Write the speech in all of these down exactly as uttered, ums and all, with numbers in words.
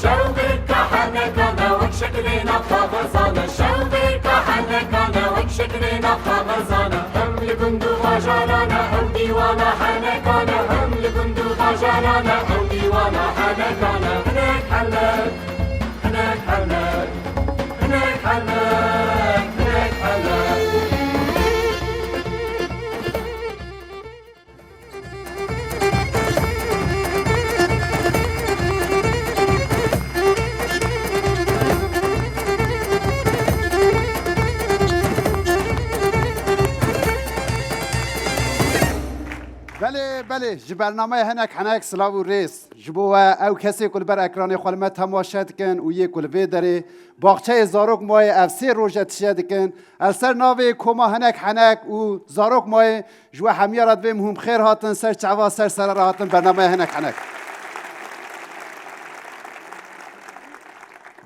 Şewqê kahenekane wek şekilê nav kaxezane, şewqê kahenekane wek şekilê nav kaxezane. Hem li gund û bajarane, ew dîwana henekane, hem li gund û bajarane, ew dîwana henekane. Hinek henek, hinek henek, hinek henek, hinek henek. Belê, belê, ji bernameya Henek Henek silav û rêz. Ji bo we ew kesê ku li ber ekranê xwe li me temaşe dikin û yê ku li vê derê baxçeyê zarok mayê ev sê roj e tije dikin, li ser navê Koma Henek Henek û Zarok Mayê ji we hemiya re divêm hûn bi xêr hatin, ser çava, ser sere re hatin bernameya Henek Henek.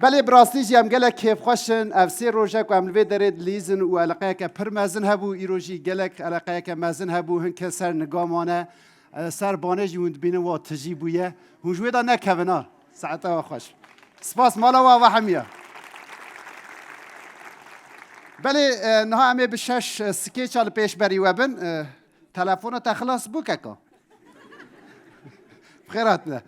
Belê bi rastî jî em gelek kêfxweş in. Ev sê roj e ku em li vê derê dilîzin û eleqeyeke pir mezin hebû. Îro jî gelek eleqeyeke mezin hebû. Hin kes ser niga mane. E, ser banê jî hûn dibînin wa tijî bûye. Hûn ji wê de nekevin ha. Saeta we xweş. Spas mala we, we hemiya. Belê, e, niha em ê bi şeş, e, skêça li pêş berî we bin. E, telefona te xilas bû keka. Bi xêr hatine.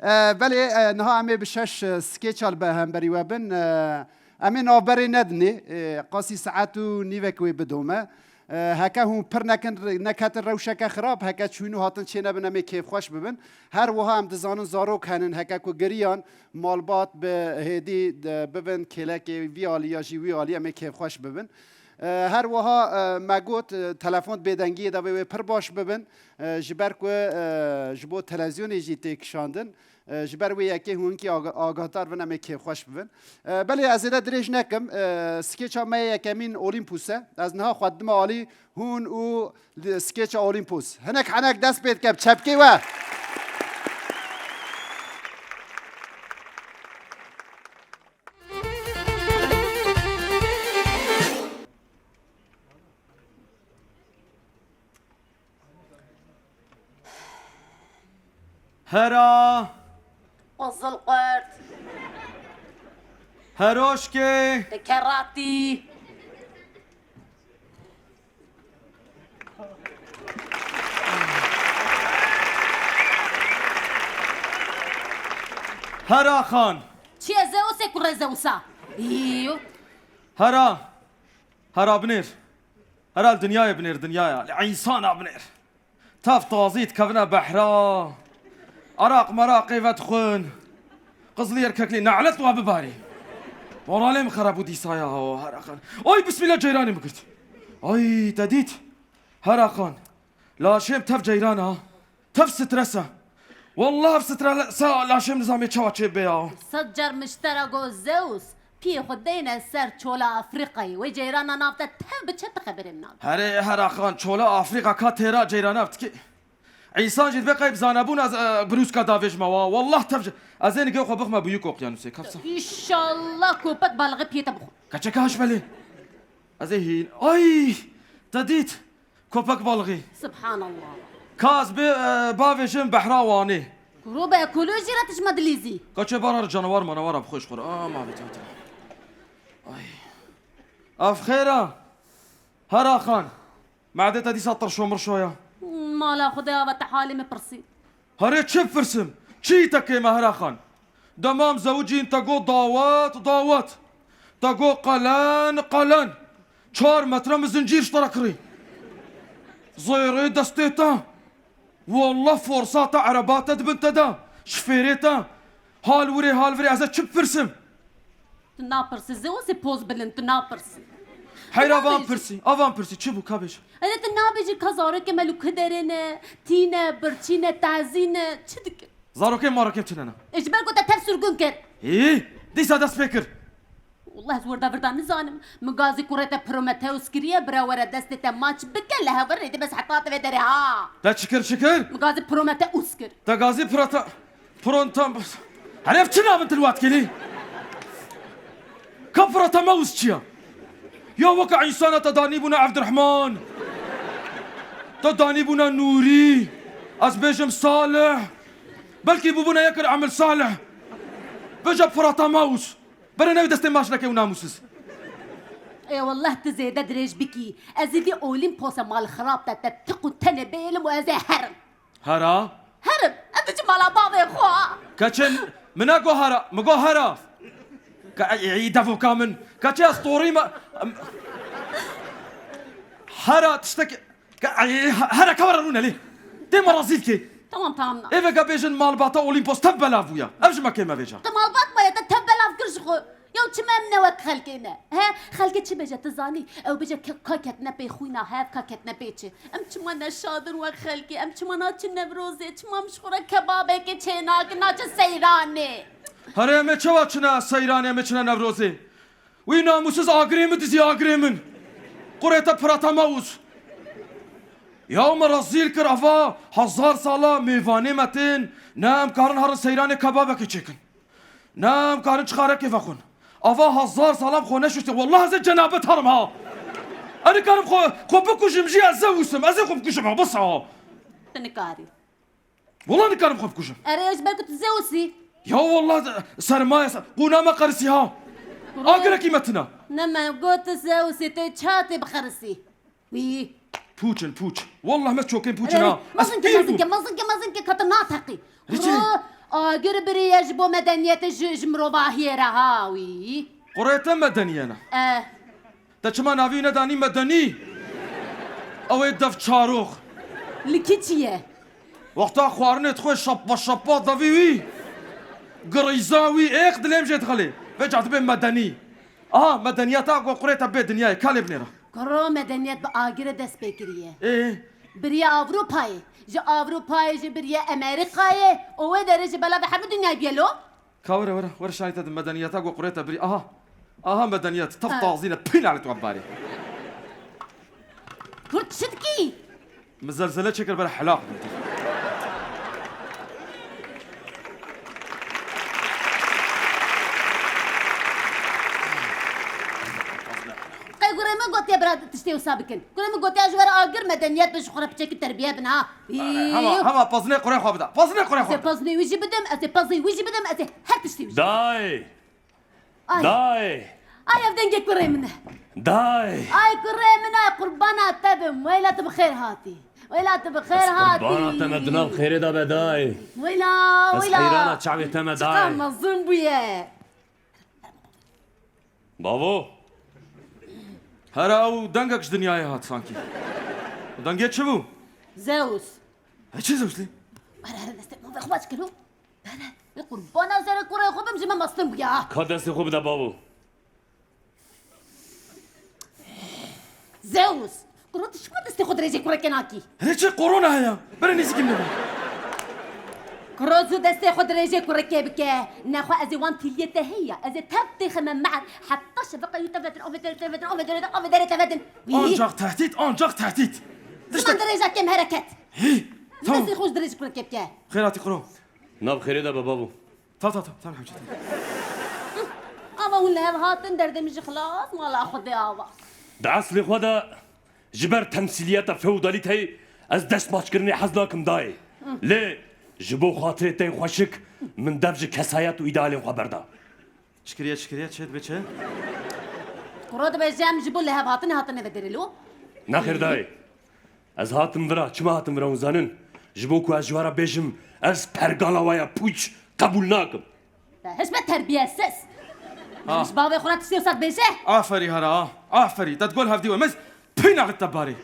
E, belê, e, niha em ê bi şeş, e, skêça li be-, hemberî we bin. E, em ê navberê nedinê. E, qasî saet û nîvek wê bidome. E, heke hûn pir nekin, neketin rewşeke xirab, heke çûn û hatin çênebin, em ê kêfxweş bibin. Her wiha em dizanin zarok henin, heke ku giriyan malbat bi hêdî de bibin kêlekê vî alî ya jî wî alî, em ê kêfxweş bibin. E, her wiha, e, me got, e, telefon bêdengiyê de wê wê pir baş bibin, e, ji ber ku, e, ji bo televîzyonê jî tê kişandin. E, ji ber wê yekê hûn hinkî aga-, agahdar bin, em ê kêfxweş bibin. E, belê ez zêde dirêj nekim. E, skêça me yê yekemîn Olîmpus e. Ez niha xwe didime alî hûn û li skêça Olîmpus. Hinek henek dest pê dike bi çepkê we. Hera. Qizil qurt. Heroşkê. Keratî. Hera xan. Çi ye Zeusê kurê Zeusa? Îyo. Hera. Hera binêr. Hera li dinyayê binêr, dinyaya. Li însana binêr. Tev tazî dikevine behra. Araq meraqê vedixwin. Qizlî erkeklî nelet we bibarî. Moralê min xerab bû dîsa ya, Hera xan. Ay, bismillah, ceyranê min girt. Ay, te dît? Hera xan. Laşêm tev ceyran a. Tev stres e. Wallah ev stresa laşêm nizamê çawa çêbibe ya. Sed car min ji te re got Zeus, piyê xwe deyne ser çola Afrîkayê. Wê ceyrana nav te tev biçe, tu xeberê min nade. Herê Hera xan, çola Afrîka ka têra ceyrana ev dikê. Însan jî divê qey bi zanebûna, e, birûska davêjime wa. Wallah tev ji-, ez ê nigê xwe bixime bûyîk okyanusê. Kapsa. Înşallah köpek balixê piyê te bixwe. Keçeke haş belê. Ez ê hîn. Ay! Te dît? Köpek balixî. Subhanallah. Ka ez bê, e, bavêjim behra Wanê. Kuro be, ekolojî re tişma dilîzî. Kaçê bara canavar manawara bi xwe ji xwe re. A, ma vê teatre. Ay. Ev xêr e. Hera xan. Me'dê te dîsa tirşo mirşo ya. Mala Xwedê ava te halê min pirsî. Herê çi bipirsim? Çi te kêm e Hera xan? Demam zewicîn te got dawet, dawet. Te got qelen, qelen. Çar metre min zincîr ji te re kirî. Zêrê destê te. Wallah forsa te, ereba te di bin te de. Şifêrê te. Hal wirê, hal virê, ez ê çi bipirsim? Tu napirsî, Zeusê poz bilind, tu napirsî. Heyra van pirsî, a van pirsî, çi bû ka bêje? Ene tu nabêjî ka zarokê me li ku derê ne, tî ne, birçî ne, tazî ne, çi dike? Zarokê marokê çi ne ne? E, ji ber ku te tev sirgûn kir. Hî, dîsa dest pê kir. Wallah ez wirda virda nizanim. Min gazî kurê te Prometheus kiriye, bira were destê te maç bike, li hev rêdî bes heta te vê derê ha. Te çi kir, çi kir? Min gazî Prometheus kir. Te gazî pirata, pronta, heref çi navin til wat kelî? Ka pirata me us çiya? Ya weke însana te danîbûna Evdirehman. Te danîbûna Nûrî. Ez bêjim Salih. Belkî bûbûna yekir Emil Salih. Bêje Prata Maus. Bere newê destê maş neke û namûsiz. Ê wallah tu zêde dirêj bikî. Ez ê vî Olîmposa mal xirab te, te tiq û tenê bêlim û ez ê herim. Hera? Herim. Ez diçim mala bavê xwe. Keçin, min ne go hera, min go hera. Ke ey, ey, devoka min. Keçi ez torî me. Em, hera tiştek. Ke ey, hera kewere rûne lê. Tê me rezîl kê. Tamam, tamam, na. Ê veke bêjin malbata Olîmpos tev belav bûya. Ev ji me kêm e vêca. Te malbat maye, te tev belav kir ji xwe. Yaw çima em ne wek xelkê ne? He? Xelkê çi bêje tu zanî? Ew bêje ke-, ka ketine pê xwîna hev, ka ketine pê çi. Em çima ne şad in wek xelkê? Em çima naçin Newrozê? Çima em ji xwe re kebabekê çênakin, naçin seyranê? Herê em ê çawa çine seyranê, em ê çine Newrozê? Wî namûsiz agirê min dizî agirê min. Qurê te pirata mewz. Ya me rezîl kir ava hezar sala mêvanê me tên, ne em karin herin seyranê kebabekê çêkin. Ne em karin çixarekê vexwin. Ava hezar salam xwe neşuşte. Wallah ez ê cenabet herim ha. Ez nikarim xwe, xwe bikujim jî ez Zeus im. Ez ê xwe bikujim ha, bes ha. Tu nikarî. Wallah nikarim xwe bikujim. Erê, ez ji ber ku tu Zeus î. Ya wallah sermaye ser. Qûna me qerisî ha. Agirekî me tune. Ne me got tu Zeus î, tu çawa tê bixerisî? Wî. Pûç in, pûç. Wallah me çokên pûç in ha. Mezin ke, mezin ke, mezin ke, mezin ke, ka tu nateqî. Riçê. Ro, agir biriye ji bo medeniyetê ji, ji mirovahiyê re ha wî. Qurê te medeniye ne. Eh. Te çima navî wî nedanî medenî? Ew ê dev çarox. Li kî çi ye? Wexta xwarinê dixwe şappa şappa devî wî. Girîza wî êq dilêm jê dixelê. Vêca dibê medenî. Aha, medeniyeta ku qurê te bê dinyayê, ka lê binêre. Kuro medeniyet bi agirê dest pê kiriye. Ê? Biriye Avrupayê. Ji Avrupayê jî biriye Amerîkayê. Û wê derê jî bela bi hemû dinyayê bûye lo. Ka were, were, were şanî te di medeniyeta ku qurê te birî. Aha. Aha medeniyet. Tev tazîne. Pî nalê tu barê. Kurd çi dikî? Min zelzele çêkir, bere helaq bû. Qey gurê min gotiye bira tiştê wisa bikin. Gurê min gotiye ji we re agir medeniyet bin, ji xwe re piçekî terbiye bin ha. Hema, hema pazinê qurê xwe bide. Pazinê qurê xwe bide. Ez ê pazinê wî jî bidim, ez ê pezê wî jî bidim, ez ê her tiştê wî jî bidim. Dayê! Ay. Dayê! Ay, ev dengê kurê min e. Dayê! Ay, kurê min e, qurbana te bim. Weyla tu bi xêr hatî. Weyla tu bi xêr hatî. Ez qurbana te me, di nav xêrê de be dayê. Weyla, weyla. Ez heyrana çavê te me dayê. Çiqa mezin bûye. Bavo! Here ew dengek ji dinyayê hat sankî. Dengê çi bû? Zeus. He çi Zeus lê? Here, here, destê min vexwe çi kir û? Bere, ê qurbana serê kurê xwe bim, ji me mezin bûya. Ka destê xwe bide bavo. Zeus! Kuro tu çima destê xwe dirêjê kurekê nakî? Here çi korona heye? Bere nêzîkî min bî. Kuro zû destê xwe dirêjê kurekê bike. Nexwe ez ê wan tîliyê te heye. Ez ê tev têxime me'er. Heta şeveqa yû tev vetin, ave dere, tev vetin, ave dere, ave dere, tev vetin. Wî. Ancak tehdit, ancak tehdit. Ziman dirêja kêm hereket. Hî, tamam. Destê xwe ji dirêjê kurekê bike. Xêr hatî kuro. Nav xêrê de be bavo. Tamam, tamam, tamam, tamam, hemşire, tamam. Ava hûn li hev hatin, derdê min jî xilas, mala Xwedê ava. Di eslê xwe de ji ber temsîliyeta feodalîteyê ez destmaçkirinê hez nakim dayê. Lê ji bo xatirê te yê xweşik min dev ji kesayet û îdealên xwe berda. Çi kiriye, çi kiriye, çi dibe çi? Kuro dibêje em ji bo li hev hatinê hatine vê derê lo? Nexêr dayê. Ez hatim vira, çima hatim vira hûn zanin? Ji bo ku ez ji we re bêjim, ez pergala we ya pûç qebûl nakim. Te hiç be terbiyesiz. Ha. Ji bavê xwe re tiştê wisa dibêje? Aferî hera, ha. Aferî. Te digol hevdî we. Mez pîna li te barê.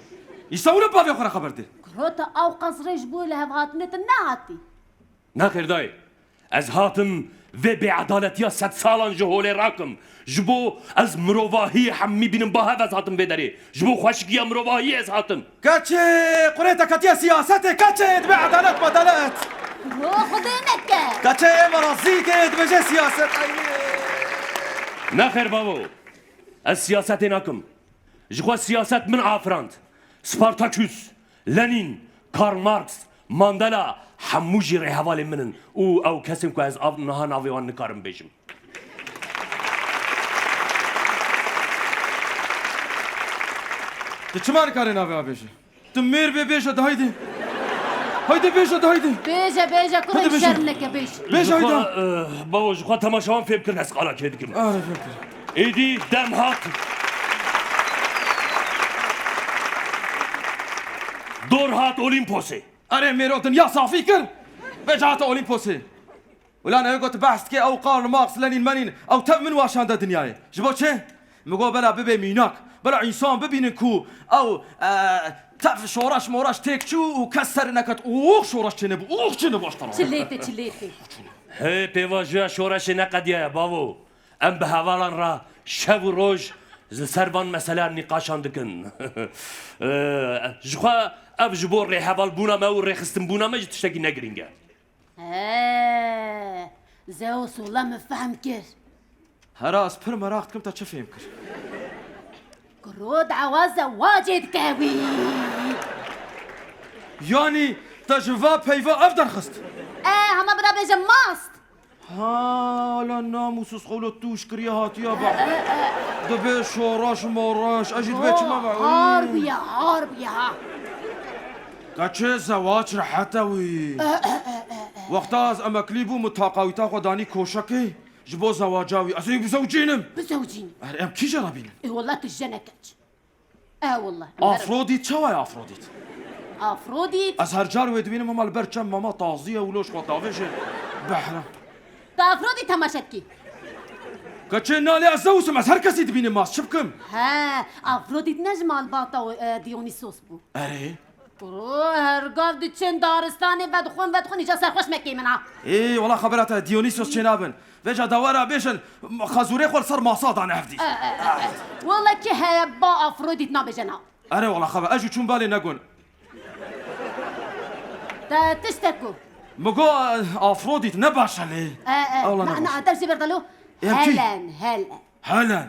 Îsa wilo bavê xwe re xeber dê. Kuro te awqas rê ji bo li hev hatinê te nehatî. Nexêr dayê. Ez hatim vê bêedaletiya sedsalan ji holê rakim. Ji bo ez mirovahiyê hemî bînim ba hev ez hatim vê derê. Ji bo xweşikiya mirovahiyê ez hatim. Keçê, qurê te ketiye siyasetê, keçê, dibe edalet medalet. Ro Xwedê neke. Keçê, ê me razî ke, dibêje siyaset, ay. Nexêr bavo. Ez siyasetê nakim. Ji xwe siyaset min afirand. Spartaküs, Lenîn, Karl Marx, Mandela, hemû jî rêhevalên min in û ew kesên ku ez av, niha navê wan nikarim bêjim. Tu çima nikarê navê abêjî? Tu mêr bê, bêje de haydi. Haydi bêje de haydi. Bêje, bêje, kurê Hadi bêje. Şerm neke, bêje. Bêje haydi. Ji xwe, eh, bavo, ji xwe temaşevan fêm kirin ez qala kê dikim. Are, fêm kirin. Êdî dem hat. Dor hat Olîmposê. Erê mêro dinya safî kir. Bêje hate Olîmposê. Ulan ew got behs dike ew Karl Marx, Lenin menîn, ew tev min wa şande dinyayê. Ji bo çi? Min got bela bibe mînak, bela însan bibînin ku ew, e, tev şoreş moreş têk çû û kes ser neket. Û şoreş çênebû, û çênebû ji te re. Çi lê te, çi lê te. Hey, pêvajoya şoreşê neqediyaye bavo. Em bi hevalan re şev û roj li ser van meseleyan nîqaşan dikin. E, ji xwe ev ji bo rêhevalbûna me û rêxistinbûna me jî tiştekî ne girîng e. He, Zeus wela min fehm kir. Hera ez pir meraq dikim te çi fêm kir. Kuro dawa zewacê dike wî. Yanî te ji va peyva ev derxist? E, hema bira bêje mast. Hala namûsiz xewlo tûş kiriye hatiye be. Dibe şoreş moreş, ez jî dibe çima be. Har bûye, har bûye ha. Keçê zewac rehet e wî. Wexta ez emeklî bûm û taqawîta xwe danî koşekê, ji bo zewaca wî. Ez ê wî bizewicînim. Bizewicînim. Erê, em kî jê re bînin? Ê wela tu jene keç. E wela. Afrodît, çawa ye Afrodît? Afrodît? Ez her car wê dibînim, hema li ber çem mama tazî ye, wilo ji xwe davêje. Behra. Tu Afrodît temaşe dikî? Keçê nalê ez Zeus im, ez her kesî dibînim, ma ez çi bikim? He, Afrodît ne ji malbata, e, Dionîsos bû? Erê. Kuro, her gav diçin daristanê vedixwin, vedixwin, îca serxweş mekê min ha. Ê, wela xebera te, Dionîsos çênabin. Vêca dawara bêjin, xezûrê xwe li ser masa dane hevdî. E, e, e, e. Wela kî heye ba Afrodît nabêje na. Erê wela xebe, ez jî çûm balê negon. Te tiştek ku. Min got, e, Afrodît ne baş e lê. E, e, Ewla na, ne na, baş. Dev jê berdalo. Em kî? Helen, Helen. Helen.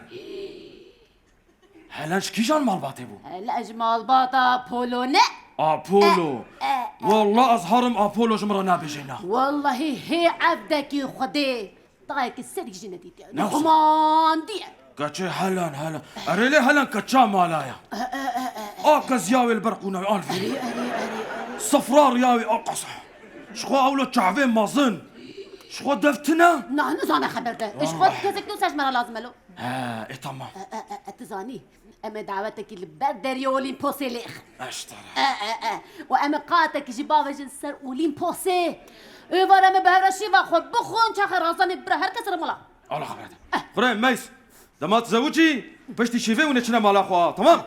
Helen ji kîjan malbatê bû? Helen ji malbata Apollo ne? Apollo. E, e, e. Wallah ez herim Apollo ji min re nabêje na. Wallahî hê evdekî Xwedê tayekî serî jî nedîtiye. Ne Nexwemandiye. Keçê Helen, Helen. Erê lê Helen keça mala ya. E, e, e, e, e. A keziya wê li ber qûna wê an vî. Erê, erê, erê, erê. Sifra riya wê a qasa. Ji xwe ewlo çavê mezin. Ji xwe dev tune. Na, nizane xeber de. Ji xwe kesek nû ser ji me re lazim e lo. He, e, tamam. E, e, e, e, tu zanî, em ê dawetekî li ber deriyê Olîmposê lêxin. Eştera. E, e, e. Û em ê qatekî jî bavêjin ser Olîmposê. Êvar em ê bi hev re şîva xwe bixwin, çaxê razanê bira her kes re mala. Allah xebret. Eh. Xure, meys. Dema tu zewicî, piştî şîvê hûn ê çine mala xwe, tamam?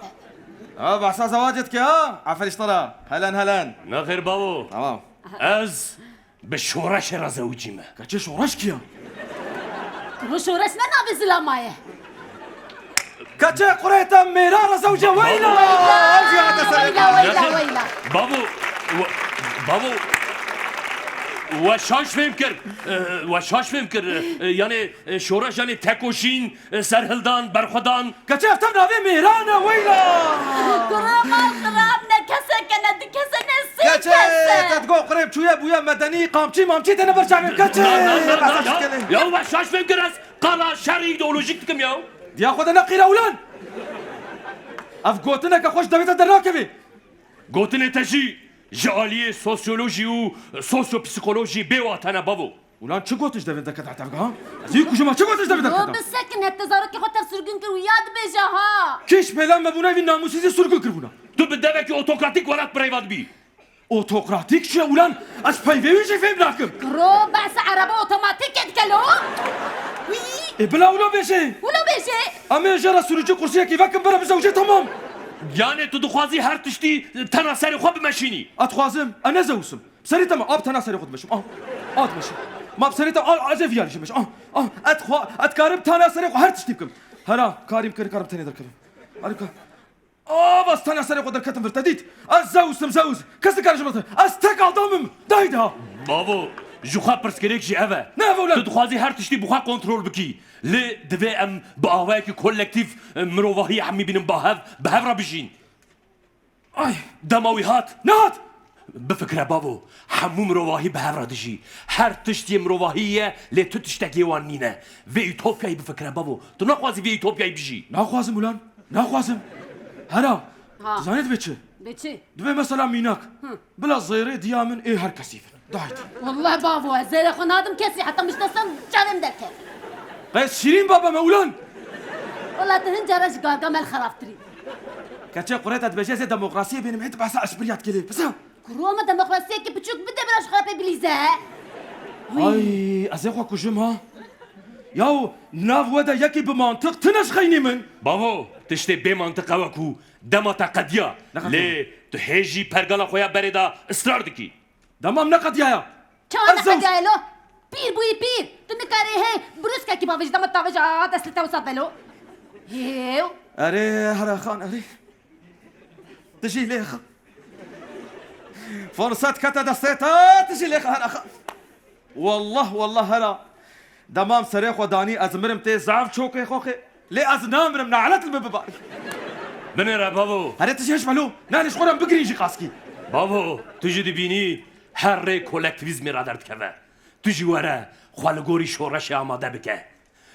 Ha, behsa zewacê dike ha? Aferî ji te re. Helen, helen. Nexêr bavo. Tamam. Ez Bi şoreşê re zewicîme. Keçê şoreş kî ya? Kuro şoreş ne navê zilama ye? Keçê qurê te mêra re zewicê weyla! Weyla, weyla, weyla, weyla. Bavo, we-, bavo, we şaş fêm kir. E, we şaş fêm kir. E, yanê, e, şoreş yanê tekoşîn, e, serhildan, berxwedan. Keçê ev tev navê mêran e, weyla! Kuro mal xirab ne, kesek e ne, du kes e ne, sê kes e. Keçê, te digot qirêb çûye bûye medenî, qamçî mamçî têne ber çavê, keçê! Na, na, na, na, na. Ya we şaş fêm kir ez qala şerî îdeolojîk dikim ya. Diya xwe de neqîre ulan! Ev gotineke xwe ji devê te dernakeve. Gotinê te jî ji aliyê sosyolojî û sosyopsîkolojî bêwate ne bavo. Ulan çi gotiş devê deket etevga ha? Ez ê kujima çi gotiş devê deket. Yo, bisekin, hette zarokê xwe tev sirgûn kir û ya dibêje ha. Kîş pêlan me bûna vî namûsî zî sirgûn kirbûna. Tu bi devekî otokratîk welat birêva dibî. Otokratîk çi ye ulan? Ez peyvê wî jî fêm nakim. Kuro behsa ereba otomatîkê dike lo. Wî. Ê bila wilo bêje. Wilo bêje. Em ê jê re sürücü kursiyekî vekin bira bizewicê tamam. Yanê tu dixwazî her tiştî tena serê xwe bimeşînî. Ez dixwazim, ez ne Zeus im. Serê te me, a bi tena serê xwe dimeşim. Ah, a dimeşim. Ma bi serê te, a, ez ê viyarî jî meşim. Ah, ah, et xwe, et karim tena serê xwe her tiştî bikim. Hera, karîm kir, karim tenê derkevim. Harika. A, bas tena serê xwe derketim vir, te dît. Ez Zeus im, Zeus. Kes nikare ji min re. Ez tek adamim. Dayda. Bavo, ji xwe pirsgirêk jî ev e. Ne ev e ulan? Tu dixwazî her tiştî bi xwe kontrol bikî. Lê divê em bi awayekî kolektîf, e, mirovahiyê hemî bînin ba hev, bi hev re bijîn. Ay! Dema wî hat. Nehat! Bifikire bavo, hemû mirovahî bi hev re dijî. Her tişt yê mirovahî ye, lê tu tiştekî wan nîne. Vê ütopyayî bifikire bavo. Tu naxwazî vê ütopyayî bijî. Naxwazim ulan. Naxwazim. Hera, Ha. Tu zanî divê çi? Divê çi? Divê mesela mînak. Hı. Bila zêrê diya min ê her kesî bin. Dahît. Wallah bavo, ez zêrê xwe nadim kesî, heta min ji destê çavê min derket. Qey şîrîn baba me ulan. Wallah tu hin cara ji garga me li xerabtirî. Keçê qurê te dibêje ez ê demokrasiyê bînim, hê tu behsa espiriya dikê lê. Pisa. Kuro me demokrasiyekî piçûk bide bira ji xwe re pê bilîze. Ay, ez ê xwe kujim ha. Yaw, nav we de yekî bi mantiq tune ji xeynî min. Bavo, tiştê bê mantiq ew e ku dema te qediya. Neqediya. Lê tu hê jî pergala xwe ya berê de israr dikî. Dema min neqediyaya. Çawa neqediyaye lo? Pîr bûyî pîr. Tu nikarî hê brûskekî bavê ji dema tavêja destê te wisa belo. Hêw. Erê, Hera Xan, erê. Tu jî lê xwe. Fursat kete destê te, tu jî lê xwe Hera xwe. Wallah, wallah Hera. Demam serê xwe danî ez mirim tê zaf çokê xwe xê. Lê ez namirim, nalet li min bibarî. Binêre bavo. Here tu jî hêj belo. Nalê ji xwe re bigirîn jî qaskî. Bavo, tu jî dibînî her rê kolektivîzmê raderdikeve. Tu jî were xwe li gorî şoreşê amade bike.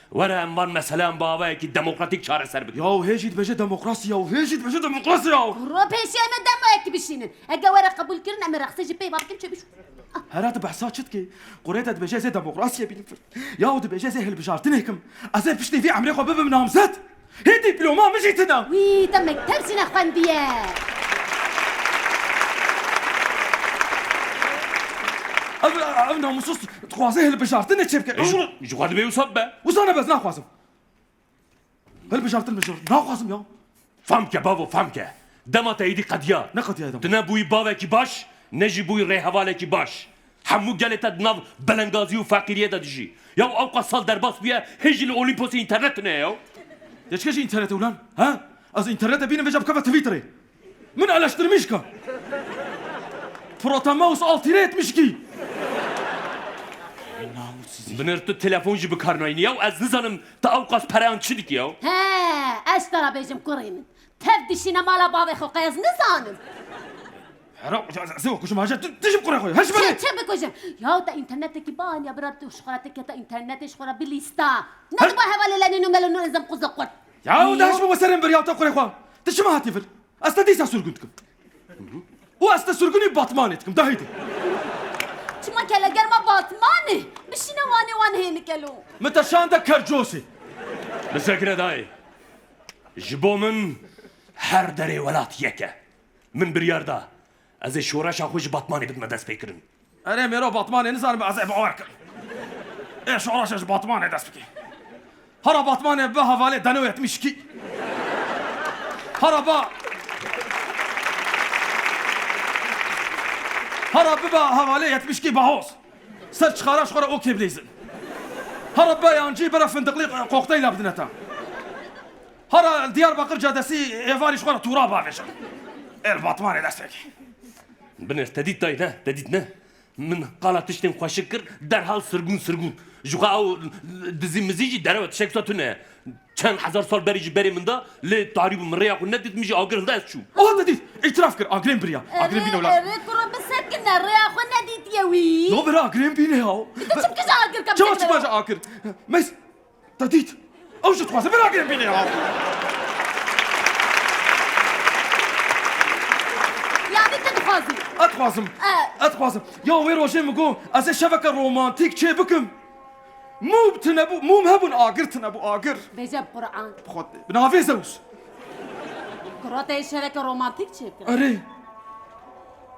Were em van meseleyan bi awayekî demokratîk çareser bikin. Yaw hê jî dibêje demokrasî yaw, hê jî dibêje demokrasî yaw. Ro pêşiya me demoyekî bişînin. Eger were qebûl kirin, em ê rexsê jî pê va bikin çê bişû. Hera tu behsa çi dikê? Qurê te dibêje ez ê demokrasiyê bînim. Yaw dibêje ez ê hilbijartinê kim. Ez ê piştî vî emrê xwe bibim namzet. Hê dîploma min jî tune. Wî, te mekteb jî nexwendiye. Ev, ev namussuz dixwaze hilbijartinê çêbike. E, ji, ji xwe dibê wisa bibe. Wisa ne, ez naxwazim. Hilbijartin min jor naxwazim ya. Fam ke bavo, fam ke. Dema te êdî qediya. Ne qediya dema. Tu ne bûyî bavekî baş, ne jî bûyî rêhevalekî baş. Hemû gelê te di nav belengazî û feqîriyê de dijî. Ya ewqas sal derbas bûye, hê jî li Olîmposê înternet tune ye ya. Deçke jî înternet e ulan, ha? Ez înternet de bînim vêca bikeve Twitterê. Min eleştirmiş ka. Protomouse altı yetmiş iki. Namussuz. Binêr tu telefon jî bi kar nayînî ya, ez nizanim tu ewqas pereyan çi dikî ya. He, ez ji te re bêjim kurê min. Tev dişîne mala bavê xwe qey ez nizanim. Hera, ez ê kujim haje, tu, tu jî bi kurê xwe, heş bere. Çi, çi bikujim? Ya te înternetekî baniya bira tu ji xwe re te kete înternetê ji xwe re bilîsta. Ne diba hevalê lenîn û melûn û ezem quze qurt. Ya, da heş bû serên bir ya te kurê xwe. Tu çima hatî vir? Ez te dîsa sirgûn dikim. Û ez te sirgûnî Batmanê dikim, de heydi. Çima kelegerma Batmanê? Bişîne wanê wan hênik elo. Min te şande Kercosê. Bisekine dayê. Ji bo min her derê welat yek e. Min biryar da. Ez ê şoreşa xwe ji Batmanê bidime destpêkirin. Erê mêro Batmanê nizanim ez ê bawer kim. Ê şoreşa ji Batmanê dest bike. Hara Batmanê bi hevalê deno yetmiş iki. Hara ba. Hara biba hevalê yetmiş iki bahoz. Ser çixara ji xwe re okê bilêzin. Hara ba yancî bira findiqlî kokteyla bidine te. Hara Diyarbakir cadesî êvarî ji xwe re tûra bavêjin. Ê li Batmanê dest pê ke. Binêr, te dît dayê ne? Te dît ne? Min qala tiştên xweşik kir, derhal sirgûn sirgûn. Ji xwe ew dizî mizî jî derew e, tiştek wisa tune ye. Çend hezar sal berî jî berê min da, lê tarî bû, min rêya xwe nedît, min jî agir hilda ez çûm. Aha te dît, îtiraf kir, agirên biriya. Agirên bîne wela. Erê, erê, kuro bisekine, rêya xwe nedîtiye wî. No bira agirên bîne ya. Tu çimkî ji agir kem. Çawa çima ji agir? Mes Te dît? Ew jî dixwaze bira agirên bîne ya. Yanî tu dixwazî? Ez dixwazim. E. Ez dixwazim. Ya wê rojê min got, ez ê şeveke romantîk çê bikim. Mûm tune bû, mûm hebûn, agir tune bû, agir. Bêje bi Quran. Bi xwe, bi navê Zeus. Kuro te şeveke romantîk çê bikir. Erê.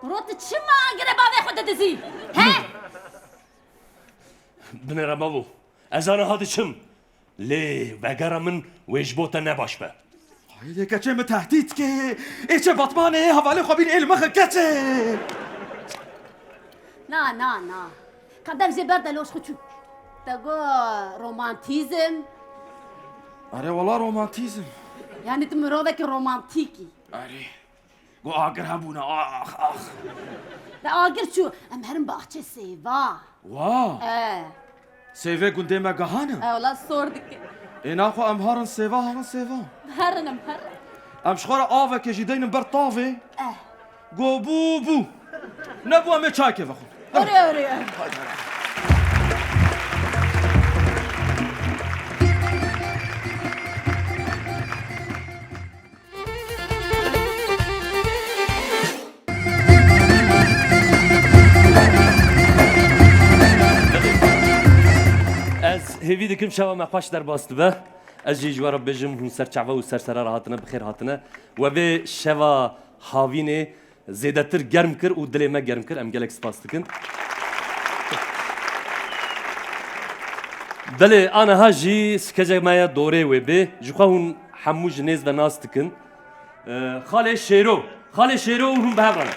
Kuro tu çima agirê bavê xwe didizî? He? Binêre bavo. Ez aniha diçim. Lê vegera min wê ji bo te ne baş be. Hayê keçê min tehdît dike. Ê çê Batmanê, hevalê xwe bîn ê li min xe keçê. Na, na, na. Qedef jê berde loş xwe çû. Te got romantîzm. Erê wela romantîzm. Yanî tu mirovekî romantîk î. Erê. Got agir hebûne, ax, ax. Te agir çû, em herin baxçê sêva. Wa! E. Sêvê gundê me gahane? E, wela sor dike. Ê naxwe em herin sêva, herin sêva. Herin em herin. Em ji xwe re avekê jî deynin ber tavê. E. Go bû, bû. Nebû em ê çayekê vexwin. Erê, erê, erê. Haydi, haydi. Hêvî dikim şeva me xweş derbas dibe. Ez jî ji we re bêjim, hûn ser çava û ser sera re hatine, bi xêr hatine. We vê şeva havînê zêdetir germ kir û dilê me germ kir. Em gelek spas dikin. Belê, aniha jî skecek me ye dorê wê bê. Ji xwe hûn hemû ji nêz ve nas dikin. Ee, Xalê Şêro. Xalê Şêro û hûn bi hev re ne.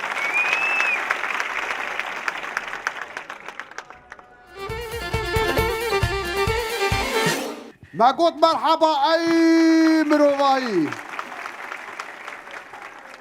Me got merheba ey mirovayî.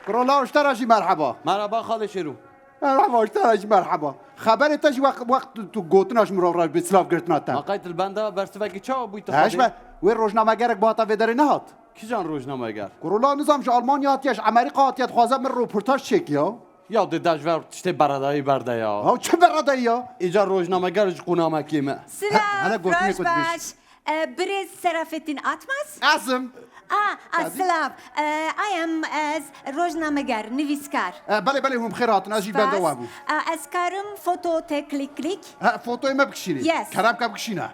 Kuro Law, ji te re jî merheba. Merheba Xalê Şêro. Merheba, ji te re jî merheba. Xeberê te jî wext, wext tu, tu gotina ji mirov re bi silav girtina te. Ma qey tu li benda bersivekî çawa bûyî tu He, ji xwedê? Me wê rojnamegerek bi hata vê derê nehat. Kijan rojnameger? Kuro Law, nizam ji Almanya hatiye, ji Amerîka hatiye, dixwaze min roportaj çêkiya. Ya dê de ji ver tiştê beredayî berde ya. Haw, çi beredayî ya? Îcar rojnameger ji qûnamekê me. Silav, He, hele gotinê roj ku dibêjî. Baş. E, birêz Serafettin Atmaz? Ez im. A, a, Tabii. Silav. E, I am ez rojnameger, nivîskar. E, belê, belê, hûn bi xêr hatin, ez jî benda we bûm. Spas. E, ez karim foto te klik klik? He, fotoyê me bikişînî. Yes. Kerem ke bikişîne.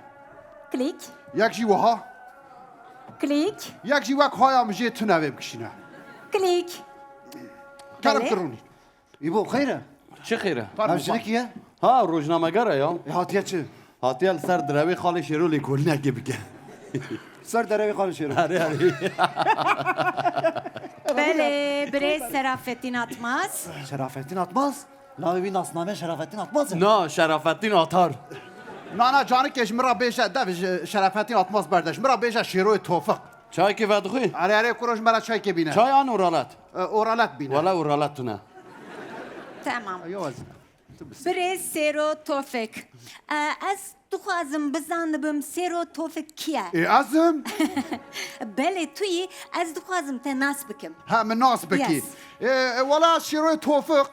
Klik. Yek jî wiha. Klik. Yek jî wek haya min jê tune vê bikişîne. Klik. Kerem Belê. Kirûnî. Îbo, xeyr e? Çi xêr e? Pardon, Ev jinik ye? Ha, rojnameger e ya. E, hatiye çi? Hatiye li ser direwê Xalê Şêro lêkolînekê bike. Ser derewê Xalê Şêro. Erê, erê. Belê, birêz Serafettin Atmaz. Şerafettin Atmaz? Navê wî nasname Şerafettin Atmaz e? Na, Şerafettin Atar. Na, na, canikê ji min re bêje, dev ji Şerafettin Atmaz berde. Ji min re bêje Şêroyê Tofik. Çayekê vedixwî? Erê, erê, kuro ji me re çayekê bîne. Çay an oralet? E, oralet bîne. Wele oralet tune. Tamam. Yo, ez. Birêz Sêro Tofik. E, ez dixwazim bizanibim Sêro Tofik kî ye? Ê, ez im. Belê, tu yî, ez dixwazim te nas bikim. Ha, min nas bikî. Yes. Ê, ê, wela ez Şêroyê Tofik.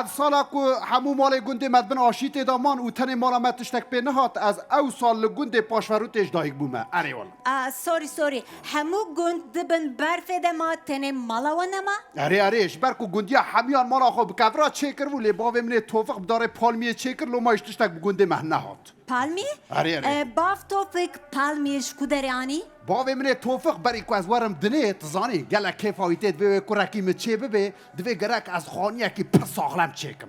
Ez sala ku hemû malê gundê me di bin aşîtê de man û tenê mala me tiştek pê nehat, ez ew sal li gundê Paşverûtê ji dayik bûme. Erê wela. Ah, sorry, sorry. Hemû gund di bin berfê de ma, tenê mala we nema? Erê, erê, ji ber ku gundiya hemiyan mala xwe bi kevira çêkiribû, lê bavê min ê Tofik bi darê palmiyê çêkir, loma hîç tiştek bi gundê me nehat. Palmî? Erê, erê. E, bav Tofik palmiyê ji ku derê anî? Bavê min ê Tofik berî ku ez werim dinê, tu zanî, gelek kêfa wî tê, divê wê kurekî min çê bibê, divê gerek ez xaniyekî pir saxlem çêkim.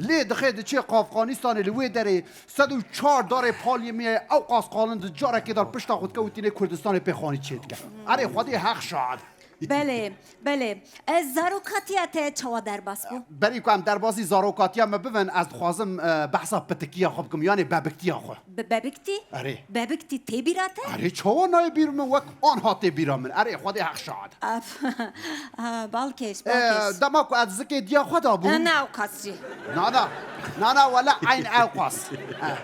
Lê dixê diçê Afxanistanê li wê derê sed û çar darê palmiyê ew qas qalin di carekê de pişta xwe dike û tînê Kurdistanê pê xanî çêdike. Erê, Xwedê heq şahid. Belê, belê. E, zarokatiya te çawa derbas bû? Berî ku em derbasî zarokatiya me bibin, ez dixwazim, e, behsa pitikiya xwe bikim, yanê bebiktiya xwe. Bi-, bebiktî? Erê. Bebiktî tê bîra te? Erê, çawa nayê bîr min, wek an hatê bîra min. Erê, Xwedê heq şahid. Af, ha, balkêş, E, balkêş. Dema ku ez zikê diya xwe da bûm. E, ne ew qas jî. Na, na. Na, na, wele eyn ew qas. E.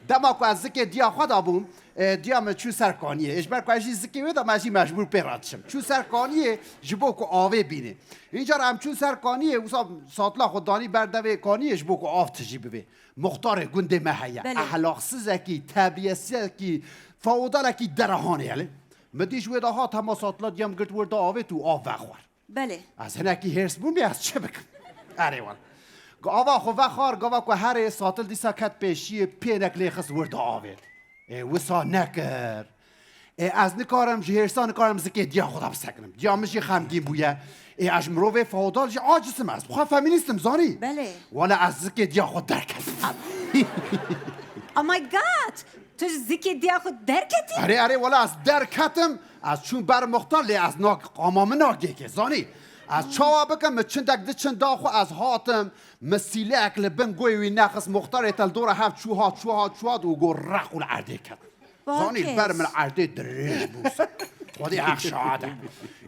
Dema ku ez zikê diya xwe da bûm, e, diya min çû ser kaniyê. Ê, ji ber ku ez jî zikê wê da, me jî mecbûr pê re diçim. Çû ser kaniyê ji bo ku avê bînê. Încar em çûn ser kaniyê, wisa satila xwe danî ber devê kaniyê ji bo ku av tijî bibê. Muxtarê gundê me heye. Belê. Ehlaksizekî, terbiyesizekî, feodalekî derehanê ye lê. Min dî ji wê de hat hema satila diya min girt wir da avêt û av vexwar. Belê. Ez hinekî hêrs bûm, ez çi bikim? Erê wele. Gava xwe vexwar, gava ku herê satil dîsa ket pêşiyê, pênek lê xist wir da avêt. Ê, wisa nekir. Ê, ez nikarim, ji hêrsa nikarim zikê diya xwe de bisekinim. Diya min jî xemgîn bûye. Ê, ez ji mirovê feodal jî aciz im, ez xwe feminîst im, zanî? Belê. Wele ez zikê diya xwe derketim. Oh my God! Tu ji zikê diya xwe derketî? Erê, erê, wele ez derketim, ez çûm ber muxtar, lê ez nak-, qama min nagêke, zanî? Ez çawa bikim, min çindek di çinda xwe ez hatim, min sîleyek li bin goyê wî nexist, muxtarê te li dora hev çû hat, çû hat, çû hat û got req û li erdê ket. Zanî, balkêş, ber min erdê dirêj bû. Xwedê heq şahid e.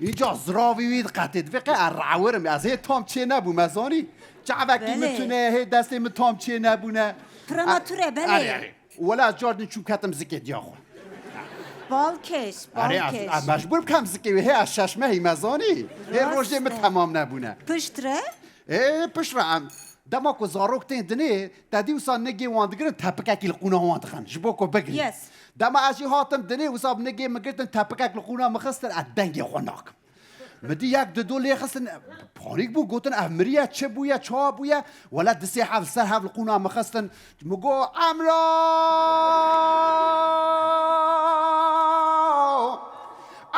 Înca ziravî wî diqetê, divê qe ez rewirim, ez hê tam çê nebûm, ez zanî. Çavekî min, belê, tune, hê destê min tam çê nebûne. Prematûre, belê. Erê, erê. Wela ez car din çû ketim zikê diya xwe. Balkêş, erê, ez, balkêş, ez mecbûr bikem zikê wê. Hê ez şeş mehî me zanî. Hê rojê min, rast e, temam nebûne. Piştre? Ê, piştre em. Dema ku zarok tên dinê, te dî wisa nigê wan digirin, tepikekî li qûna wan dixin. Ji bo ku bigirî. Yes. Dema ez jî hatim dinê, wisa bi nigê min girtin, tepikek li qûna min xistin, ez dengê xwe nakim. Min dî yek di du lê xistin, panîk bû, gotin, "Ev miriye, çi bûye, çawa bûye?" Wele di sê hev li ser hev li qûna min xistin. Min got, "Emro!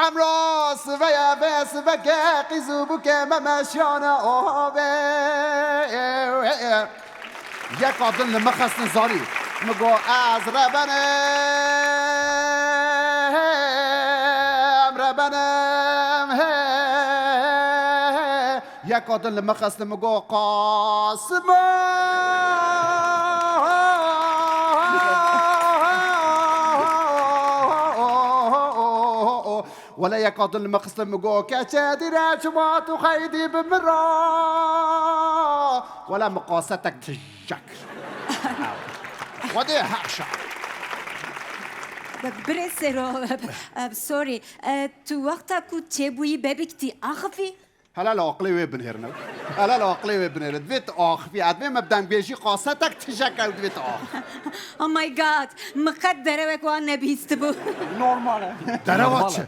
Emro! Sive ye, vê sive ke qîz û bûke me meşiyane ave." Yeka din li min xistin, zanî. Min got, "Ez rebenim, rebenim, he." Yeka din li min xistin, min got, "Qasimo!" Wele yeka din li min xistin, min got, "Keçê dîre çima tu xeydî bi min re?" Wele min qasetek tije kir. Xwedê heq şa. Birê Sero, sorry. E, tu wexta ku çêbûyî bebîk tî axifî? Hela li aqilê wê binêrin ew. Hela li aqilê wê binêrin. Divê tu axifî. Ez divê me bi dengbêjî qasetek tijek ew divê tu axifî. Oh my God! Min qet derewek wan nebihîstibû. Normal e. Derewa çi?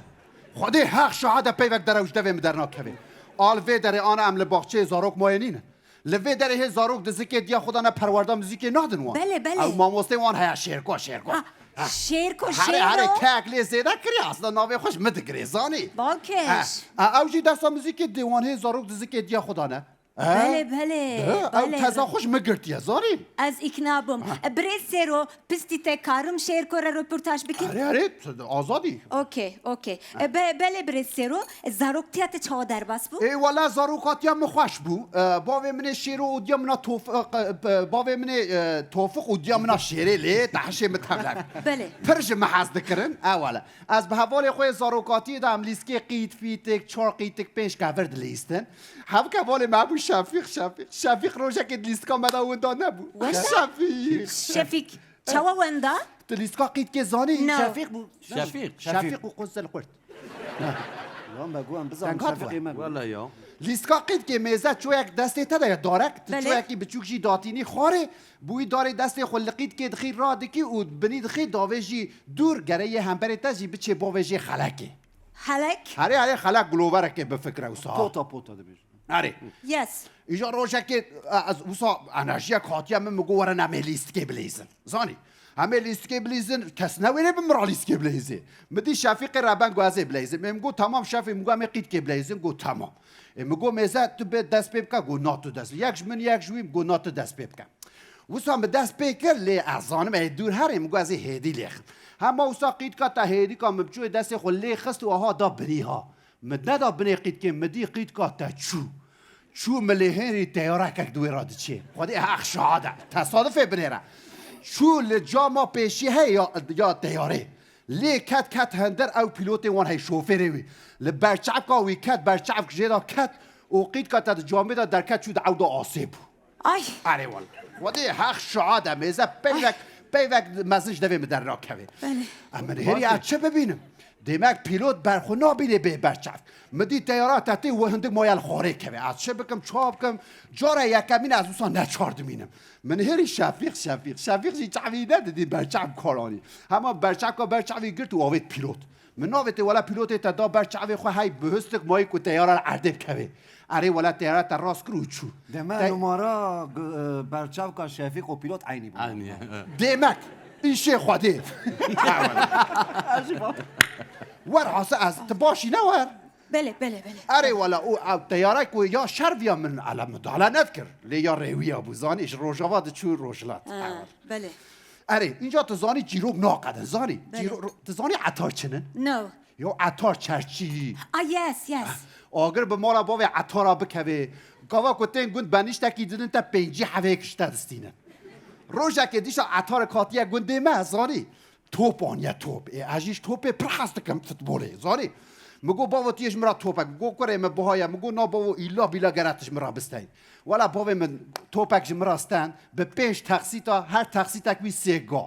Xwedê heq şahid e, peyvek derew ji devê min dernakeve. A li vê derê ana em li baxçeyê zarok mayê nînin. Li vê derê hê zarok di zikê diya xwe de ne perwerda muzîkê nadin wan. Belê, belê. Ew mamostê wan heye, Şêrko, Şêrko. Ha, Ha. Şêrko, Herê, herê, Şêro. Kek lê zêde kiriye, aslında navê xwe ji min digirê, zanî. Balkêş. Ha, ha, ew jî dersa muzîkê dê wan hê zarok di zikê diya xwe de ne. Ha? Belê, belê, He, ew belê. Teza xwe ji min girtiye, zanî. Ez îkna bûm. Ha. E, birê Sero, pistî te karim Şêrko re röportaj bikim? Herê, herê, azadî. Okey, okey. E, be-, belê birê Sero, e, zaroktiya te çawa derbas bû? Ê, wela zarokatiya min xweş bû. E, bavê min ê Şêro û diya min a Tof-, e, e, bavê min ê, e, Tofiq û diya min a Şêrê lê, te hişê min tevlek. Belê. Pir ji min hez dikirin. E, wela. Ez bi hevalê xwe yê zarokatiyê de em lîskê qît, fîtik, çar qîtik, pênc kevir dilîstin. Hevik hevalê me bû Şefîq, Şefîq. Şefîq rojekê di lîstika me de winda nebû. Weş e? Şefîq. Şefîq, çawa wenda? Tu lîstika qîtkê zanî? No. Şefîq bû. Şefîq. Şefîq û Qunzel Qurt. Lan be, gu em bizanin Tenkat Şefîqê var. Me bû. Wala ya. Lîstika qîtkê mêze çoyek destê te de ye, darek, tu Belê. Çoyekî biçûk jî datînî xwarê, bûyî darê destê xwe li qîtkê dixî, radikî û binî dixî, davê jî dûr, gere yê hemberê te jî biçê bavê jê xelekê. Xelek? Herê, herê, xelek guloverekê bifikre wisa. Pota, pota dibêjin. Erê. Yes. Îja rojekê, e, ez wisa enerjiyek hatiye min, min got, "Were em ê lîstikê bilîzin." Zanî? Em ê lîstikê bilîzin, kes newêrê bi min re lîstikê bilîzê. Min dî Şefîqê reben got, "Ez ê bilîzim." Ê min got, "Tamam Şefîq." Min got, "Em ê qîtkê bilîzin." Got, "Tamam." Ê min got, "Mêze tu bê dest pê bike." Got, "Na tu dest." Yek ji min, yek ji wî, min got, "Na tu dest pê bike." Wisa min dest pê kir, lê ez zanim ê dûr herê, min got, "Ez ê hêdî lê xim." Hema wisa qîtka te hêdîka min biçû, destê xwe lê xist û aha da binî ha. Min neda binê qîtkê, min dî qîtka te çû. Çû, min lê hêrî teyarekek di wê re diçê. Xwedê heq şahid e. Tesadufê binêre. Çû li cama pêşî heye ya, ya teyarê. Lê ket, ket hender, ew pîlotê wan hey, şofêrê wî. Li berçavka wî ket, berçavk jê de ket û qîtka te di camê de derket, çû di ewda asê bû. Ay. Erê wala. Xwedê heq şahid e, mêze peyvek, peyvek mezin ji devê min dernakeve. Belê. Em min hêrî ez çi bibînim? Demek pîlot berxwe nabîne bê berçav. Min dî teyara te tê û hindik maye li xwarê keve. Ez çi bikim, çawa bikim? Cara yekemîn ez wisa neçar dimînim. Min hêrî Şefîq, Şefîq. Şefîq jî çavî nedidî berçav karanî. Hema berçavka berçavî girt û avêt pîlot. Min navêtê wela pîlotê te da ber çavê xwe hey bi histik mayî ku teyara li erdê bikevê. Erê wela teyara te rast kir û çû. Deme Te- numara gu- e, berçavka Şefîq û pîlot eynî bû. Aynı. Demek îşê Xwedê. Wer hasa ez, tu başî ne wer? Belê, belê, belê. Erê wela û ew teyare ku ya şer viya min ele midale nedikir. Lê ya rêwiya bû, zanî ji Rojava diçû Rojhilat. Ha, belê. Erê, înca tu zanî çîrok naqedin, zanî? Belê. Çîro-, tu zanî etar çi ne? No. Yo, etar çerçî. Ah, yes, yes. Agir bi mala bavê etara bikevê. Gava ku tên gund benîştekî didin te pêncî hevêk ji te distînin. Rojekê dîsa etarek hatiye gundê me, zanî? Top aniye top. Ê, ez jî ji topê pir hez dikim, futbolê, zanî? Min got, "Bavo, tu yê ji min re topek." Min got, "Kurê min, buha ye." Min got, "Na bavo, îla bila gere tu ji min re bisteyî." Wela bavê min topek ji min re stend, bi pênc texsîta, her texsîtek wî sê ga.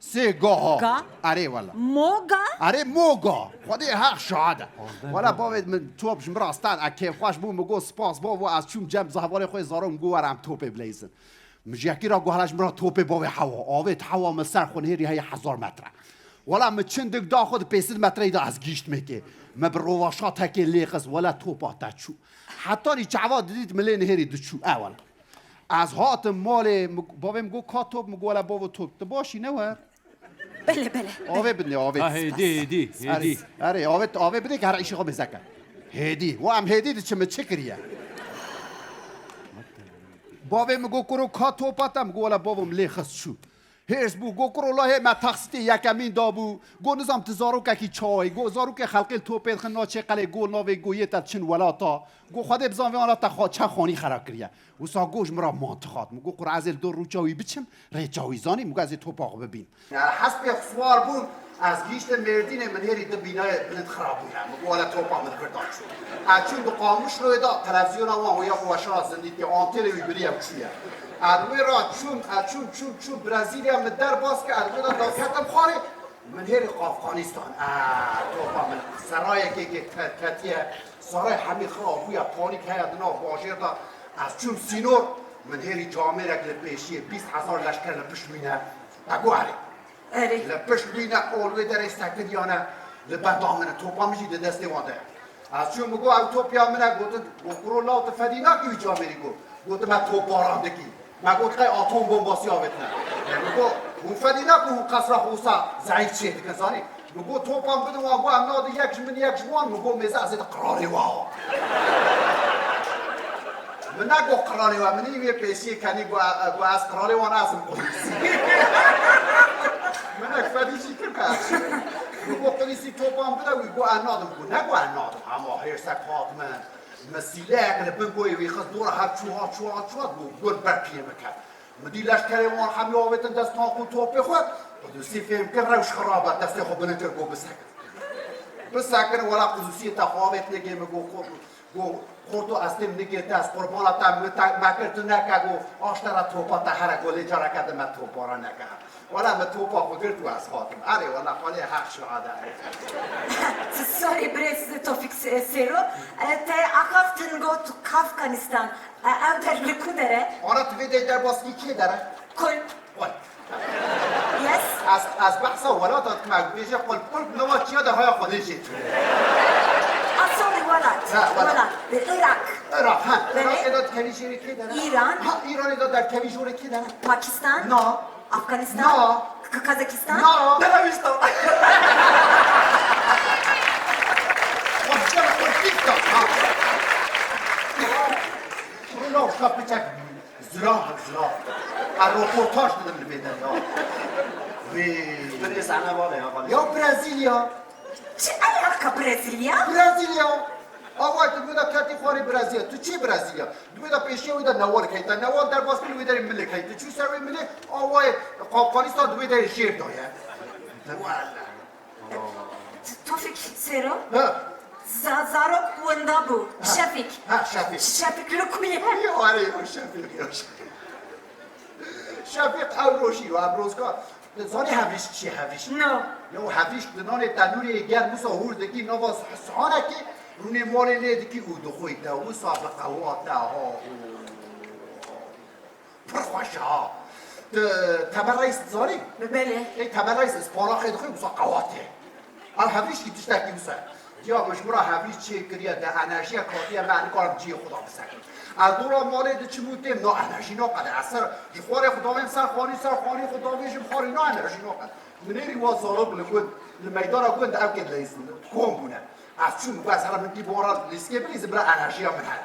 Sê ga ha. Ga? Erê wela. Mo ga? Erê mo ga. Xwedê heq şahid e. Wela bavê min top ji min re stend, e kêfxweş bû, min got, "Spas bavo." Ez çûm cem hevalê xwe zarok, min got, "Were em topê bileyzin." Min ji yekî re got, "Hele ji min re topê bavê hewa." Avêt hewa min ser xwe nihêrî heye hezar metre. Wela min çindik da xwe di pênc sed metreyê de ez gihîşt mêkê. Me bi rovaşatekê lê xist, wele topa te çû. Hetanî çava didît min lê nihêrî diçû. E wele. Ez hatim malê, min, bavê min got, "Ka top?" Min got, "Wele bavo top." "Tu baş î, ne wer?" Belê, belê. Avê bidinê, avê. Ha, hêdî, hêdî, hêdî. Erê, erê, avê, avê bidê ke her îşê xwe mêze ke. Hêdî. Wa em hêdî diçin, min çi kiriye? Bavê min got, "Kuro, ka topa te?" Min got, "Wele bavo, min lê xist çû." Hêrs bû, got, "Kuro, la hê me taksîtê yekemîn dabû." Got, "Nizam tu zarokekî çawa yî?" Got, "Zarokê xelqê li topê dixin, naçê qelê." Got, "Navê got yê te diçin welata." Got, "Xwedê bizan vê welata xwe çend xanî xera kiriye." Wisa got, "Ji min re mantiq hat." Min got, "Kuro, ez ê li dor rûça wî biçim, rêça wî zanî." Min got, "Ez ê topa xwe bibînim." Hespê xwe siwar bûm, ez gihîştim Mêrdînê, min hêrî di bînayê bilind xira bûne. Min got, "Wele topa min girda çû." Ez çûm di Qamişloyê de, televîzyona wan wê ya ku weşana zindî tê, antênê wî biriye û çûye. Ez wê ra çûm, ez çûm, çûm, çûm Brezîlya, min derbas kir, ez wê de daketim xwarê, min hêrî Afganîstan. E, topa min serayekê ke-, ketiye, saray hemî xira bûye, panîk heye di nav bajêr de. Ez çûm sînor, min hêrî camêrek li pêşiyê, bîst hezar leşker li pişt wî ne. Me got, "Erê." Erê. Li pişt wî ne, ol wê derê sekiriyane, li benda min e, topa min jî di destê wan de ye. Ez çûm, min got, "Ew topiya min e." Gotin, got, "Kuro, law tu fedî nakî wî camêrî?" Got. Gotin, "Me toparan dikî." Me got, "Qey atom bombasî avêtine." Min got, "Hûn fedî nakin hûn qesra xwe wisa zeîf çê dikin, zanî?" Min got, "Topan bidin wan." Got, "Em nadin, yek ji min, yek ji wan." Min got, "Mêze ez ê di qiralê we." Min negot qiralê we, min î wê pêşiyê kenî got, e, got, "Ez qiralê wan, ez im Qudusî." Min ek fedî jî kir ke ez çi. Min got, "Qudusî topan bide wî." Got, "Ez nadim." Got, negot, "Ez nadim." Hema hêrsek hat min. Min sîleyek li bin goyê wî xist, dora her çû hat, çû hat, çû hat, got, gur ber piyê min ket. Min dî leşkerê wan hemî avêtin dest tank û topê xwe. Qudusî fêm kir, rewş xirab e, destê xwe bilind kir, got, "Bisekin." Bisekin, wela Qudusiyê te xwe avêt nigê min, got, "Xwe, got, xorto ez têm nigê te, ez qurbana te, min te me kir, tu neke." Got, "Aş te re topa te here." Got, "Lê careke din me topara neke." Wela min topa xwe girt û ez hatim. Erê, wela xalê heq şada. Sorry, birêz Tofîk Se-, Sêro. E, te axaftin got Afganistan. E, ew der li ku der e? Ana, tu vê dey derbasî kê der e? Kul. Kul. Yes. Ez, ez behsa welata dikim, ez bêje qulp, qulp nava çiya de haya Xwedê jê tune. Ah, sorry, welat. Ha, welat. Welat. E, Irak. Irak, ha. Belê. Irakê de dikevî jêrê kê der e? Îran. Ha, Îranê de derkevî jêrê kê der e? Pakistan. Na. Afganistan? Na. K-, Kazakistan? Na. Derewistan. Pakistan, Pakistan. Ha. Şunu ne usta piçek zira, zira. Ha, roportaj dedim li bêden ya. Vê. Birê sahne vale ya, vale. Ya Brezilya. Çi alaka Brezilya? Brezilya. Awa, tu wê de ketî xwarê Brezilya. Tu çi Brezilya? Di wê de pêşiya wê de newal heyî. Te newal derbas kir, wê derê milik heyî. Tu çû ser wê milê, awayê Afganistan di wê derê jêr daye. Wele. Tofîk Sêro? Ha. Za-, zarok winda bû. Ha. Şefîk. Ha, Şefîk. Şefîk li ku ye? Ya, erê, ya Şefîk, ya Şefîk. Şefîk ew rojî, ew rojka. Zanî hevîşk çi ye, hevîşk? No. Ya hevîşk di nanê tenûrê germ wisa hûr dikî, nava sihanekê rûnê malê lê dikî û dixwî te wisa bi qehwa te ha. Pir xweş e ha. Te-, Temel Reis dizanî? Belê. Ê Temel Reis ispanaxê dixwî wisa qehwa tê. Ev hevîşkî tiştekî wisa ye. Diya min ji min re hevîş çêkiriye, de enerjiyek hatiye me, ez nikarim cihê xwe de bisekim. Ez dora malê diçim û têm, na enerjî naqede. Ez ser ji xwarê xwe davêm ser xanî, ser xanî xwe davêjim xwarê, na enerjî naqede. Min êrî wa zarok li gund, li meydana gund ev kê dileyzin, kom bûne. Ez çûm, ez here min tî bi wan re lîstikê bilîzim, bila enerjiya min heye.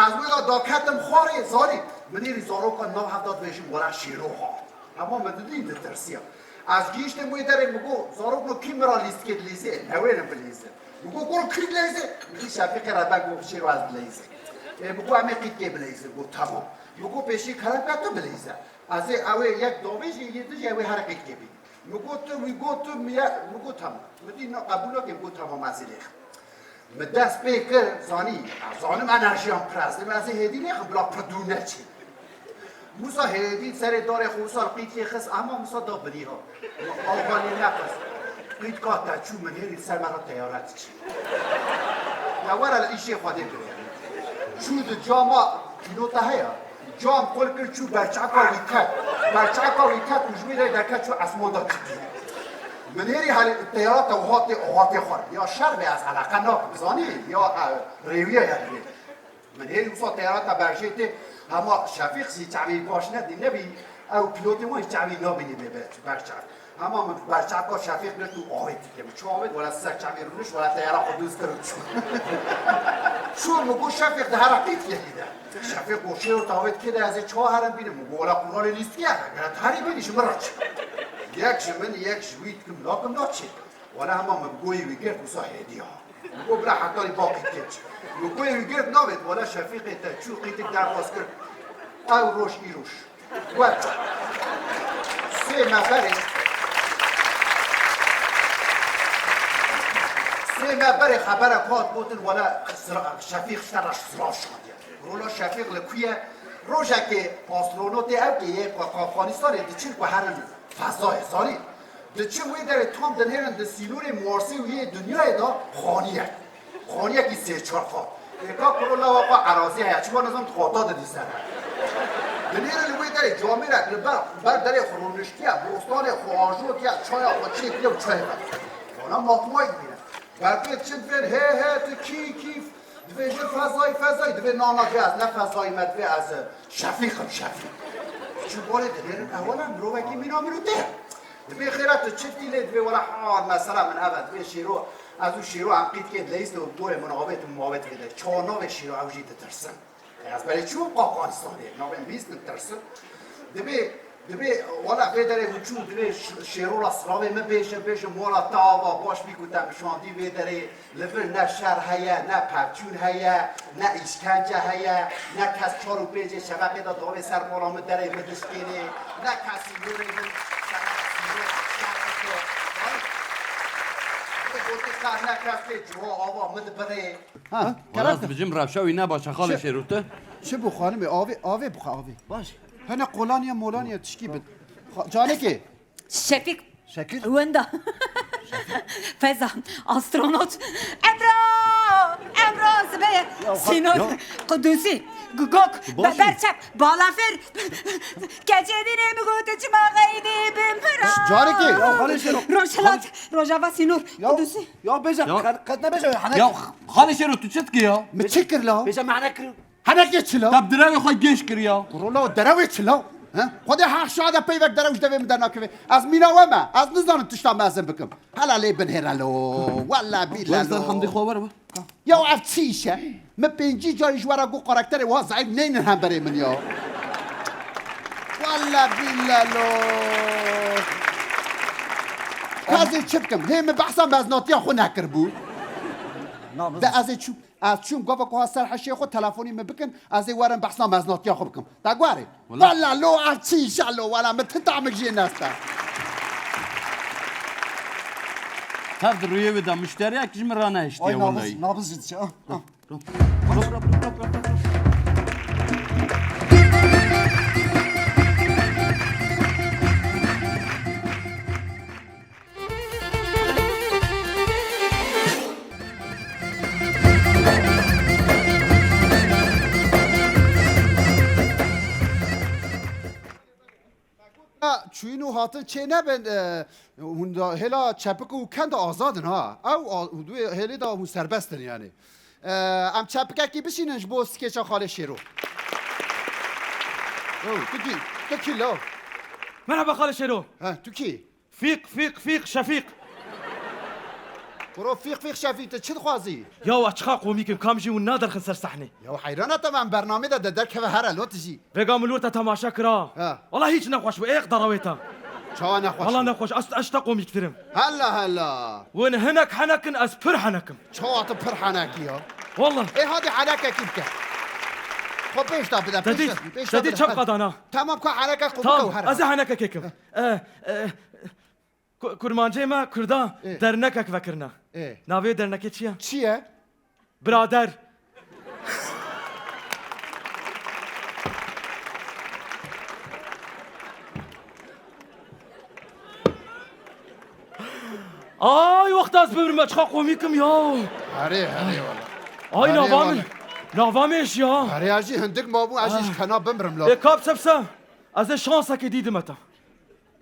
Ez wê de daketim xwarê, zanî, min êrî zarokan nav hev de dibêjim, wela şêro hat. Hema min didî ditirsiya. Ez gihîştim wê derê, min got, "Zarokno, kî min re lîstikê dileyzê? Newêrin bileyzin." Min got, "Kuro, kî dileyzê?" Min dî Şefîqê re, ben got, "Şêro, ez dileyzim." Ê, min got, "Em ê qîtkê bileyzin." Got, "Temam." Min got, "Pêşî kerem ke tu bileyze. Ez ê ew ê yek davêjê yê din jî ew ê here qîtkê bî." Min got, "Tu," wî got, "Tu min ye," min got, "Temam." Min dî na qebûl nake, min got, "Temam, ez ê lêxim." Min dest pê kir, zanî, ez zanim enerjiyan pir ez, ez ê hêdî lêxim, bila pir dûr neçî. Wisa hêdî serê darê xwe wisa li qîtkê xist, ema wisa da binî ha. Ava lê neqist. Qîtka te çû, min hêrî ser me re teyare diçî. Ya were li îşê Xwedê bibê. Çû di cama, pîlota heye. Cam qul kir, çû berçavka wî ket. Berçavka wî ket û ji wî re derket, çû esman da çikî. Min hêrî hel teyara te wiha tê axafê xwe. Ya şer be ez eleqe nakim, zanî? Ya, e, rêwiya ya divê. Min hêrî wisa teyara te berjê tê, hema Şefîq zî çavî baş nedî, nebî ew pilotê wan çavî nabînî bê be, berçav. Hema min berçavka Şefîq girt û avêt dike. Min çi avêt, wela ser çavî rûniş, wela teyara xwe dûz kir û çû. Çû, min got, "Şefîq, di here qît yekî de." Şefîq got, "Şêro, tavêt kê de ez ê çawa herim bînim?" Min got, "Wela quralê lîstikê hebe, gere diherî bînî ji min re çi." Yek ji min, yek ji wî dikim, nakim, naçê. Wela hema min goyê wî girt, wisa hêdî ha. Min got, "Bira, hetanî baqî kê çi." Min goyê wî girt, navêt, wela Şefîqê te çû qîtik derbas kir. Ew roj îroj. Wek sê me berê, sê me berê xeberek hat gotin, wela Sira-, Şefîq ji te re silav şandiye. Rola Şefîq li ku ye? Rojekê astronotê ew kê yê ku Afganistanê diçin ku herin fezayê, zanî? Diçin wê derê tam dinêrin di sînorê Marsê û yê dinyayê de xaniyek. Xaniyekî sê çar qat. Êka kuro lawa xwe erazî heye, çima nizam dixwata didî ser. Dinêrin li wê derê camêrek li ber, ber derê xwe rûniştiye, bostanê xwe ajotiye, çaya xwe çêkiriye û çayê vedixe. Wana matmayî dibîne. Berpê diçin divên, "Hê, hê, tu kî, kî?" Divê jê fezayî, fezayî. Divê, "Na, na, divê ez ne fezayî me, divê ez, e, Şefîq im, Şefîq." Çi bolê dinêrin, ewela mirovekî mîna mîrûtê. Divê xêra tu çi dikî lê divê wela hal mesela min ev e, divê Şêro, ez û Şêro em qît kê dileyîstin û gorê min avêt û mavêt vê de. Çawa navê Şêro ew jî ditirsin. Ez berê çûm Afganistanê, navê min bîstin tirsin. Divê, divê wela vê derê hûn çûn divê Ş-, Şêro ra silavê min bêjin, bêjin, "Mola te ava baş bî ku te min şandî vê derê." Li vir ne şer heye, ne pevçûn heye, ne îşkence heye, ne kes çar û pêncê şeveqê de dawê ser mala min derê min dişkênê, ne kes sînorê min şeveq sînor şer bike. Ay. Min gotî ka ne kes tê ciwa ava min dibirê. Ha, Wala kerem. Dibêjim rewşa wî ne baş e, xalê Şêro tu. Çi bû xanimê? Avê, avê bixwe, avê. Baş. Hene kolanya molanya tişkî bin. Xa-, canekê. Şefik. Şekil. Wenda. Feza. Astronot. Emra! Emra Zibe. Ya, Sînor. Ya. Qudusî. Gugok. Baş mı? Berçep. Balafir. Keçê dînê mi gote çima xeydî bin pira. Şş, carekê. Ya, xalê Şêro. Rojhilat. Rojava Sînor. Ya, Qudusî. Ya, bêje, Ya. Qet, qet nebêje, hene. Ya, xalê Şêro tu çi dikî ya? Mi çi kir la? Bêje, me hene kir. Henekê çi la? Te bi direwê xwe gêş kiriya. Kuro la derewê çi la? He? Xwedê her şa de peyvek derew ji devê min dernakeve. Ez mîna we me. Ez nizanim tişta mezin bikim. Hela lê binhêre lo. Wella bî Wela ser lo. Hemdî xwe were. Ya ev çi îş e? Min pêncî carî ji we re got karakterê wiha zeîf neynin hemberê min ya. Wella bî lo. Ez ê çi bikim? Hê min behsa meznatiya xwe nekiribû. De ez ê çû Ez çûm gava ku ha ser heşê xwe telefonî min bikin, ez ê werim behsa meznatiya xwe bikim. Te guherê? Wala. Wala lo ev çi îşa lo, wala min ti tamik jê neste. Tev di rûyê wê de muşteriyek ji min re nehiştiye Ay, welayi. Nabız, nabız jî diçe. Ah, ah. Rop, rop, rop. Çûyîn û hatin çê nebin, e, hûn da hêla çepik û kenda azad in ha. Ew a-, hûn di wê hêlê de hûn serbest in yani. E, em çepikekî bişînin ji bo skeça Xalê Şêro. Oh, tu kî, tu kî lo? Merhaba Xalê Şêro. He, tu kî? Fîq, fîq, fîq, Şefîq. Kuro fîq, fîq, Şefîq, tu çi dixwazî? Ya we çiqa komîk in, kam jî hûn naderxin ser sehnê. Ya heyrana te, em bernamê de de derkeve here lo tu jî. Vêga min li wir te temaşe kira. Ha. Wala hîç nexweş bû, êq derawê te. Çawa nexweş Wala bû? Nexweş, ez, ez ji te komîktir im. Hela, hela. Hûn hinek henek in, ez pir henek im. Çawa tu pir henek î ya? Wala. Ê hadi henekekî bike. Xwe pêş de bide, Te pêş dî, de, pêş te de dî bide. Çepka dana. Tamam, ka heneke komîk Tamam, ew here. Ez ê henekekê kim. Eh, eh, ku-, kurmancê me Kurda Eh. dernekek vekirine. Eh. Navê dernekê çi ye? Çi ye? Birader. Ay, wexta ez bimirim, ez çiqa komîk im ya. Erê, erê, wala. Ay, Erê, nava wala. min, nava min eş ya. Erê, ez jî hindik mabû, ez jî ji Ah. kena bimirim la. Ê, kap sepse, ez ê şansekê dî dime te.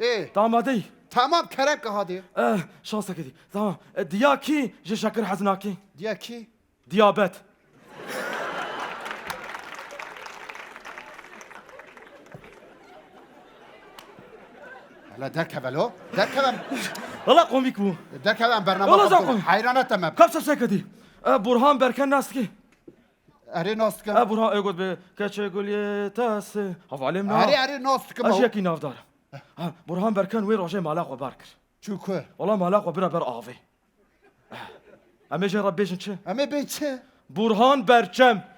Ê. Te amadeyî? Tamam, kerem ke hadê. Eh, şanseke dî. Tamam. Eh, diya kî ji şekir hez nakî? Diya kî? Diyabet. Hele derkeve lo. Derkeve. Wala komîk bû. Derkeve em bernama Wala xwe zaten. Heyranete me. Kap şanseke dî. Eh, Burhan Berken nas dikî? Erê nas dikim. Eh, Burhan ê got bi keçê guliyê tasi. Hevalê min Erê, ha. Erê nas dikim. Ez ji yekî navdar. Ha, Burhan Berken wê rojê mala xwe bar kir. Çû ku? Wala mala xwe bira ber avê. Em ê jê re bêjin çi? Em ê bên çi? Burhan Berçem.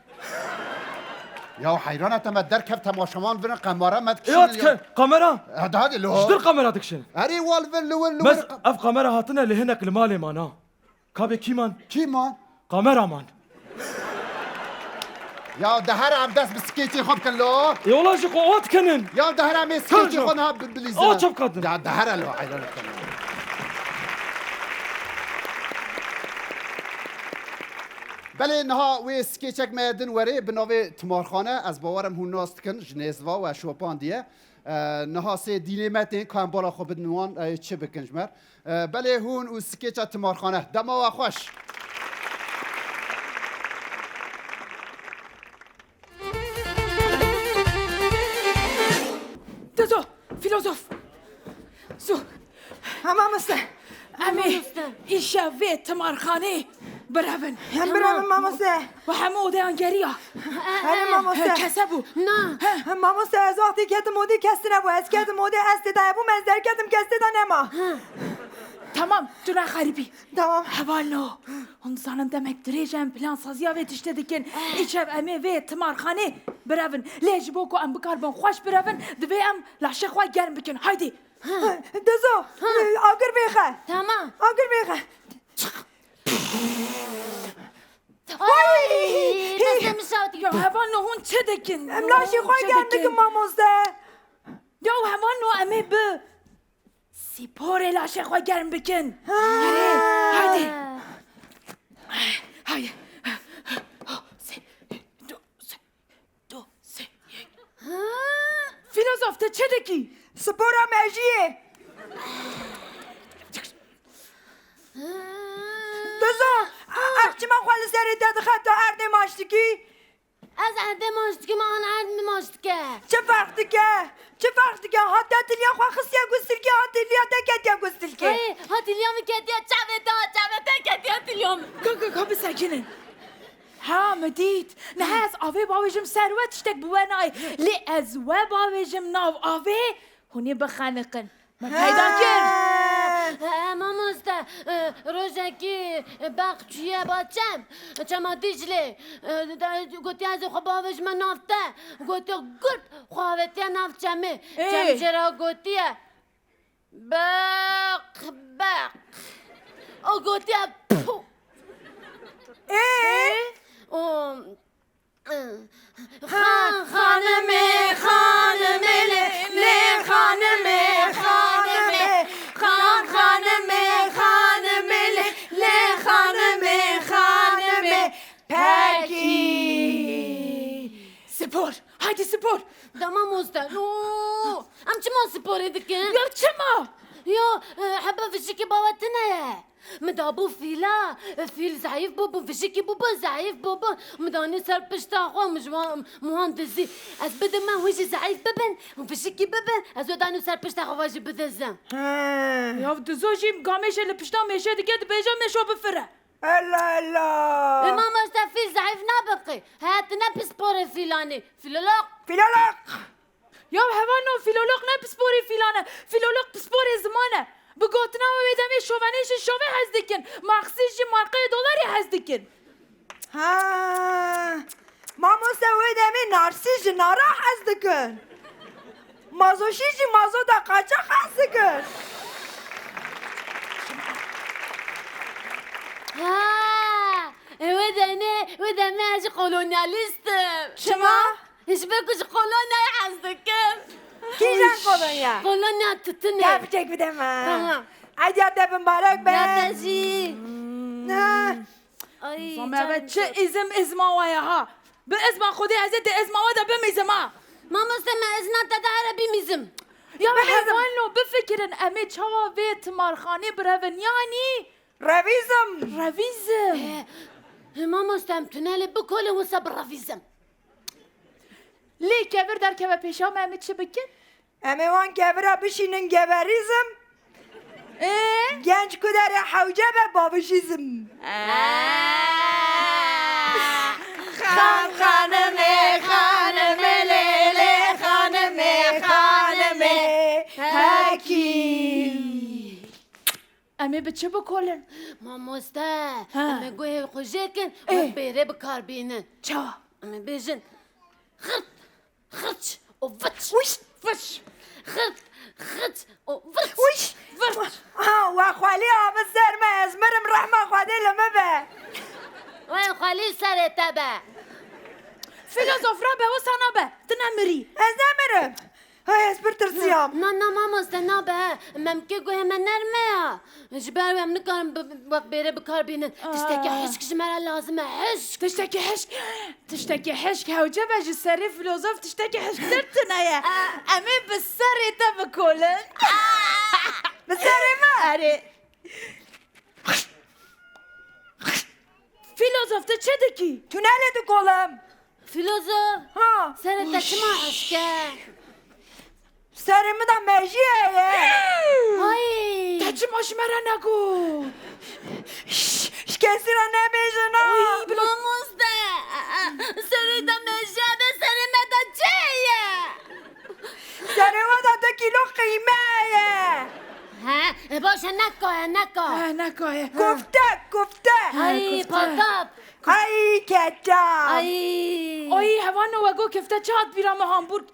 Ya heyran e te me derkev temaşevan virin kamera me dikişin. Ya dike kamera. Hadi hadi lo. Ji dir kamera dikişin. Erê wal vir li wir li Mes wir. Ev kamera hatine li hinek li malê mana. Kabê kî man? Kî man? Kameraman. Ya de here em dest bi skeçê xwe bikin lo. Ê wala ji xwe ot kinin. Ya de here em ê skeçê xwe niha bi-, bilîzin. O çap kadin. Ya de here lo, eyran bikin. Belê niha wê skeçek me din were bi navê Timarxane. Ez bawerim hûn nas dikin, ji nêzva we şopandiye. E, niha sê dînê me tên, ka em bala xwe bidin wan, e, çi bikin ji me re? E, belê hûn û skeça Timarxane. Dema we xweş. Tezo, filozof. Su. Ha, mamoste. Em ê Mamoste. Îşev vê Timarxanê birevin. Em birevin, mamoste. Û hemû odeyan geriya. Erê, mamoste. Kese bû. Na. He. Mamoste, ez wextê ketim odê kes tune bû. Ez ketim odê, ez tê de hebûm, ez derketim, kes tê de nema. Tamam, tu ne xerîbî. Tamam. Hevalno, hûn dizanin demek dirêj em plansaziya vê tiştê dikin. Îşev em ê vê Timarxanê birevin. Lê ji bo ku em bikaribin xweş birevin, divê em laşê xwe germ bikin. Haydi. Dizo, agir bêxe. Tamam. Agir bêxe. Ay, destê min şewitî. Ya hevalno, hûn çi dikin? Em laşê xwe germ dikin, mamoste. Ya hevalno, em ê bi sporê laşê xwe germ bikin. Ha. Erê, haydi. Haydi. Sê, du, sê. Du, sê, yek. Filozof, te çi dikî? Spora mejiyê. Dizo, ev çima xwe li serê te dixe, tu erdê maç dikî? Ez erdê maç dikim, an erd min maç dike. Çi ferq dike? Çi ferq dike? Ha te tiliya xwe xistiye gustilkê, ha tiliya te ketiye gustilkê. Hey, ha tiliya min ketiye çavê te, ha çavê te ketiye tiliya min. Ka, ka, ka, bisekinin. Ha, min dît. Niha ez avê bavêjim ser we tiştek bi we nayê. Lê ez we bavêjim nav avê, hûn ê bixeniqin. Me peyda kir. He, mamoste, e, rojekî, e, beq çûye ba çem, Çema Dîclê. E, de, gotiye ez ê xwe bavêjime nav te. Gotiye gurt xwe avêtiye nav çemê. Ê. Çem jê re gotiye. Beq, beq. O gotiye, pû. Ê? O, xan, xanimê, xanimê lê, lê xanimê, xanimê, xan, xanimê, xanimê lê, lê xanimê, xanimê. Pekî. Spor. Haydi spor. Tamam usta. Oo, em çima sporê dikin? Ya çima? Ya, e, heba fişikê bawe tune ye. Min dabû fîla, e, fîl zayîf bûbû, fişikî bûbû, zayîf bûbû. Min danî ser pişta xwe, min ji wan, min wan dizî. Ez bidim me, hûn jî zayîf bibin, hûn fişikî bibin, ez wê danî ser pişta xwe, wan jî bidizim. He. Ya dizo jî gamêşê li pişta mêşê dike, dibêje mêşo bifire. Ella, ella. Ê mamoste, fîl zayîf nabe qey. Heye tu ne pisporê fîlanî. Filolog. Filolog. Ya hevalno, filolog ne pisporê fîlan e. Filolog pisporê ziman e. Bi gotina we wê demê şovenê ji şovê hez dikin. Marksîst ji markeyê dolarê hez dikin. Ha. Mamoste, wê demê narsîst ji nara hez dikin. Mazoşîst ji mazota qaçax hez dikin. Ha, e, wê demê, wê demê ez jî kolonyalîst im. Çima? Ji ber ku ji kolonyayê hez dikim. Kîjan kolonya? Kolonya tutunê. Gel piçek bide me. Tamam. Eydiya te bi mbarek be. Ya te jî. Ne? Ay, Zame canım be, çi çok. Izm izma wa ya ha. Bi izma Xwedê ez ê di izma we de bimîzim ha. Mamoste, me izna te de here bimîzim. Ya hevalno, bifikirin, em ê çawa vê timarxanê birevin, yanî? Revîzim. Revîzim. He, mamoste, em tunelê bikolin, wisa birevîzim. Lê kevir derkeve pêşa me, em ê çi bikin? Em ê wan kevira bişînin geverîzim. Ee? Genç ku derê hewce be, bavişîzim. Xan xanimê, xanimê, lê lê xanimê, xanimê, hekî. Em ê bi çi bikolin? Mamoste, Ha. em ê guhê xwe jê kin, Ê. wek bêrê bi kar bînin. Çawa? Em ê bêjin, xirt, xirç û viç. Wiş, wiş. Xirt, xirç û viç. Wiş. Viç. Ha, we xwelî abi ser me, ez mirim, rehma Xwedê li min be. Wê xwelî serê te be. Filozof, rabe, wisa nabe. Tu nemirî. Ez nemirim. Hay, ez pir tirsiyam. Na, na, mamoste, nabe he. Memkê guhê me nerm e ya. Ji ber wê em nikarin bi, bi, wek bêrê bi kar bînin. Tiştekî Aa. hişk ji me re lazim e, hişk. Tiştekî hişk, tiştekî hişk hewce be, ji serê filozof tiştekî hişktir tune ye. Aa. Em ê bi serê te bikolin. Bi serê me? Erê. Filozof, tu çi dikî? Tunelê dikolim. Filozof, Ha. serê te çima hişk e? Serê min de mejiyê ye. Ay! Te çima ji me re negot? Şş, ji kesî re nebêjin ha. Ay, bila- Mamoste, serê te mejiyê be, serê me de çi ye? Serê we de du kîlo qîme ye. He, e, baş e, neka ye, neka. He, neka ye. Kufte, kufte. Ay, He, kufte. Pakap. Ay, ketap. Ay. Ay, hevalno, we got kifte, çi hat bîra me, hamburg.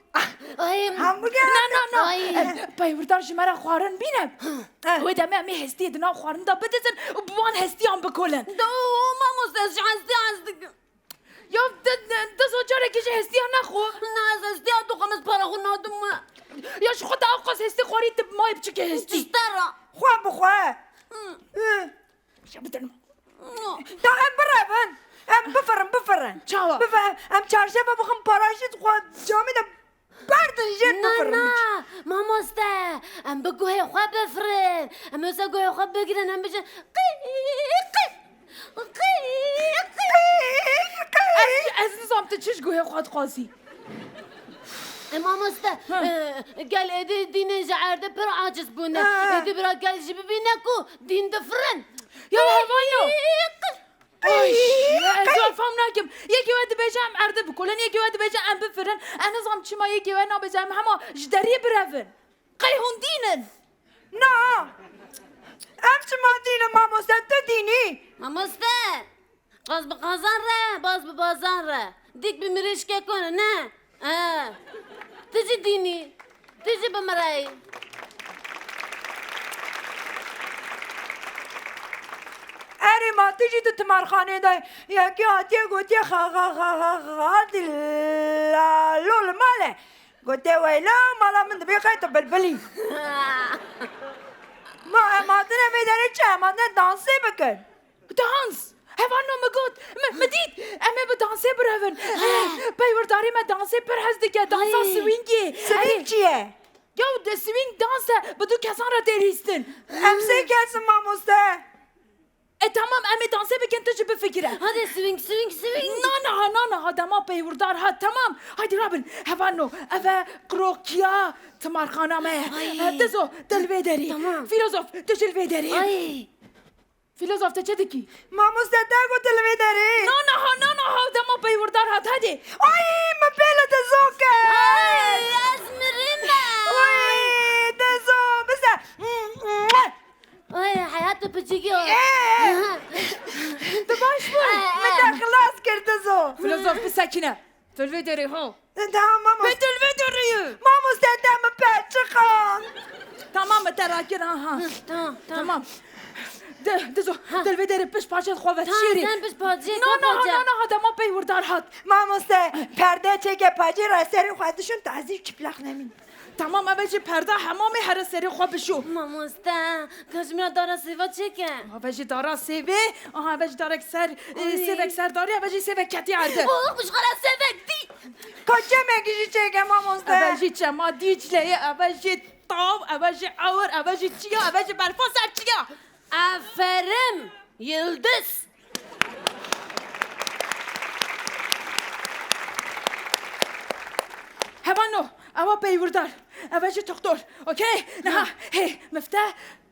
Ay. Hamburger. Na, na, na. Ay. Em, peywirdan ji me re xwarin bîne. He. Wê demê em ê hestiyê di nav xwarin de bidizin û bi wan hestiyan bikolin. Do, mamoste, ez ji hestiya hez dikim. Ya, de, de, de zor carekê ji hestiya nexwe. Na, ez hestiya dixwim, ez para xwe nadim we. Ya, ji xwe de ew qas hestî xwarî, tu bi mayê biçikê hestî. Ji te re. Xwe bi xwe. Hı. Hı. Ya, bidinim. No. Ya, em birevin. Em bifirin, bifirin. Çawa? Bife-, em çarşefa bixin paraşît xwe camî de berdin jêr Na, bifirin. na, mamoste, em bi guhê xwe bifirin. Em wisa guhê xwe bigirin, em bijin, qî, qî, qî, qî. Ez, ez nizam tu çi ji guhê xwe dixwazî. E, mamoste, Hı. e, gel êdî dînên ji erdê pir aciz bûne. Ha. Êdî bira gel jî bibîne ku dîn difirin. Ya hevalno. Qî, qî. Ay, ez zor fam nakim. Yekê we dibêje em erdê bikolin, yekê we dibêje em bifirin. Ez nizam çima yekê we nabêje em hema ji deriyê birevin. Qey hûn dîn in? Na. Em çima dîn in, mamoste, tu dînî? Mamoste, qaz bi qazan re, baz bi bazan re. Dîk bi mirîşkê kon e, ne? E, tu jî dînî, tu jî bi min re yî. Erê ma tu jî di timarxanê de yekê hatiye gotiye xa, xa, xa, xa, xa, dila, lo li malê. Gotiye weyla, mala min dibê qey tu bilbilî. Ma em hatine vê derê çi? Em hatine dansê bikin. Dans! Hevalno min got, min, min dît, em ê bi dansê birevin. He, peywirdarê me dansê pir hez dike, dansa Ay. swingê. Swing Erê. çi ye? Ya, de swing dans e, bi du kesan re tê lîstin. Em sê kes in, mamoste. E, tamam, em ê dansê bikin, tu jî bifikire. Hadi swing, swing, swing. Na niha, na niha, dema peywirdar hat, tamam. Haydi rabin, hevalno, ev e qirokiya timarxana me ye. Ay. E, Dizo, tu li vê derê. Tamam. Filozof, tu jî li vê derê. Ay. Filozof, te çi dikî? Mamoste, te got tu li vê derê. Na niha, na niha, dema peywirdar hat, hadi. Ay, min pê li Dizo kir. Ay, ez mirîme. Ay, Dizo, bise. Ay, heyat tu piçîkî o. Ee. Tu baş bû. Ee, Min te ee. xilas kir, Dizo. Filozof, bisekine. Tu li vê derê ha. Tamam, mamoste. Min tu li vê derê ye. Mamoste, te min perçiqand. Tamam, min te rakir, ha, ha. Hı, tamam, tamam. Tamam. De, Dizo, Ha. tu li vê derê pişt parçe xwe ve Tamam, şêrê. sen pişt parçeyê Na, xwe na, ha, parçe. na, na, ha, dema peywirdar hat. Mamoste, perde çêke pacê re serê xwe dişin, tu ezî çiplaq nemîn. Tamam, eve jî perda hemamê here serê xwe bişo. Mamoste, ka ji min re dara sêva çêke. Eve jî dara sêvê, aha, eve jî darek ser, e, Ay. sêvek ser darê, eve jî sêvek ketî erde. Oh, ji xwe re sêvek dî. Ka çemekî jî çêke mamoste. Eve jî çema Dîcleyê, eve jî tav, eve jî ewir, eve jî çiya, eve jî berfa ser çiya. Aferin Yildiz. Hevano, ewa peywîrdar, eve jî doktor. Okey? Niha, Ha. hê, mifte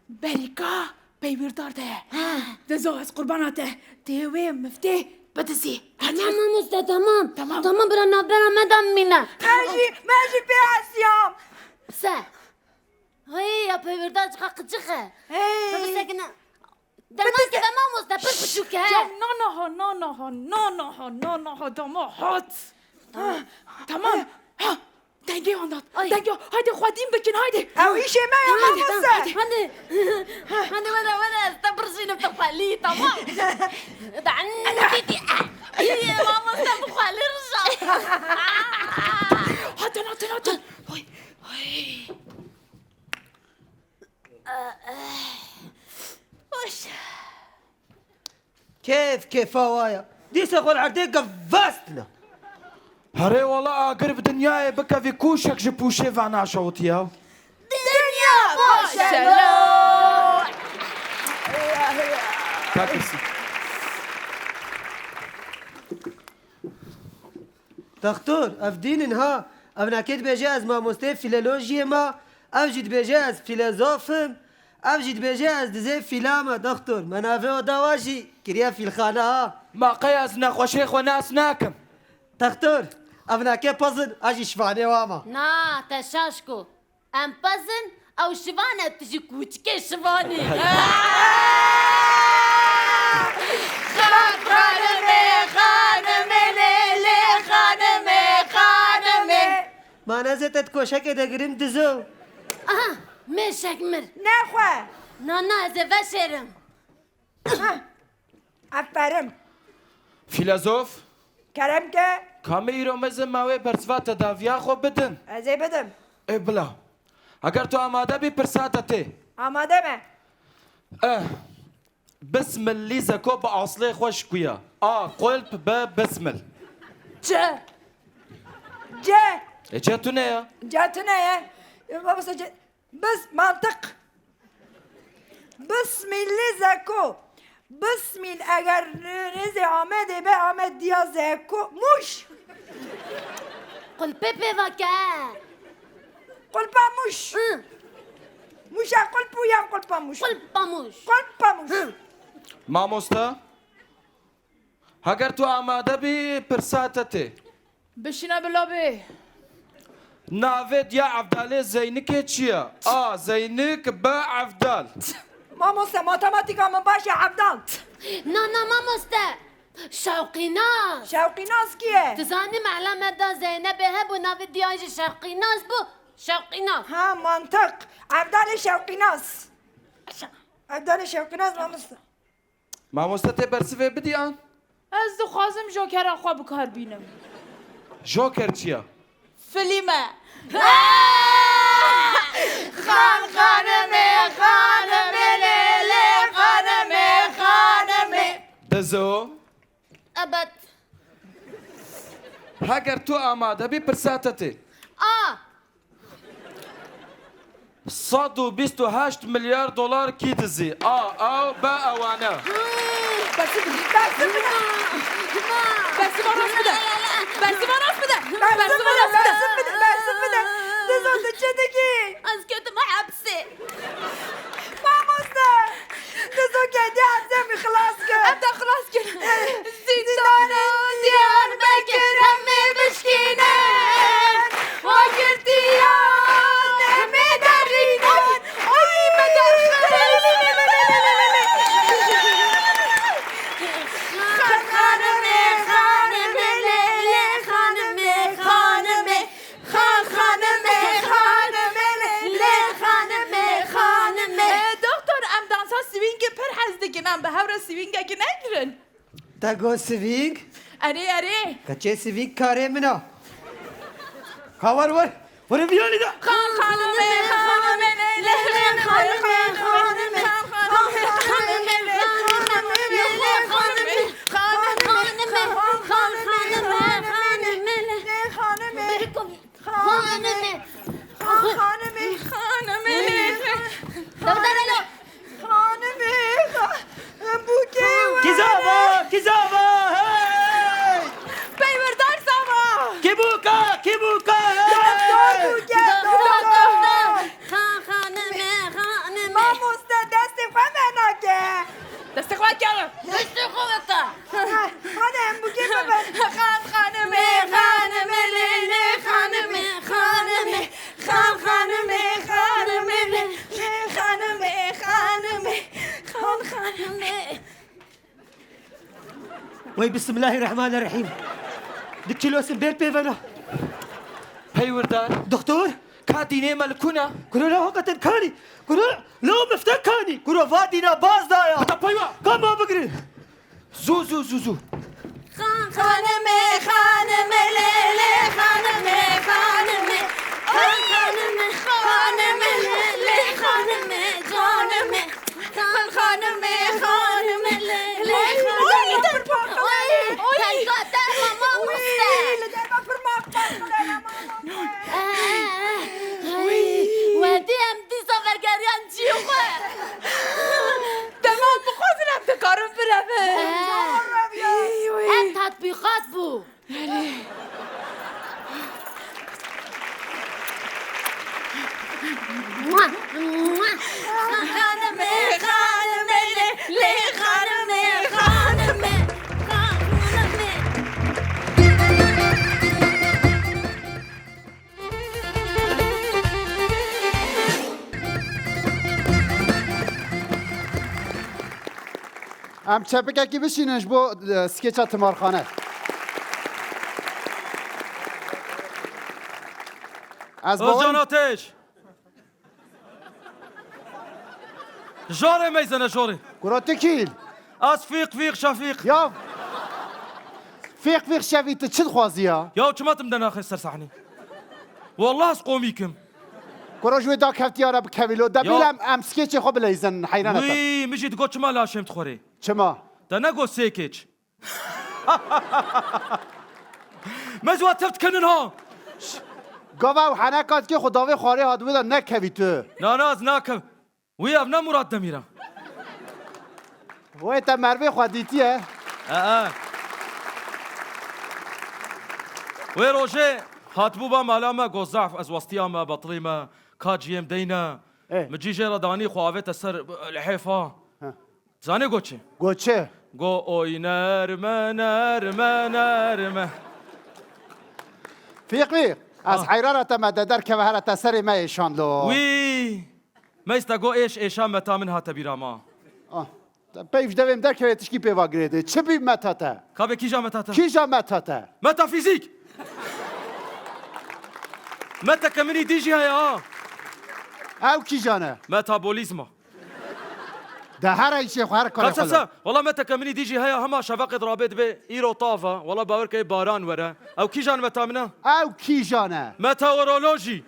berîka peywîrdar de. Ha. Dizo ez qurbana te. Tê wê miftê bidizî. Tamam mamoste, tamam. Tamam. Tamam, bira navbera me de mîne. Me jî, me jî pê hesiyam. Se. Hey, ya peywîrdar çiqa qicix e. Hey. Tabi sekine. Dema ki ve mamoste pir biçûk e. Can, no, no, ho, no, no, ho, no, no, ho, no, no, ho, dama hat. Tamam. Tamam. Ha, dengê andat. Ay. Dengê, haydi xwedîn bikin, haydi. Ew îşê me ya Hadi, mamoste. Hadi. Hadi were, were, ez te birjînim te xwelî, tamam. Dan, didi. Ay, mamoste bi xwelî rija. Hatin, hatin, hatin. Oy, oy. Hoş. Kêf kêfa wa ya. Dîsa xwe li erdê gevastina. Herê wala agir bi dinyayê bikevî kûşek ji pûşê ve naşewitiya. Dinya baş e lo. Takirsin. Doktor, ev dîn in ha. Ev nake dibêje ez mamosteyê fîlolojiyê me, ev jî dibêje ez fîlezof im, ev jî dibêje ez dizê fîla me. Doktor, me navê oda wa jî kiriye fîlxane ha. Ma qey ez nexweşê xwe nas nakim. Doktor, ev nake pez in, a jî şivanê wa me. Na, te şaş ku. Em pez in, ew şivan e, tu jî kûçikê şivanî. Xan xanimê, xanimê, lê, lê, xanimê, xanimê. Ma ne zê te di koşekê de girim dizo. Aha, mêşek mir. Nexwe. Na, na, ez ê veşêrim. Aferin. Filozof. Kerem ke. Ka me îro mezin ma wê bersiva tedaviya xwe bidin. Ez ê bidim. Ê bila. Eger tu amade bî, pirsa te tê. Amade me. Eh. Bismil lîzeko bi aslê xwe ji ku ya? A, qulp, B, bismil. C. C. E, C tune ya. C tune ye. E, babası C. Bis, mantık. Bismilli zeko. Bismil eger nêzê Amedê be, Amed diya zeko. Muş. Qulpê pê vake. Qulpa Muş. Hı. Muşa qulpu yan qulpa Muş. Qulpa Muş. Qulpa Muş. Hı. Mamosta. Heger tu amade bî, pirsa te tê. Bişîne bila bê. Navê diya Evdalê Zeynikê çi ye? A, Zeynik, B, Evdal. Mamoste, matematîka min baş e, Evdal. Na, na, mamoste. Şewqînaz. Şewqînaz kî ye? Tu zanî mehla me da Zeynebê hebû, navê diya jî Şewqînaz bû. Şewqînaz. Ha, mantık. Evdalê Şewqînaz. Evdalê Şewqînaz, mamoste. Mamoste, tê bersivê bidî an? Ez dixwazim jokera xwe bi kar bînim. Joker çi ya? Filîm e. Xan xanimê, xanimê, lê, lê, xanimê, xanimê. Dizo. Ebet. Heger tu amade bî, pirsa te tê. A. Sed û bîst û heşt milyar dolar kî dizî? A, ew, B, ewane. Bersiv bide. Bersiv bide. Bersiva rast bide. Bersiva rast bide. Bersiva rast bide. Bersiv bide. Bersiv bide. Dizo, tu çi dikî? Ez ketime hepsê. Mamoste. Dizo ketiye hepsê, em ê xilas kir. Em te xilas kir. Zîndana Diyarbekir em ê bişkînin. Wa girtiya em ê derînin. Ay, me derxist. Xanimê, xanimê, lê, lê, xanimê, xanimê. Xan xanimê, xanimê, lê xanimê, xanimê. E, doktor, em dansa swingê pir hez dikin, em bi hev re swingekî negirin? Te got swing? Erê, erê. Keçê swing karê min a. Ka wer wer. Were viyanî de. Xan xanimê, xanimê, lê, lê, lê, xanimê, xanimê, xan xanimê, lê, lê, xanimê, xanimê, xanimê, xan xanimê, xanimê, lê, lê, xanimê, xanimê, xan xanimê, xanimê, lê, lê, xanimê. Xanimê, xa-, bûkê we. Kî zava, kî zava, hey! Peywirdar zava. Kî bûka, kî bûka, hey! Doktor bûke, doktor. Doktor. Xa-, xanimê, xanimê. Mamoste, destê xwe me nake. Destê xwe ke. Destê xwe veke. Hadi em bûkê bibe. Xan xanimê, xanimê, lê, lê, xanimê, xanimê. Xan xanimê, xanimê, lê, lê, xanimê, xanimê, xan xanimê. Wey, Bismillahirrahmanirrahîm. Di kîlosin bêr pê vena. Peywirda. Doktor? Ka dînê me li kuna? Kuro la hoqetin kanî. Kuro la mifte kanî. Kuro va dîna baz daya. Heta peywa. Ka ma bigirin. Zû, zû, zû, zû. Xan xanimê, xanimê, lê, lê, xanimê, xanimê. Xan xanimê, xanimê, lê, lê, xanimê, canimê. Xan xanimê, xanimê, lê, lê, xanimê. Oy, derma, oy. Oy, teyza derma, mamoste. Oy, li derma pirmak, pirmak, pirmak. Ay, wedî em dîsa vegeriyan cî xwe. Dema bixwazin em dikarin birevin. Eh. Ey, wî. Ev tatbîqat bû. Belê. Xanimê, xanimê, lê, lê, xanimê, xanimê, xanimê. Em çepikekî bişînin ji bo, e, skeça timarxane. Ez Özcan bawerim Ateş. Jorê meyzene, jorê. Kuro tu kî? Ez Fîq Fîq Şefîq. Ya. Fîq Fîq Şefîq, tu çi dixwazî ya? Ya çima tu min de naxî ser sahnê? Wallah ez komîk im. Kuro ji wê dakevtiya re bikevî lo. De Ya. bêle em, em skêçê xwe bileyzin, heyran e te. Wî, min jî digot çima laşê min dixwerê. Çima? Te negot sê kêç. Me ji we tev dikinin ha. Gava ew heneka dikê xwe davê xwarê hat wê de nekevî tu. Na, na, ez nakev. Wî ev ne Murat Demîr e. Wê te mervê xwe dîtiye. E, e. Wê rojê hatibû ba mala me, got zaf ez westiya me, betilî me, ka ciyê min deyne. E. Min cî jê re danî xwe avête ser, lihêfa. He. Zanê got çi? Got çi? Got oy nerme, nerme, nerme. Fîq Fîq, ez Ah. heyran e te me de derkeve here te serê me êşan lo. Wî. Meyste got êş êşa meta min hate bîra ma. Ah, te peyv ji devê min derkeve tişkî pê va girêdê. Çi bî meta te? Ka be kîja meta te? Kîja meta te? Metafîzîk! Meteke min î dî jî heye ha. Ew kîjan e? Metabolîzma. De here îşê xwe, here karê Ka xwe. Çesa? Wala meteke min î dî jî heye, hema şeveqê dirabê dibê îro tav e. Wala bawer ke baran were. Ew kîjan meta min e? Ew kîjan e? Meteorolojî.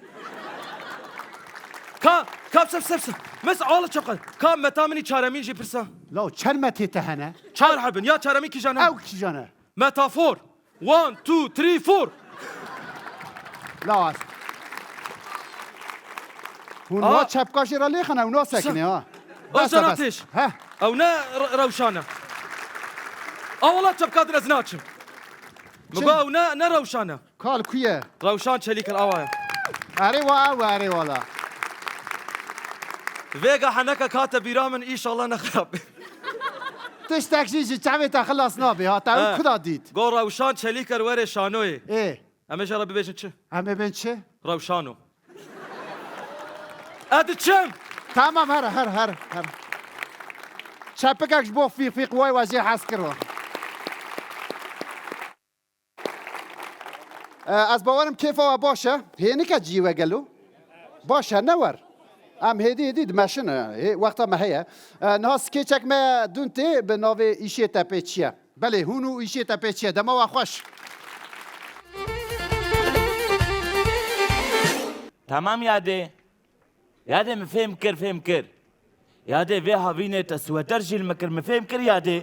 Ka, ka, sef, sef, sef. Mes ala çaqa. Ka meta min î çaremîn jî pirsa. Law, çend metê te hene? Çar hebin. Ya çaremîn kîjan e? Ew kîjan e? Metafor. One, two, three, four. Lawas. Hûn Aa. wa çepka jê re lêxin, ew nasekine ha. Bes e, Özcan bes. Ateş. He. Ew ne re-, rewşan e. A wala çepka din ez naçim. Min Çi? got ew ne, ne rewşan e. Kal ku ye? Rewşan Çelîker awa ye. Erê wa ew, erê wala. Vêga heneka kate bîra min, înşallah ne xirab be. Tiştek jî ji çavê te xilas nabe ha, te ew He. kuda dît? Go Rewşan Çelîker were şanoyê. Ê. Em ê jê re bibêjin çi? Em ê bên çi? Rewşano. Ez diçim. Tamam, here, here, here, here. Çepikek ji bo Fîq Fîq, way we jê hez kir we. E, ez bawerim kêfa we baş e. Hênik e cihê we gelo? Baş e, ne wer. Em hêdî hêdî dimeşin, e, hê, wexta me heye. E, niha skêçek me dûn tê bi navê Îşê Te Pê Çi Ye. Belê, hûn û Îşê Te Pê Çi Ye. Dema we xweş. Tamam yadê. Yadê min fêm kir, fêm kir. Yadê vê havînê te sweter jî li min kir, min fêm kir yadê.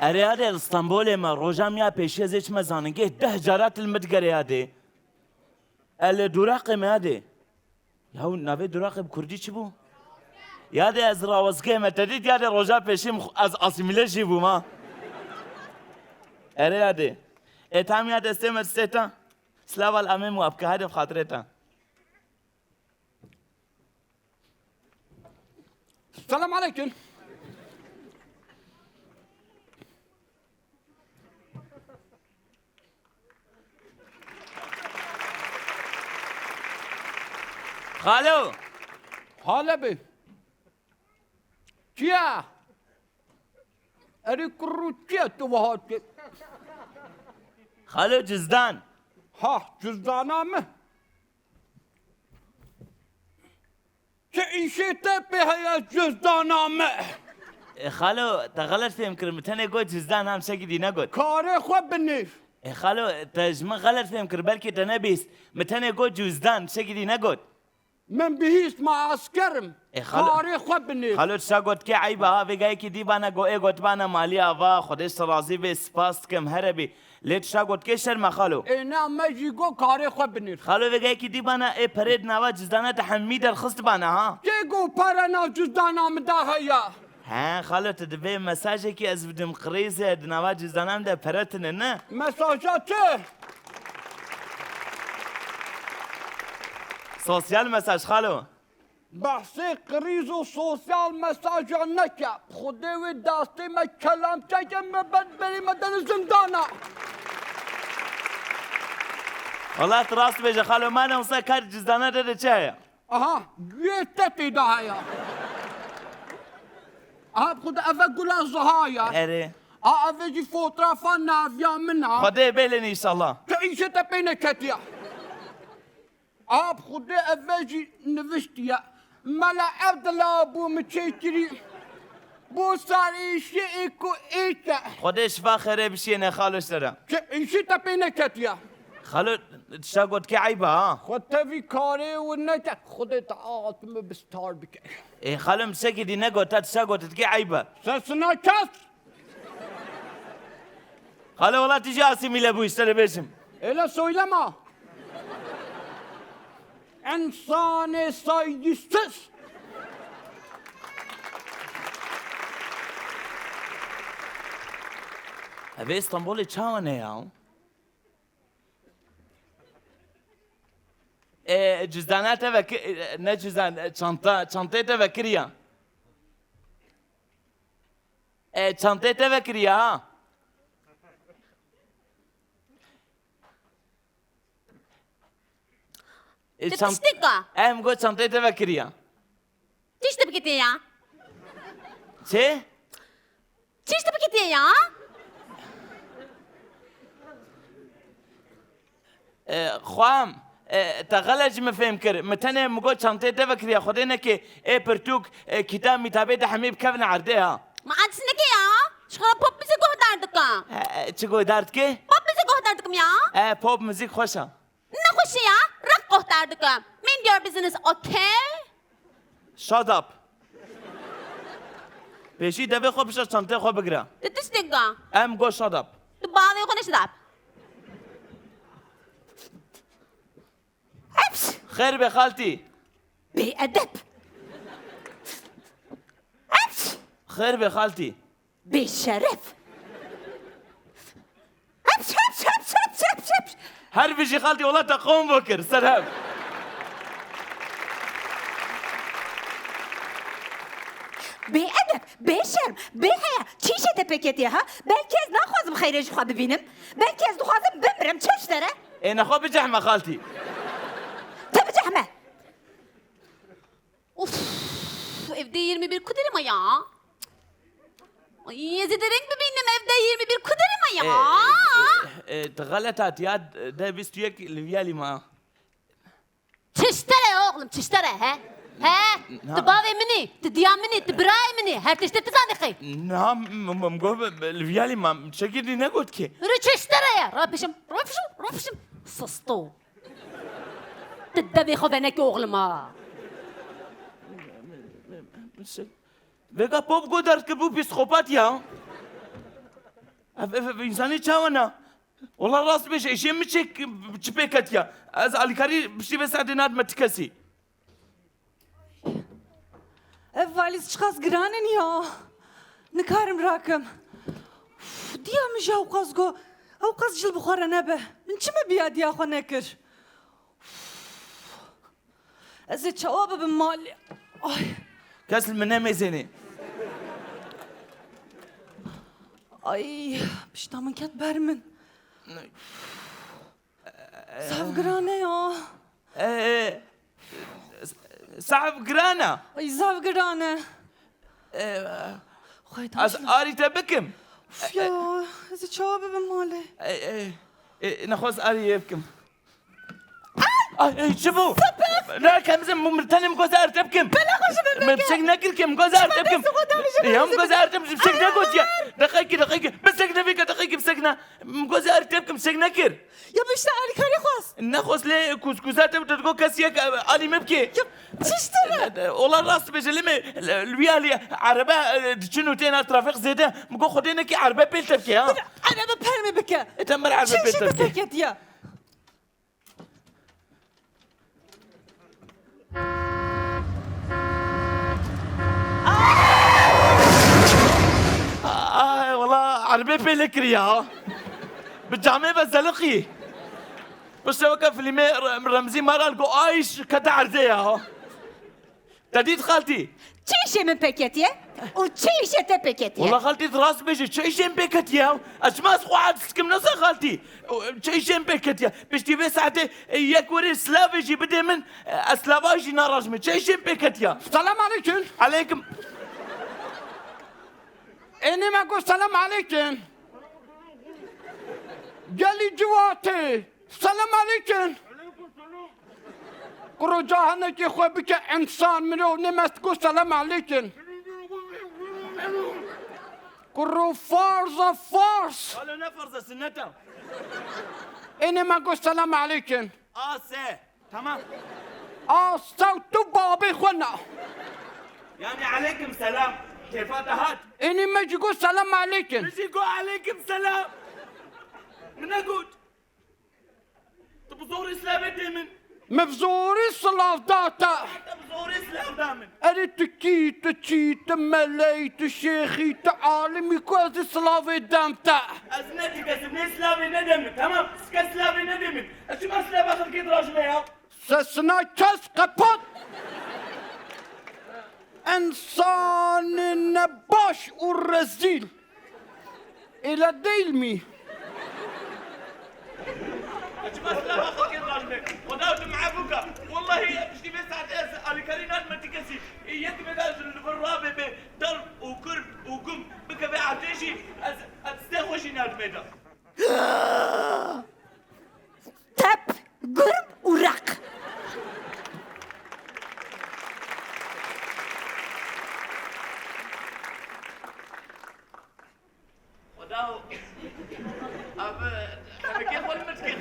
Erê yadê li Stenbolê me, roja min ya pêşî ez ê çime zanîngeh deh cara tu li min digerê yadê. E li Duraqê me yadê. Yaw navê Duraqê bi kurdî çi bû? Yadê ez rawezgê me te dît yadê roja pêşî min xwe-, ez asîmîle jî bûm ha. Erê yadê. E tam ya destê me destê te. Slava li amê min wa bike hadi bi xatirê te. Selam aleyküm. Xalo. Hale be. Çiya? Erê kurru çiya tu wiha te? Xalo cizdan. Ha, cizdana min. Çi îşê te pê heye cizdana me? E, xalo, te xelet fêm kir, min tenê got cizdan, ha, tiştekî dî negot. Karê xwe binêr. E, xalo, te ji min xelet fêm kir, belkî te nebîst. Min tenê got cizdan, tiştekî dî negot. Min bihîst ma esker im. E, xalo. Karê xwe binêr. Xalo, tişta gotkê eyb e, ha, vêgayekî dî bana go, ê gotbana malî ava, Xwedê ji te razî bê, spas dikim, here bî. Lê tişta gotkê şerm e xalo. Ê ne me jî got karê xwe binêr. Xalo vêgayekî dî bana ê perê di nava cizdana te hemî derxist bana ha. Kê got pere nav cizdana min de heye? He xalo tu divê mesajekî ez bidim qirêze di nava cizdana min de pere tune ne? Mesaja çi? Sosyal mesaj xalo. Behsê qirîz û sosyal mesaja neke. Xwedê wê destê me kelamçeke me ber berê me dene zindana. Wala tu rast bêje xalo, ma ne wisa kar cizdana de de çi heye? Aha, guhê te tê de heye. Aha, bi Xwedê eve gula ziha ye. Erê. A eve jî fotoğrafa naviya min a. Xwedê bêlin înşallah. Tu îşê te pê neketiye. A bi Xwedê eve jî niviştiye. Mela Evdila bû min çêkirî. Bo sar êşê ê ku êke. Xwedê şifa xêrê bişiyêne xalo ji te re. Çi êşê te pê neketiye. Xalo, tişta gotkê eyb e ha. Xwe tevî karê û neke. Xwedê te a tu min bistar bike. Ê xalo, min tiştekî dî negot, te tişta gotkê eyb e. Sesina kes. Xalo, wela tu jî asîmîle bûyî, ji te re bêjim. Öyle söyleme. İnsanı saygısız. Ev ê Stenbolê çawa ne ya? E, cüzdana te veki-, e, ne cüzdan, e, çanta, çantê te vekiriya. E, çantê te vekiriya ha. E, çant-, tiştek a? Em got çantê te vekiriya. Tişt bikitê ya. Çi? Tişt bikitê ya. E, xwam, e, te xelet ji min fêm kir. Min tenê min got çantê te vekiriya. Xwedê neke ê pirtûk, e, kîtab mîtabê te hemî bikevin erdê ha. Ma ez neke ya. Ji xwe pop muzîk guhdar dikim. E, e, çi guhdar dikî? Pop muzîk guhdar dikim ya. E, pop muzîk xweş e. Nexweşiya, rek guhdar dikim. Mind your business, okay? Shut up. Pêşî devê xwe bişe çantê xwe bigire. Tu tiştek ga? Em got shut up. Tu bavê xwe ne shut up. Eps! Xêr be xaltî. Bêedeb. Eps! Xêr be xaltî. Bêşeref! Heps, heps, heps, heps, heps, heps. Her bijî xaltî, wela te qombo kir, ser hev. Bêedeb, bêşerm, bêheya, çi îşê te pê ketiye ha? Belkî ez naxwazim xeyrê ji xwe bibînim. Belkî ez dixwazim bimirim, çi ji te re? Ê nexwe bicehme xaltî. Te bicehme. Of, evde yirmi bir kuderime ya. Ay, ez ê dereng bibînim evde yirmi bir kuderime ya. E, e, e, tu xelet hatiya, de bîst û yek li viyalî ma. Çiştere oğlum, çiştere he. He, tu bavê min î, tu diya min î, tu birayê min î, her tiştê tu zanî qey. Na, m-, m-, m-, got, li vîyalî ma, çekî dî negot ki. Rû çeştere ye, rapişim, rapişim, rapişim. Susto. Tu devê xwe venekî oxlima. Vega pop go derdkir bû psîkopat ya. Ev, ev, ev însanî çawa na? Wela rast bêje, êşê min çi, çi pê ketiya. Ez alîkarî piştî vê saetê nadime ti kesî. Ev valîz çiqas giran in ya. Nikarim rakim. Uf, diya min jî ewqas got, ewqas cil bi xwe re nebe. Min çi me biya diya xwe nekir? Uf. Ez ê çawa bibim malê? Ay. Kes li min nemêzênê. Ay, pişta min ket ber min. Zaf giran e ya. Ee, zaf giran e. Ay, zaf giran e. Ee, Xwedê ez arî te bikim. Uf ya, ez ê çawa bibim malê? Ee, ee, ee, nexwest arî yê bikim. Ay, ay, çi bû? Sepet! Ne, kemizim, min tenê min goza erte bikim. Bela xwe ji min bike. Min pişek nekir ki, min goza erte bikim. Çima dest xwe davêje? Ya, min goza erte bikim, pişek negotiye. Deqekî, deqekî, pişek nevike, deqekî, pişek ne. Min goza erte bikim, pişek nekir. Ya, pişta alîkarî xwest. Nexwest lê kûzkûza te, te digot kes yek, e, alî me bike. Ya, çi ji te re? E, e, ola rast bêje lê me, li, li wî alî erebe, e, diçin û têna trafîk zêde. Min got Xwedê nekî erebe pêl te bike, ha. Bir erebe permê bike. E, te mir erebe pêl te bike. Çi ji te peketiye? Ay, wela erbê pê lê kiriye ha. Bi camê ve zeliqî. Piştre weke filmê Re-, Remzî Maral got, "Ayş kete erdê ya." Te dît xaltî? Çi îşê min pêketiye û çi îşê te pêketiye? Wela xaltî, tu rast bêjî, çi îşê min pêketiye? Ez çima ez xwe aciz dikim, nizan xaltî. Çi îşê min pêketiye? Piştî vê saetê, e, yek werê silavê jî bidê min, e, ez silava jî narajime. Çi îşê min pêketiye? Selam aleykum. Aleykum. Ênê me got selam aleykum. Gelî ciwatê. Selam aleykum. Kuro cahanekê xwe bike însan, mirov nêmest ku selam aleykum. Kuro farz e, farz. Alo, ne farz e, sünnet e. Ênê me got selam aleykum. A S. Tamam. A S tu babê xwe na. Yani aleykum selam. Kêfa te hat. Ênê me jî got selam aleykum. Min jî got aleykum selam. Min ne got. Tu bi zorê silavê dê min. Min bi zorî silav da te. Te bi zorê silav da min. Erê tu kî, tu çî, tu meley, tu şêxî, tu alimî ku ez ê silavê dem te. Ez ne ti kesim, ne silavê ne de min. Tamam, ti kes silavê ne de min. Ez çima silava xelkê dirajime ya? Sesina kes qepat. Însanê nebaş û rezîl. Êla değil mi? Çima silava xelkê dirajime? Xweda tu me efû ka. Wallahî piştî vê saetê ez alîkarî nadime ti kesî. Yek vêda ji li vir rabê bê derb û kurb û gum bikeve erdê jî ez, ez stê xwe jî nadime da. Tep, gurb û req. Xweda, ev, xemekê xwe li min dike.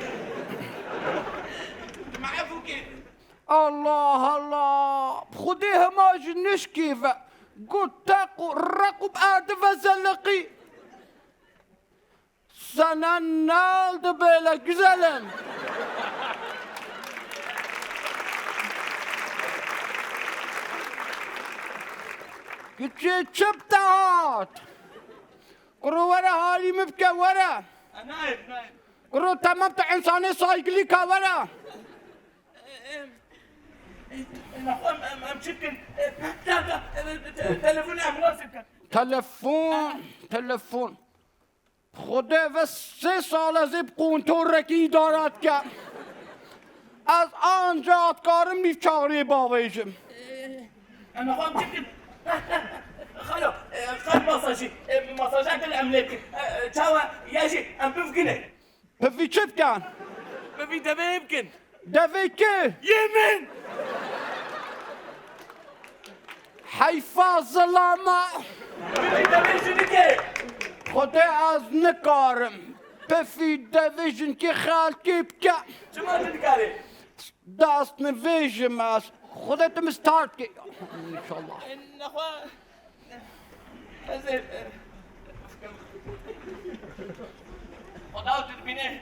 Tu me efû kê. Allah Allah! Xwedê hema ji nişkê ve got teq û req û bi erdî ve zeliqî. Sana ne oldu böyle güzelim? Küçük çöp dağıt. Kuru were halimi bike were. Naim, naim. Kuru tamam tu insanê saygılı ka were. Em, em, em, em, em çi bikin? E, bir dakika, e, te-, telefonu em nasıl bikin? Telefon, telefon. Xwedê ve sê sal ez ê bi kontorekî îdare dikim. Ez anca dikarim nîv çarê bavêjim. Em xwe em çi bikin? Xalo, e, qet masajî, e, masaja dil em lê bikin. E, e, çawa ya jî em bivgine. Pivî çi bikin? Pivî devê bikin. Devê kê? Yê min! Heyfa zilama. Bibî devê jinike. Xwedê ez nikarim. Pifî devê jinkê xelkê bike. Çima tu dikarî? Dest nivêjim ez. Xwedê tu min start kê. İnşallah. Nexwe. Ez ê, Xweda tu dibîne.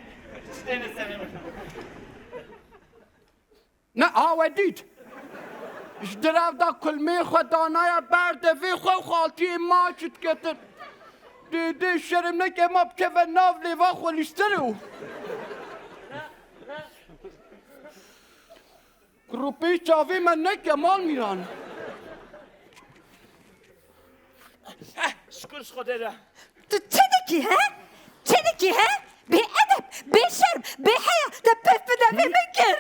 Çi têne serê min? Ne, ha we dît. Ji direv de kulmê xwe danaye ber devê xwe û xaltiyê maç diketin. Dê, dê şerm neke ma bikeve nav lêva xwe lîstir û. Rûpî çavê me neke mal mîran. Eh, şikir ji Xwedê re. Tu çi dikî he? Çi dikî he? Bêedeb, bêşerm, bêheya, te pef bi devê min kir.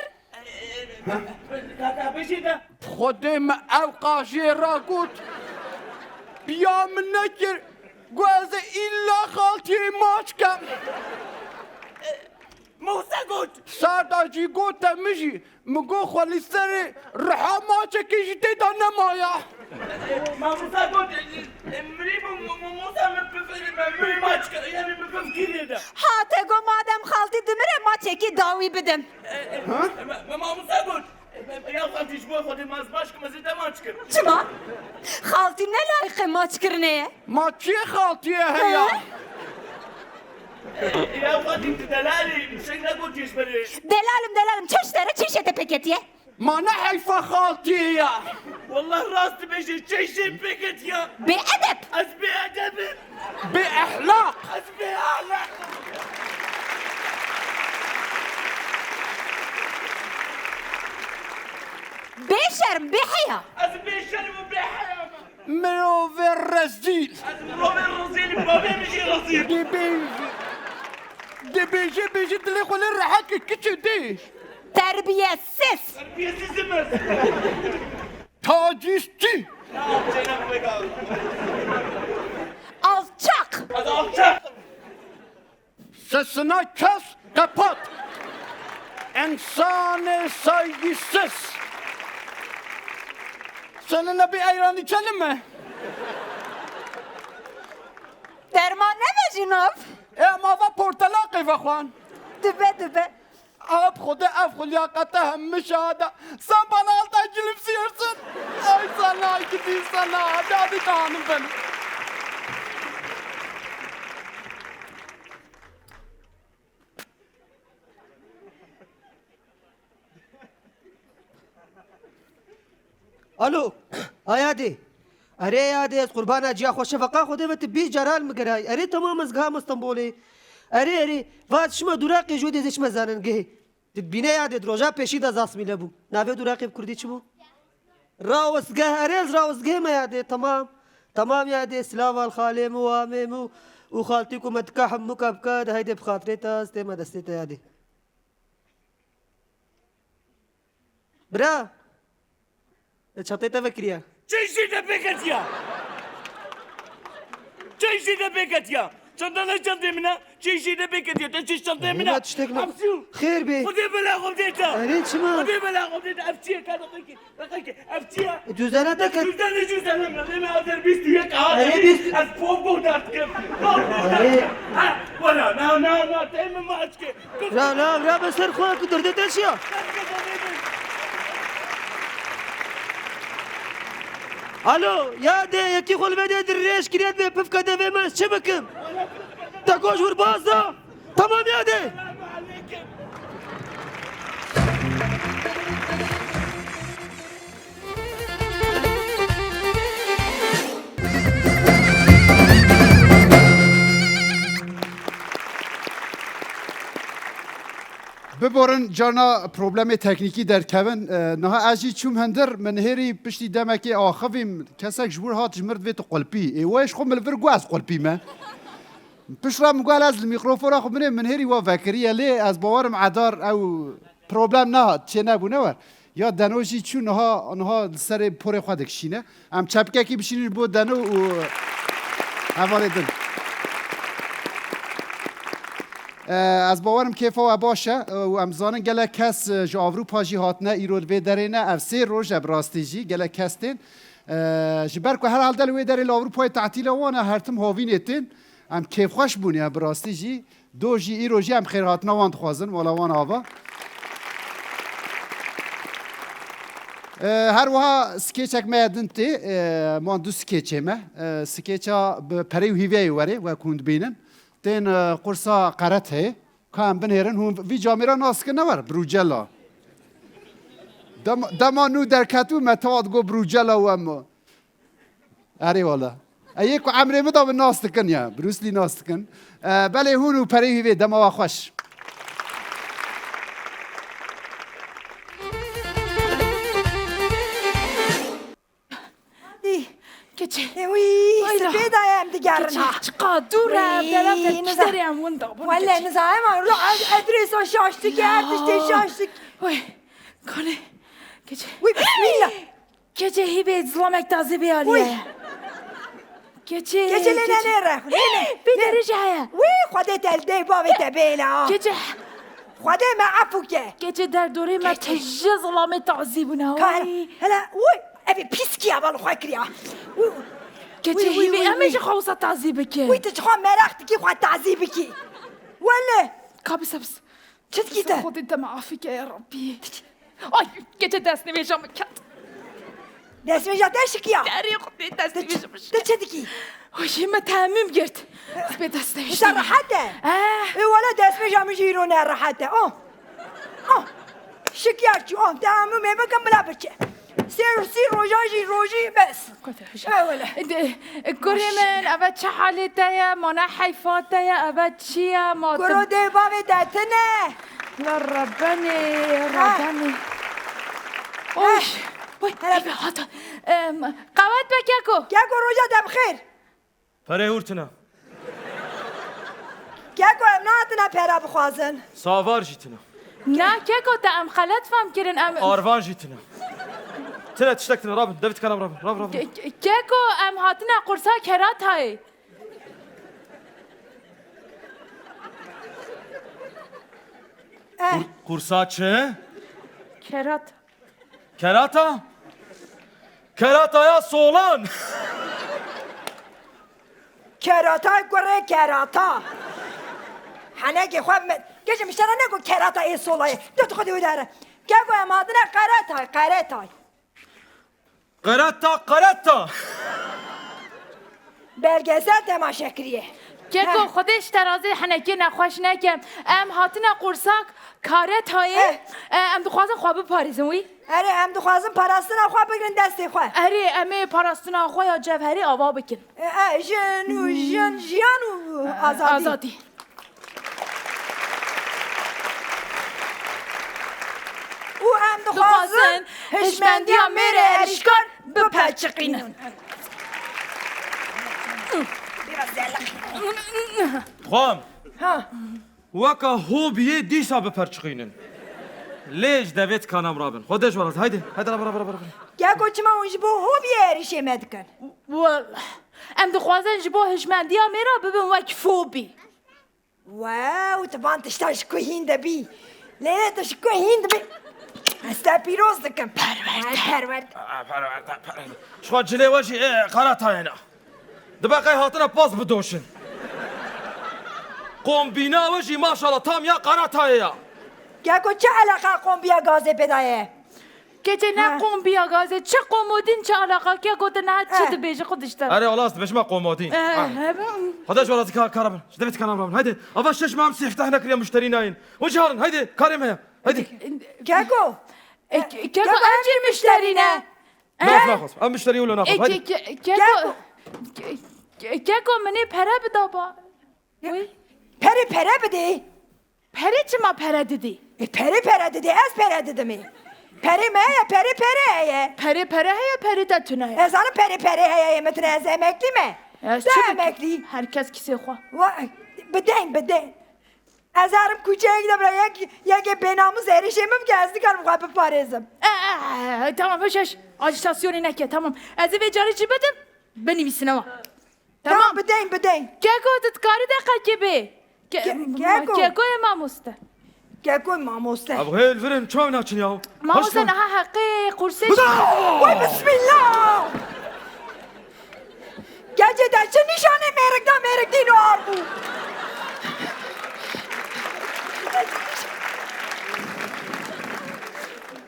Kaka, bêjî de. Xwedê me ew qajiyê ra got. Piya min nekir. Got ez ê îlla xaltiyê maç kem. Mûsa got. Serda jî got te min jî. Min got xwe li serê riha maçekê jî tê de nemaye. Ma Mûsa got, e, e, mirî bû, Mû-, Mû-, Mûsa min pifirî, min mirî maç kir, yanî min pif kiriye de. Ha, te got madem xaltî dimire maçekî dawî bidim. E, e, Ha? e, ma, ma, ma Mûsa got, e, e, ya xaltî ji bo Xwedê ma ez baş kim, ez ê te maç kim. Çima? Xaltî ne layiqê maçkirinê ye? Ma çiyê xaltiyê heye? He? E, ya xaltî tu delalî, min şeng negotiye ji berê. Delalim, delalim, çeş dere, çeşê te peketiye. Ma ne heyfa xaltiyê ya? Wallah rast dibêje, çeşê pêketiya. Bêedeb. Ez bêedeb im. Bêehlaq. Ez bêehlaq im. Bêşerm, bêheya. Ez bêşerm û bêheya me. Mirovê rezîl. Ez mirovê rezîl im, bavê min jî rezîl. Dibê-, dibêje, bêje dilê xwe lê rehet ke kiçê dê. Terbiyesiz. Terbiyesiz im ez. Tacîzçî. Ya, çêne bika. Alçak. Ez alçak. Sesine kes, kapat. Însanê saygısız. Seninle bir ayran içelim mi? Derman neme jî nav? E, ma va portelaqê vexwan. Dibe, dibe. Ev Xwedê ev xwe liyaqete hemî şahada. Sen bana alta gülümsüyorsun. Ay sana gidi sana. Hadi, hadi, kahanım benim. Alo. Ha yadê. Erê yadê, ez qurbana ciya xwe şefeqa Xwedê ve, tu bîst caran min giray. Erê, temam, ez giham Stenbolê. Erê, erê. Va çima duraqê jû dê, ez çima zaningehê. Tu bîne yadê, di roja pêşî de Zasmîle bû. Navê duraqê bi kurdî çi bû? Rawestgeh, erê, ez rawestgehê me yadê, temam. Temam yadê, silav al xalê min û amê min û, û xaltî ku me dika hemû ka bika, de heydê bi xatirê te, ez tême destê te yadê. Bira. E, çantê te vekiriye. Çi jî te pêketiya? Çi jî te pêketiya? Çanta ne çantê min e? Çi jî te pêketiya? Te çi çantê min e? Hema tiştek ne? Apsû. Xêr bê. Xwedê bela xwedê te. Erê, çima? Xwedê bela xwedê te. Ev çi ye? Ka deqekê. Deqekê. Ev çi ye? E, cüzdana te ket. Cüzdanê cüzdanê min. Lê me ev der bîst û yek a. Erê, bîst. Ez pov bo dert kim. Pov bo dert kim. Erê. Ha, wala, na, na, na, te min maç kir. Ra, ra, ra, be ser xwe, tu derdê te çi ya? Alo, yadê, yekî xwe li vê dê dirêj kiriye, dibê pifka devê me, ez çi bikim? Te goş wir baz da. Tamam yadê. Biborin, carna problemê teknîkî derkevin. E, niha ez jî çûm hundir, min hêrî piştî demekê axivîm, kesek ji wir hat ji mir divê tu qulpî. Ê, we ji xwe min li vir got ez qulpî me. Pişt re min got ez li mîkrofona xwe binê, min hêrî we vekiriye, lê ez bawerim Edar ew problem nehat, çê nebû, ne wer. Ya Deno jî çû, niha, niha li serê porê xwe dikişîne. Em çepikekî bişînin ji bo Deno û hevalê din. Ee, ez bawerim kêfa we baş e, e, û em zanin gelek kes, e, ji Ewropa jî hatine, îro li vê derê ne. Ev sê roj e bi rastî jî, gelek kes tên. Ee, ji ber ku herhalde li wê derê li Ewropayê tatîla wan e, her tim havînê tên. Em kêfxweş bûne, bi rastî jî. Do jî, îro jî em xêrhatina wan dixwazin, mala wan ava. Ee, her wiha skêçek me din tê. Ee, man du skêçê me. Ee, skêça bi Perê û Hîveyê were, wek hûn dibînin. Tên, e, qursa Qereteyê. Ka em binêrin, hûn vî camêra nas dikin, ne were, Brucella. Dema, dema nû derketibû, me tewa digot Brucella û em. Erê wala. E, yê ku emrê min da, min nas dikin ya. Bruce Lee nas dikin. E, belê hûn û Perê û Hîvê, dema we xweş. Hadi. Keçê. E, wî, Ay la. Spê daye em digerin Keçê, ha. Çiqa dûr e, Wî, ev derem de niza- pişterê em winda bûn Wele, keçê. Niza, ema ro-, ad-, adresa şaştık, her tiştê şaştık. Oy, kanê. Keçê. Wî, bismillah. Keçê hîvê zilamek tazî bê alî Wî. Ye. Keçê, Keçê lê keçê. Nêre, lê ne. Bê derê jî heye. Wî, Xwedê te li dê bavê te bêla. Keçê. Xwedê me efû ke. Keçê derdorê me Keçê. Tije zilamê tazî bûne. Kar, Oy. Hele, wî, evê pîskî ya bal xwe kiriya. Wî, Keçê wî, wî, hîvê wî, em ê wî. Ji xwe wisa tazî bikin. Wî, tu ji xwe meraq dikî xwe tazî bikî. Wele. Ka bise bis. Çi dikî te? Xwedê te me afî ke ya Rabbî. Ay, keçê destnîvêja min ket. Destnîvêja te şikiya? Derê Xwedê destnîvêja min şikiya. Te çi dikî? Ay, me teemmüm girt. Spê destnîvêja Wisa min. Rehet e? Eh. E, wala destnîvêja min jî îro ne rehet e. Oh. Oh. Şikiya çi? Oh, teemmümê bikim bila biçe. Sê, sî roja jî rojî bes. Kotê hişa. E, wele. De, e, kurê min, eve çi halê te ye? Mana heyfa te ye? Eve çi ye? Ma Kuro tu dê bavê te tine. La rebenê, Ha. Rebenê. Ha. Oy, oy, Hele. Heyfa hata. Em, qewet be keko. Keko roja te bi xêr. Perê hûr tine. Keko em nehatine pera bixwazin. Savar jî tine. Na keko te em xelet fam kirin em. Arvan jî tine. Tine tiştek tine, rabin. Devît kanam rabin. Rabin, rabin. Ke-, ke-, keko em hatine qursa Keratayê. Eh. Qur-, qursa çi? Kerat. Kerata? Kerataya solan. Kerata kurê kerata. Henekê xwe me-, gece miştera ne ku kerata ê solayê. Dört xwe de wî dere. Keko em hatine Qeretay, Qeretay. Qereta, qereta! Belgesel temaşe kiriye. Keko, Heh. Xwedê ji te razî henekê nexweş neke. Em hatine qursak, karetayê. Eh. E, em dixwazin xwe biparêzin wî. Erê, em dixwazin parastina xwe bigrin destê xwe. Erê, em ê parastina xwe ya cevherî ava bikin. E, e, jin û jin, jiyan û E, azadî. Azadî. Û em dixwazin Dixwazin hişmendiya hişmendiya mêrê mêrê erişkar erişkar biperçiqînin. Xwam. Ha. Weka hobiyê dîsa biperçiqînin. Lê ji devê tikanam rabin. Xwedê ji we razî. Haydi, haydi, rabin, rabin, rabin, rabin. Keko çima hûn ji bo hobiyê êrişê me dikin? Wallah. Em dixwazin ji bo hişmendiya mêra bibin wek fobî. Wow, tu van tiştan ji ku hîn de bî. Lê tu ji ku hîn de bî. Ez te pîroz dikim. Perwerde. Ay, perwerde. Aa, perwerde, perwerde. Ji xwe cilê we jî, ê, qara tayê ne. Dibe qey hatine pas bidoşin. Kombîna we jî maşallah tam ya qara tayê ya. Keko çi eleqa kombiya gazê pê daye? Keçê ne Ha. Kombiya gazê, çi komodîn çi eleqa, keko te niha çi Eh. dibêje xwe dişte. Erê, Allah dibêje me komodîn. Eh, Ah. he, ben- Hadi şu razî ka-, kara bin. Ji devê tikanam rabin. Haydi. Ava şeş mam sî hefteh nekiriye muşterî nayên. Hûn jî harin. Haydi. Karê me ye. Haydi. Keko. E, ke-, keko, Keko, em jî muşterî ne. Nax Eh? naxwaz. Em muşterî wilo E, naxwaz. Haydi. ke-, ke-, keko, Keko. ke-, ke-, keko minê pere bida ba. Wî. Pere pere bidê. Perê çima pere didî? E, perê pere didê, ez pere didimê. Perê me heye, perê pere heye. Perê pere heye, perê te tune heye. Ez zanim perê pere heye, yê min tune, ez emeklî me. Ez De çi bikim? emeklî. Her kes kisê xwe. Vay, bidên, bidên. Ez herim kuçeyek de bira yek, yekê bênamûz êrişê min bike, ez nikarim xwe biparêzim. E, e, e, tamam, hiş, hiş. Ajîtasyonê neke, tamam. Ez ê vê carê jî bidim, binivîsine wa. Tamam. Tamam, bidên, bidên. Keko, tu dikarî deqekê bê? Ke-, Ke-, Keko. Kekoyê mamoste. Kekoyê mamoste. Ev hêl virin çav naçin ya. Mamoste Haşka. niha heqê qursê Bida! Way, bismillah! Ecê te çi nîşanê mêrik da, mêrik dîn û ar bû.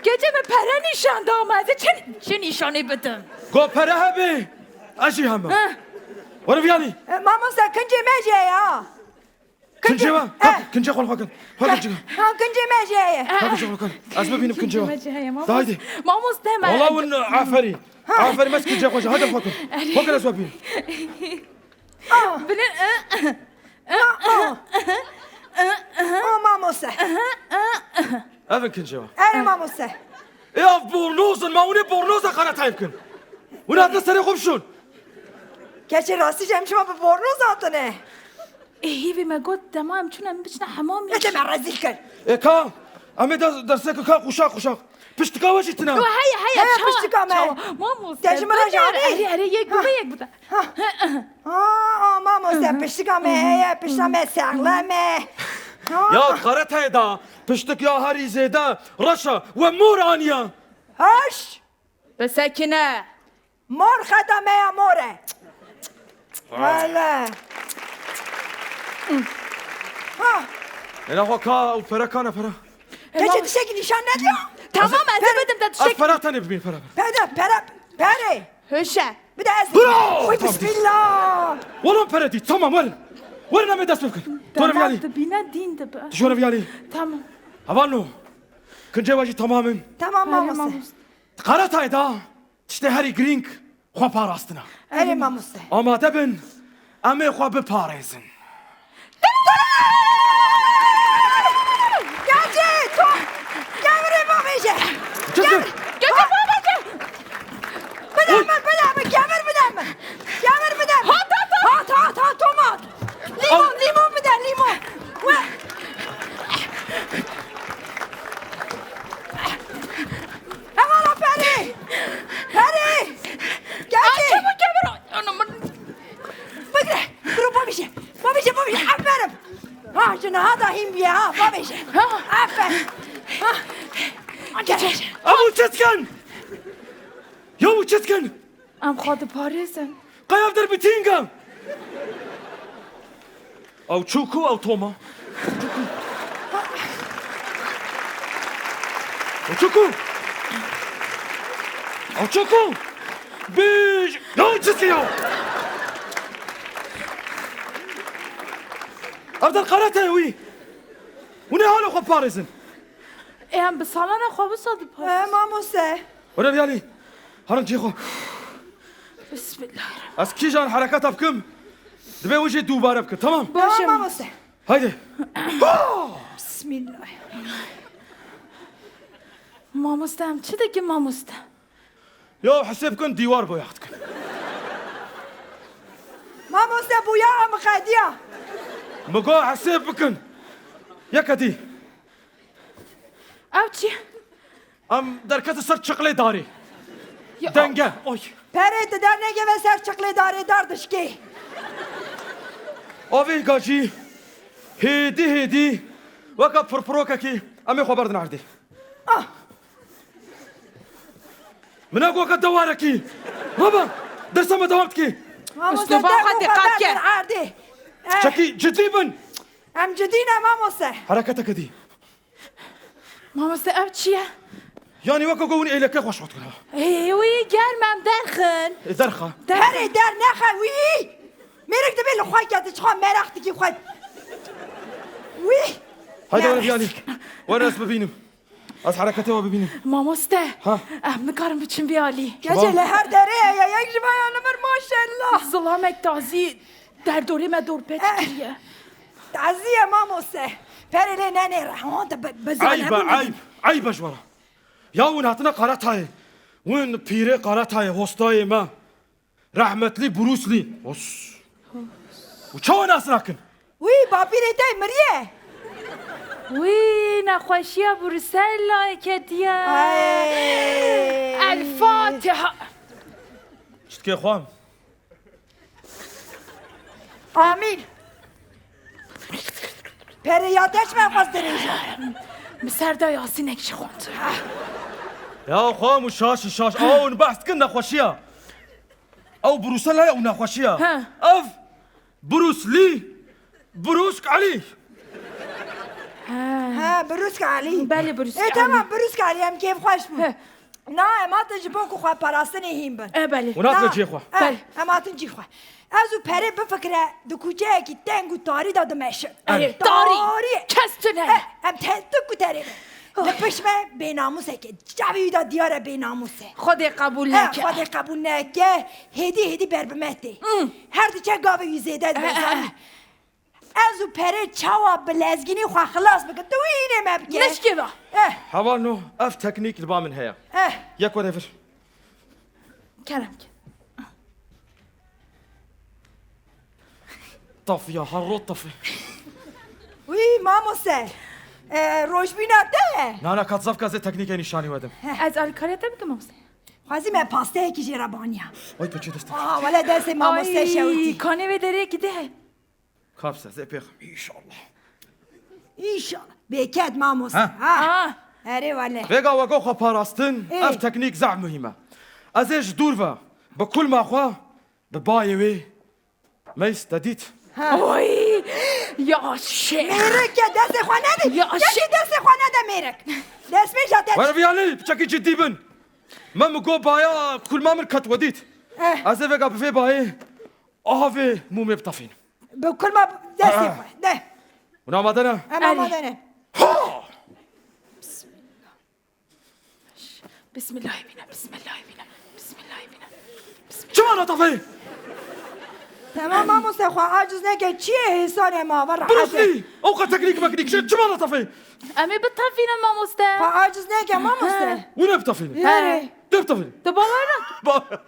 Gece me pere nîşan da me, ez ê çi, çi nîşanê bidim? Go pere hebe, ez jî heme. Heh. Were viyanî. E, mamoste, kincê me jî heye ha. Kincê wa? Eh. Kincê xwe xwe kin. Xwe kin çikin. Ha, kincê me jî heye. Xwe kin çikin. Ez bibînim kincê wa. Kincê me jî heye, mamoste. Haydi. Mamoste me. Wala win aferî. Ha. Aferî, me kincê xwe jî. Hadi xwe kin. Xwe kin ez we bînim. Ah. Bilin. Ah, ah. Oh, mamoste. Ev in kincê wa. Erê mamoste. Ê, ev bornoz in, ma hûn ê bornoza karatayê bikin. Hûn hatin serê xwe bişon. Keçê rastî jî em şima bi bornoz hatine. Ê, hîvî me got, dema em çûne, em biçine hemamê. Ê, te me rezîl kir. Ê, ka, em ê ders-, derseke ka quşak quşak. Piştika we jî tine. Yo, heye, heye, heye, çawa, piştika me. Çawa. Mamoste, te ji min re jî anî? Erê, erê, yek bide, yek bide. Ha. Ha, ha, mamoste, piştika me heye, pişta me sexlem e. Ha. Ya, karatayê da, piştik ya herî zêde reş e, we mor aniye. Haş. Bisekine. Mor xeta me ya mor e. Wele. Ha. Ena xwe ka û pere ka ne pere? Keçê tiştekî nîşan nediya. Tamam, ez ê bidim te tiştek. Ez pere tenê bibîn pere. Pere, pere, pere. Hişe. Bide ez. Bro! Oy, bismillah. Wala pere dî, tamam, werin. Werin em ê dest pê bikin. Tamam, tu bîne dîn dibe. Tu jore viyalî. Tamam. Hevalno. Kincê we jî tamam in. Tamam, mamoste. Karatayê da. Tiştê herî girîng xwe parastina. Erê mamoste. Amade bin, em ê xwe biparêzin. Gel, to, kevirê bavêje. Kevir. Kevir bavêje. Bide min, bide min, kevir bide min. Kevir bide min. Hat, hat, hat. Hat, hat, hat, tomat. Limon, limon bide, limon. We. Hevala perê! Perê! Geldi! Ay, çabuk gel, bırak. Anam. Bigre! Bro, babişe! Babişe, babişe! Aferin! Ha, şunu ha da him bir ha, babişe! Ha. Aferin! Ha. Gel! Abu çetken! Ya bu çetken! Em xwe diparêzin. Qey ev der bitînga? Ew çû ku ew Toma? Ew çû ku? Ew çû ku? Bêj! Ya çi ya? Ev der karate wî. Hûn ê hala xwe parêzin. Ê, em bi salana xwe wisa diparêzin. He, mamoste. Were viyalî. Herin cî xwe. Bismillah. Ez kîjan hereketa bikim, divê wî jî dubare bikin, tamam? Baş e. Tamam, mamoste. Haydi. Bismillah. Mamoste, em çi dikin, mamoste? Ya hesê bikin, dîwar boyax dikin. Mamoste, boyaxa min qediya. Min got hesê bikin. Yeke dî. Ev çi? Em derketin ser çiqlê darê. Ya, denge. Oy. Perê, tu dernekeve ser çiqlê darê, dar dişkê. Avê gajî hêdî hêdî weke pirpirokekî em ê xwe berdin erdê. Ah. Min e got weke dewarekî. Baba, dersa me dewam dikê. Mamoste, uslûba xwe diqat ke. Erdê. Eh. Çekî cidî bin. Em cidî ne, mamoste. Hereketeke dî. Mamoste, ev çi ye? Yanî weke ku hûn êleke xweş xwe dikine. Ê, wî germ em derxin. Ê, derxe. Derxin. Herê der nexe wî. Mêrik dibê li xwe ke tu çiqa meraq dikî xwe. Wî. Haydi were viyalî. Were ez bibînim. Ez hereketê we bibînim. Mamoste, ha, em nikarin biçin viyalî. Keçê li her derê heye, yek ji me ya li vir, maşallah. Zilamek tazî derdorê me dorpêç kiriye. Tazî ye mamoste. Perê lê nenêre. Ha, te bi, bi zalem. Eyb e, eyb. Eyb e ji we re. Ya hûn hatine Karatayê. Hûn pîrê Karatayê, hostayê me. Rehmetlî Bruce Lee. Hos. Û çawa nas nakin? Wî, bapîrê te miriye. Wî, nexweşiya Brusellayê ketiye. Ay. El Fatiha. Çitkê xwam. Amîn. Perê ya te çi me xwest dirêje? Min ser de Yasînek jî xwend. Ya xwam û şaş û şaş. Aw, hûn behs dikin nexweşiya. Ew Brusela ye û nexweşiya. He. Ev Bruce Lee, Brûsk Elî. He. He, Brûsk Elî. Belê, Brûsk Ê, Elî. Tamam, Brûsk Elî, em kêfxweş bûn. He. Na, em hatin ji bo ku xwe parastinê hîn bin. E, belê. Hûn hatine Na, cihê xwe. e, Belê. Em hatin cihê xwe. Ez û Perê bifikire di kuçeyekî teng û tarî de dimeşin. Erê, tarî. Tarî. Kes tune. E, em te-, tu ku terê bin. Li pişt me bênamûseke. Çavê wî de diyar e bênamûs e. Xwedê qebûl E, neke. Xwedê qebûl neke. Hêdî hêdî ber bi me tê. Hmm. Her diçe gavê wî zêde dibe, E, e, e. zanî. Ez û Perê çawa bi lezgînî xwe xilas bikin? Tu wî hînê me bike. Nişkeva. Eh. Hevalno, ev teknîk li ba min heye. Eh. Yek were vir. Kerem ke. Taf ya, her rot tafê. Wî, mamoste. E, rojbîna te ye? Na, na, kat zaf ka ez ê teknîkê nîşanî we dim. Ez alîkarê te bikim, mamoste. Xwezî me pasteyekî jê re baniya. Ay, tu çi dest Aa, wele destê mamoste Ay, şewitî. Kanê vê derê gide. Kapse, ez ê pêxim, înşallah. Înşallah. Bêked mamoste. Ha? Ha. Ha. Erê wele. Vêga we got xwe parastin, Ê. ev teknîk zehf muhîm e. Ez ê ji dûr ve, bi kulma xwe, bi bayê wê, meys te dît. Ha. Oy! Ya şê. Mêrik e, destê xwe nede. Ya Yekî şê. destê xwe nede mêrik. Destmêja te Were viyanî, piçekî cidî bin. Me mi got baya kulma min ket we dît. Eh. Ez ê vêga bi vê bayê. Aha vê mûmê bitefînim. Bi kulma destê Ah. xwe. De. Hûn amade ne? Em Erê. amade ne. Ha! Bismillahî bîne, bismillahî bîne, bismillahî bîne. Bismillah. Çima natafê? Tamam mamoste xwe aciz neke çi ye hêsanê ma ve rehet e. Birûsî, ew qe teknîk meknîk çi, çima natafê? Em ê bitefînin mamoste. Xwe aciz neke mamoste. He. Wî ne bitefînin. Erê. De bitefînin. Tu bawer nake. Ba-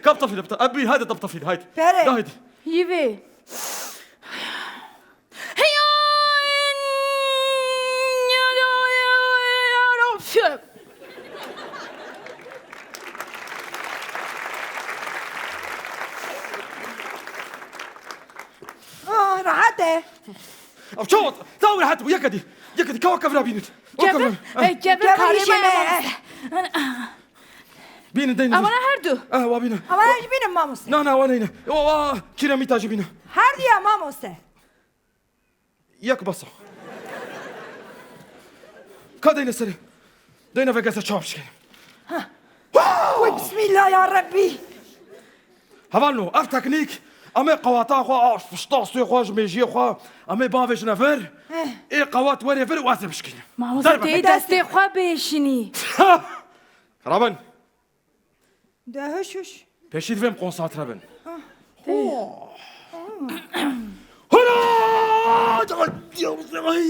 Kap tafîle bita. Abi, haydi tap tafîle, haydi. Pere. Da haydi. Yî vê. Ah, rahat e. Ew çawa? Taw rahat bû, yek edî. Yek edî, kawa kevra bînit. Kevir? Kevir, eh, kevir Kevir karê işe me me. ye. Bînin, deynin. Ewana her du. Eh, wa bînin. Ewana jî bînin, mamoste. Na, na, wa neyne. O, wa, kiremîta jî bînin. Her diya, mamoste. Yek basa. Ka deyne serê. Deyne vegeze çav şikene. Ha. Wow! Oy, bismillah ya Rebbi. Hevalno, ev teknîk, em ê qewata xwe, a, pişta stûyê xwe, ji mêjiyê xwe, em ê bavêjine vir, Eh. ê qewat werê vir û ez ê bişkînim. Mamoste, Derbe. tê destê xwe bêşinî. Rabin. De huş huş. Pêşî divêm konsantre bin. Ah. Ho! Hura! Ay, ay,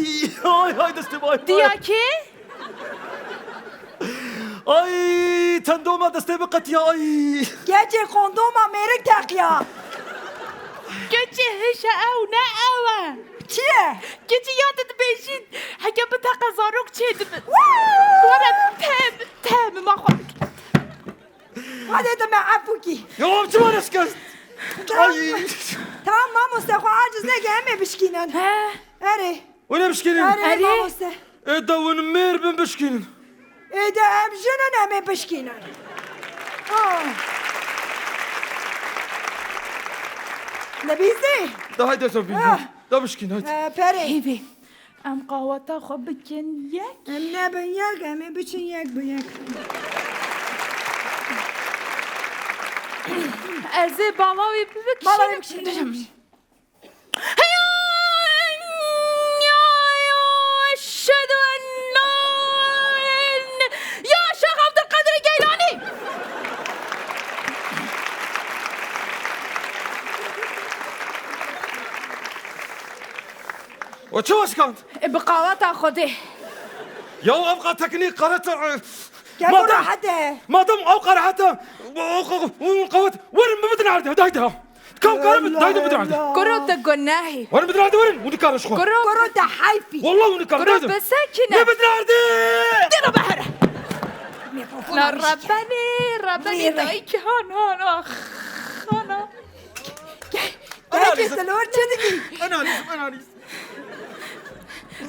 ay, ay, destê bay. Diya kê? Ay, tendoma destê min qetiya, ay. Keçê kondoma mêrik teqiya. Keçê hişe ew ne ew e. Çi ye? Keçê ya te dibêjî, heke biteqe zarok çê dibin. Woo! Were tem, tem, ma xwe bike. Hadi te me efû kî. Ya, çima ne şikest? Tamam. Ay. Tamam, mamoste, xwe aciz neke, em ê bişkînin. He. Erê. Hûn ê bişkînin? Erê, Erê. mamoste. Ê de hûn mêr bin bişkînin. Ê de em jin in, em ê bişkînin. Ah. Dibîzî? De hayde, sen bînin. Ah. De bişkîn, haydi. Ee, Perê. Hêvê. Em qaweta xwe bikin yek. Em nebin yek, em ê biçin yek bi yek. Ez ê bala wî bikişînim. Bala wî bikişînim. Heya, ya, ya, eşhedü en la il-, ya Şêx Abdulkadir Geylanî! O çi weşkand? E, bi qaweta Xwedê. Ya ev qa teknîk qeret, e, Gel madem, burada hadi. madem ew qeret e, o, o, o, qawet, werin bibidin erdê, haydi, haydi ha. Kam karim, haydi bidin erdê. Kuro te gunehî. Werin bidin erdê, werin, hûn dikarin ji xwe. Kuro. Kuro te heyfî. Wallah hûn dikarin, Kuro haydi. Bisekine. Ne bidin erdê? Dino behere. Mikrofon La almış. Rebbenî, Rebbenî Buyurun. dayik han, han, ah, hana. Gel. Analiz. Gel, Kesin, or çe dikî? Analiz, analiz.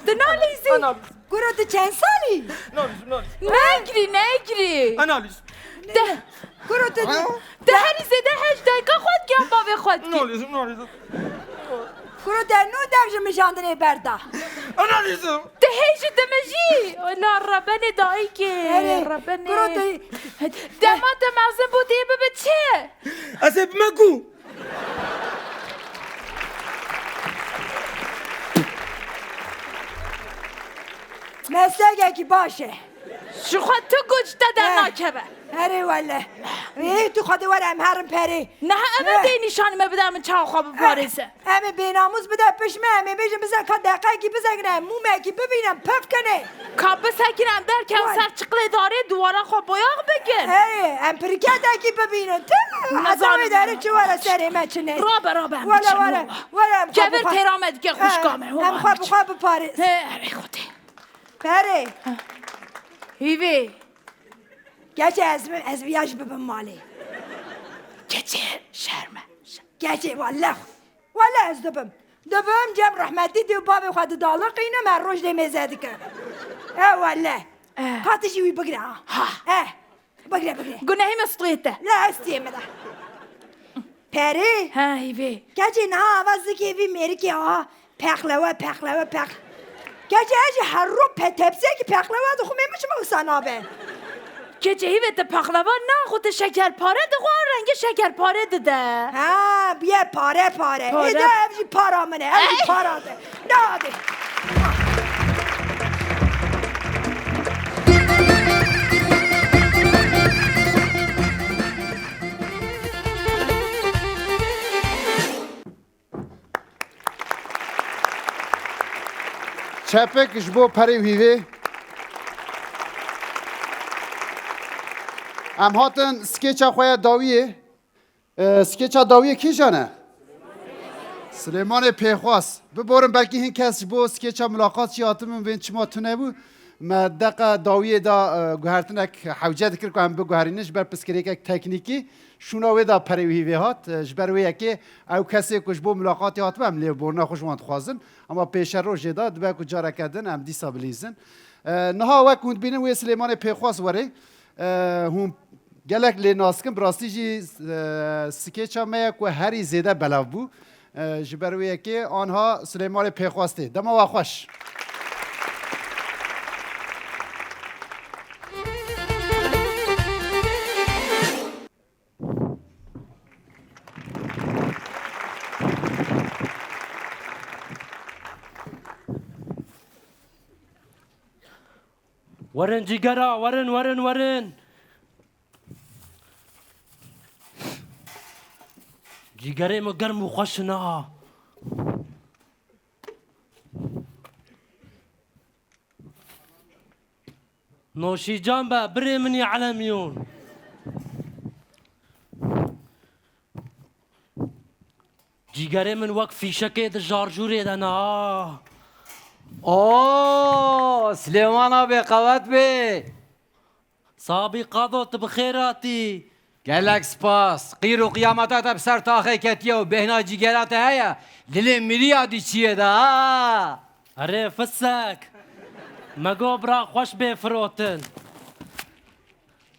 Tu nalîzî? Analiz. Kuro tu çend salî? Analiz, analiz. Negirî, negirî. Analiz. De. Kuro te Ha? Te herî zêde hej dayika xwe dike yan bavê xwe dike? Nalîzim, nalîzim. Kuro te nû dev ji mijandinê berda. Nalîzim. Te hej ji dimijî. La rebenê dayikê. Erê, Rebenê. Kuro te Dema te mezin bû tê bibe çi? Ez ê bime ku? Meslekekî baş e. Ji xwe tu got ji te Eh, dernakeve. Erê wele. Ê, tu xwedî were em herin perê. Niha ev Eh. tê nîşanî me bide min çawa xwe biparêze. Em ê bênamûs bide pişt me, em ê bêjin bize ka deqekî bizegine, mûmekî bibînin, pif kinê. Ka bisekine em derkevin Wele. ser çiqlê darê, dûwara xwe boyax bikin. Erê, em pirketekî bibînin. Tu heta Nizanim wê derê ya. çi were serê me çi ne. Rabe, rabe, em Wele, biçin, wele, wele. wele, em xwe Kevir bixwe- têra me dike Eh, xwişka me, Em wele, xwe biçin. bixwe biparêz. He, erê xwedê. Perê. Hîvê. Gerçi ez, ez viya jî bibim malê. Keçê şerme. Gerçi wele. Wele ez dibim. Dibim cem rehmetî dê û bavê xwe didaliqînim, her roj dê mêze dikim. E wele. Eh. Ka tu jî wî bigire ha. Ha. Eh. Bigire, bigire. Gunehê me stûyê te. La ez tiyê min de. Perê. Ha, hîvê. Keçê niha ava zikê vî mêrikê ha. Pexlewe, pexlewe, pex-, Keçê ez jî her roj pe-, tepsiyekî pexlewe dixwim, ê min çima wisa nabe? Keçê hîvê te pexlewa naxwe, te şekerpare dixwe, rengê şekerpare dide. Ha, bûye pare pare. Pare. Ê de ev jî para min e, ev jî Ey! para te. Nade. Çepik ji bo Perê û Hîvê. Em hatin skeça xwe ya dawiyê. E, skeça dawiyê kîjan e? Silêmanê Pêxwas. Biborin belkî hin kes ji bo skeça Milaqat jî hatibin, bên çima tune bû. Me deqa dawiyê de, e, guhertinek hewce dikir ku em biguherînin ji ber pirsgirêkek teknîkî. Şûna wê de Perê û Hîvê hat. E, ji ber wê yekê ew kesê ku ji bo Milaqatê hatibe, em lêborîna xwe ji wan dixwazin. Ema pêşerojê de dibe ku careke din em dîsa bilîzin. E, niha wek hûn dibînin wê Silêmanê Pêxwas werê. E, hûn gelek lê nas dikin. Bi rastî jî, e, skeça me ye ku herî zêde belav bû. E, ji ber wê yekê anha Silêmanê Pêxwas tê. Dema we xweş. Werin cîgera, werin, werin, werin. Cîgerê min germ û xweş in a. Noşîcan be, birê min î elemîyon. Cîgerê min wek fîşekê di jarjûrê de ne ha. Oo, Silêman abê, qewet bê. Sabî Qado, tu bi xêr hatî. Gelek spas. Qîr û qiyameta te bi ser taxê ketiye û bêhna cîgera te heye. Dilê mirî ya dî çiyê de ha. Erê fisek. Me got bira xweş bê firotin.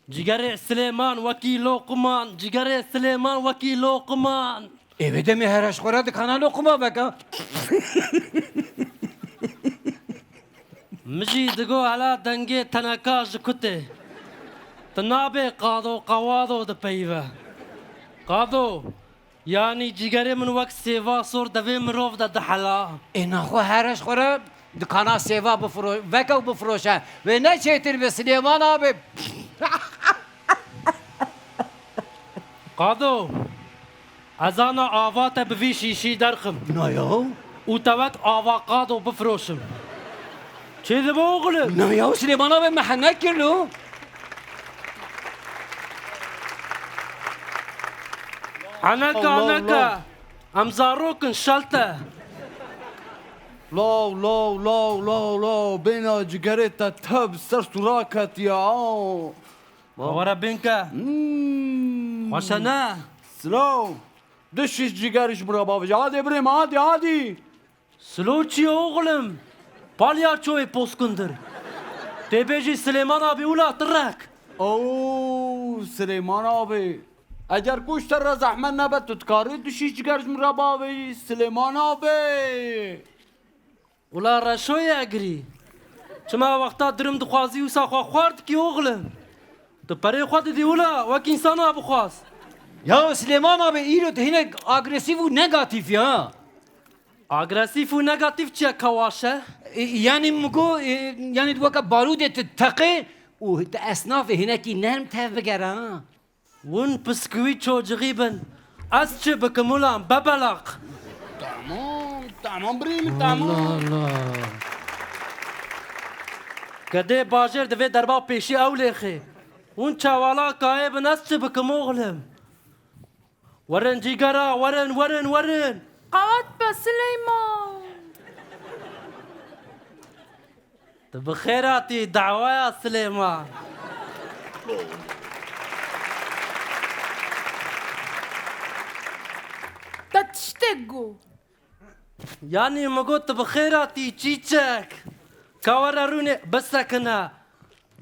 Cîgerê Silêman wekî loqiman, cîgerê Silêman wekî loqiman. Ê, wê demê here ji xwe re dikana loqima veke. Min jî digo hela dengê teneka ji ku tê. Tu nabê Qado Qewado dipeyive. Qado, yanî cîgerê min wek sêva sor devê mirov de dihela. Ê naxwe here ji xwe re dikana sêva bifiro-, veke û bifiroşe. Wê ne çêtir be Silêman abê. Qado, ez ana ava te bi vî şîşî derxim. Na ya. Û te wek avokado bifiroşim. Çêdibe oxlim? Na ya, Silêman abê, me hene kir lo. Heneke, Allah, heneke. Allah. Em zarok in, şelte. Law, law, law, law, law. Bêhna cîgerê te tev ser stûra ketiye. Ma were bênke. Hmm. Xweş e ne? Slow. Du şîş cîgerî ji min re bavêje. Hadi birê min, hadi, hadi. Slow çi ye oxlim? Palyaçoyê poskundir. Tê bêjî Silêman abî ûla tirek. Oo, Silêman abi. Eger ku ji te re zehmet nebe, tu dikarî dişî ciger ji min re bavêjî, Silêman abi. Ula Reşoyê Egirî. Çima wexta dirim dixwazî wisa xwe xwar dikî oxlim? Tu perê xwe didî ula, wek însana bixwaz. Ya Silêman abi, îro tu hinek agresîf û negatîf ya. Agresîf û negatîf çi ye kewaşe? E, yanî min got, e, yanî weke barûdê tu teqê û tu esnafê hinekî nerm tev bigere ha. Hûn piskwî çocixî bin. Ez çi bikim ulan, bebelaq? Tamam, tamam birê min, tamam. Allah Allah. Gedê bajêr divê derba pêşî ew lêxê. Hûn çewala kayê bin, ez çi bikim oxlim? Werin cîgera, werin, werin, werin. Qewet be Silêman. Tu bi xêr hatî dawaya Silêman. Te tiştek got. Yanî min got tu bi xêr hatî çîçek. Ka were rûnê bisekine.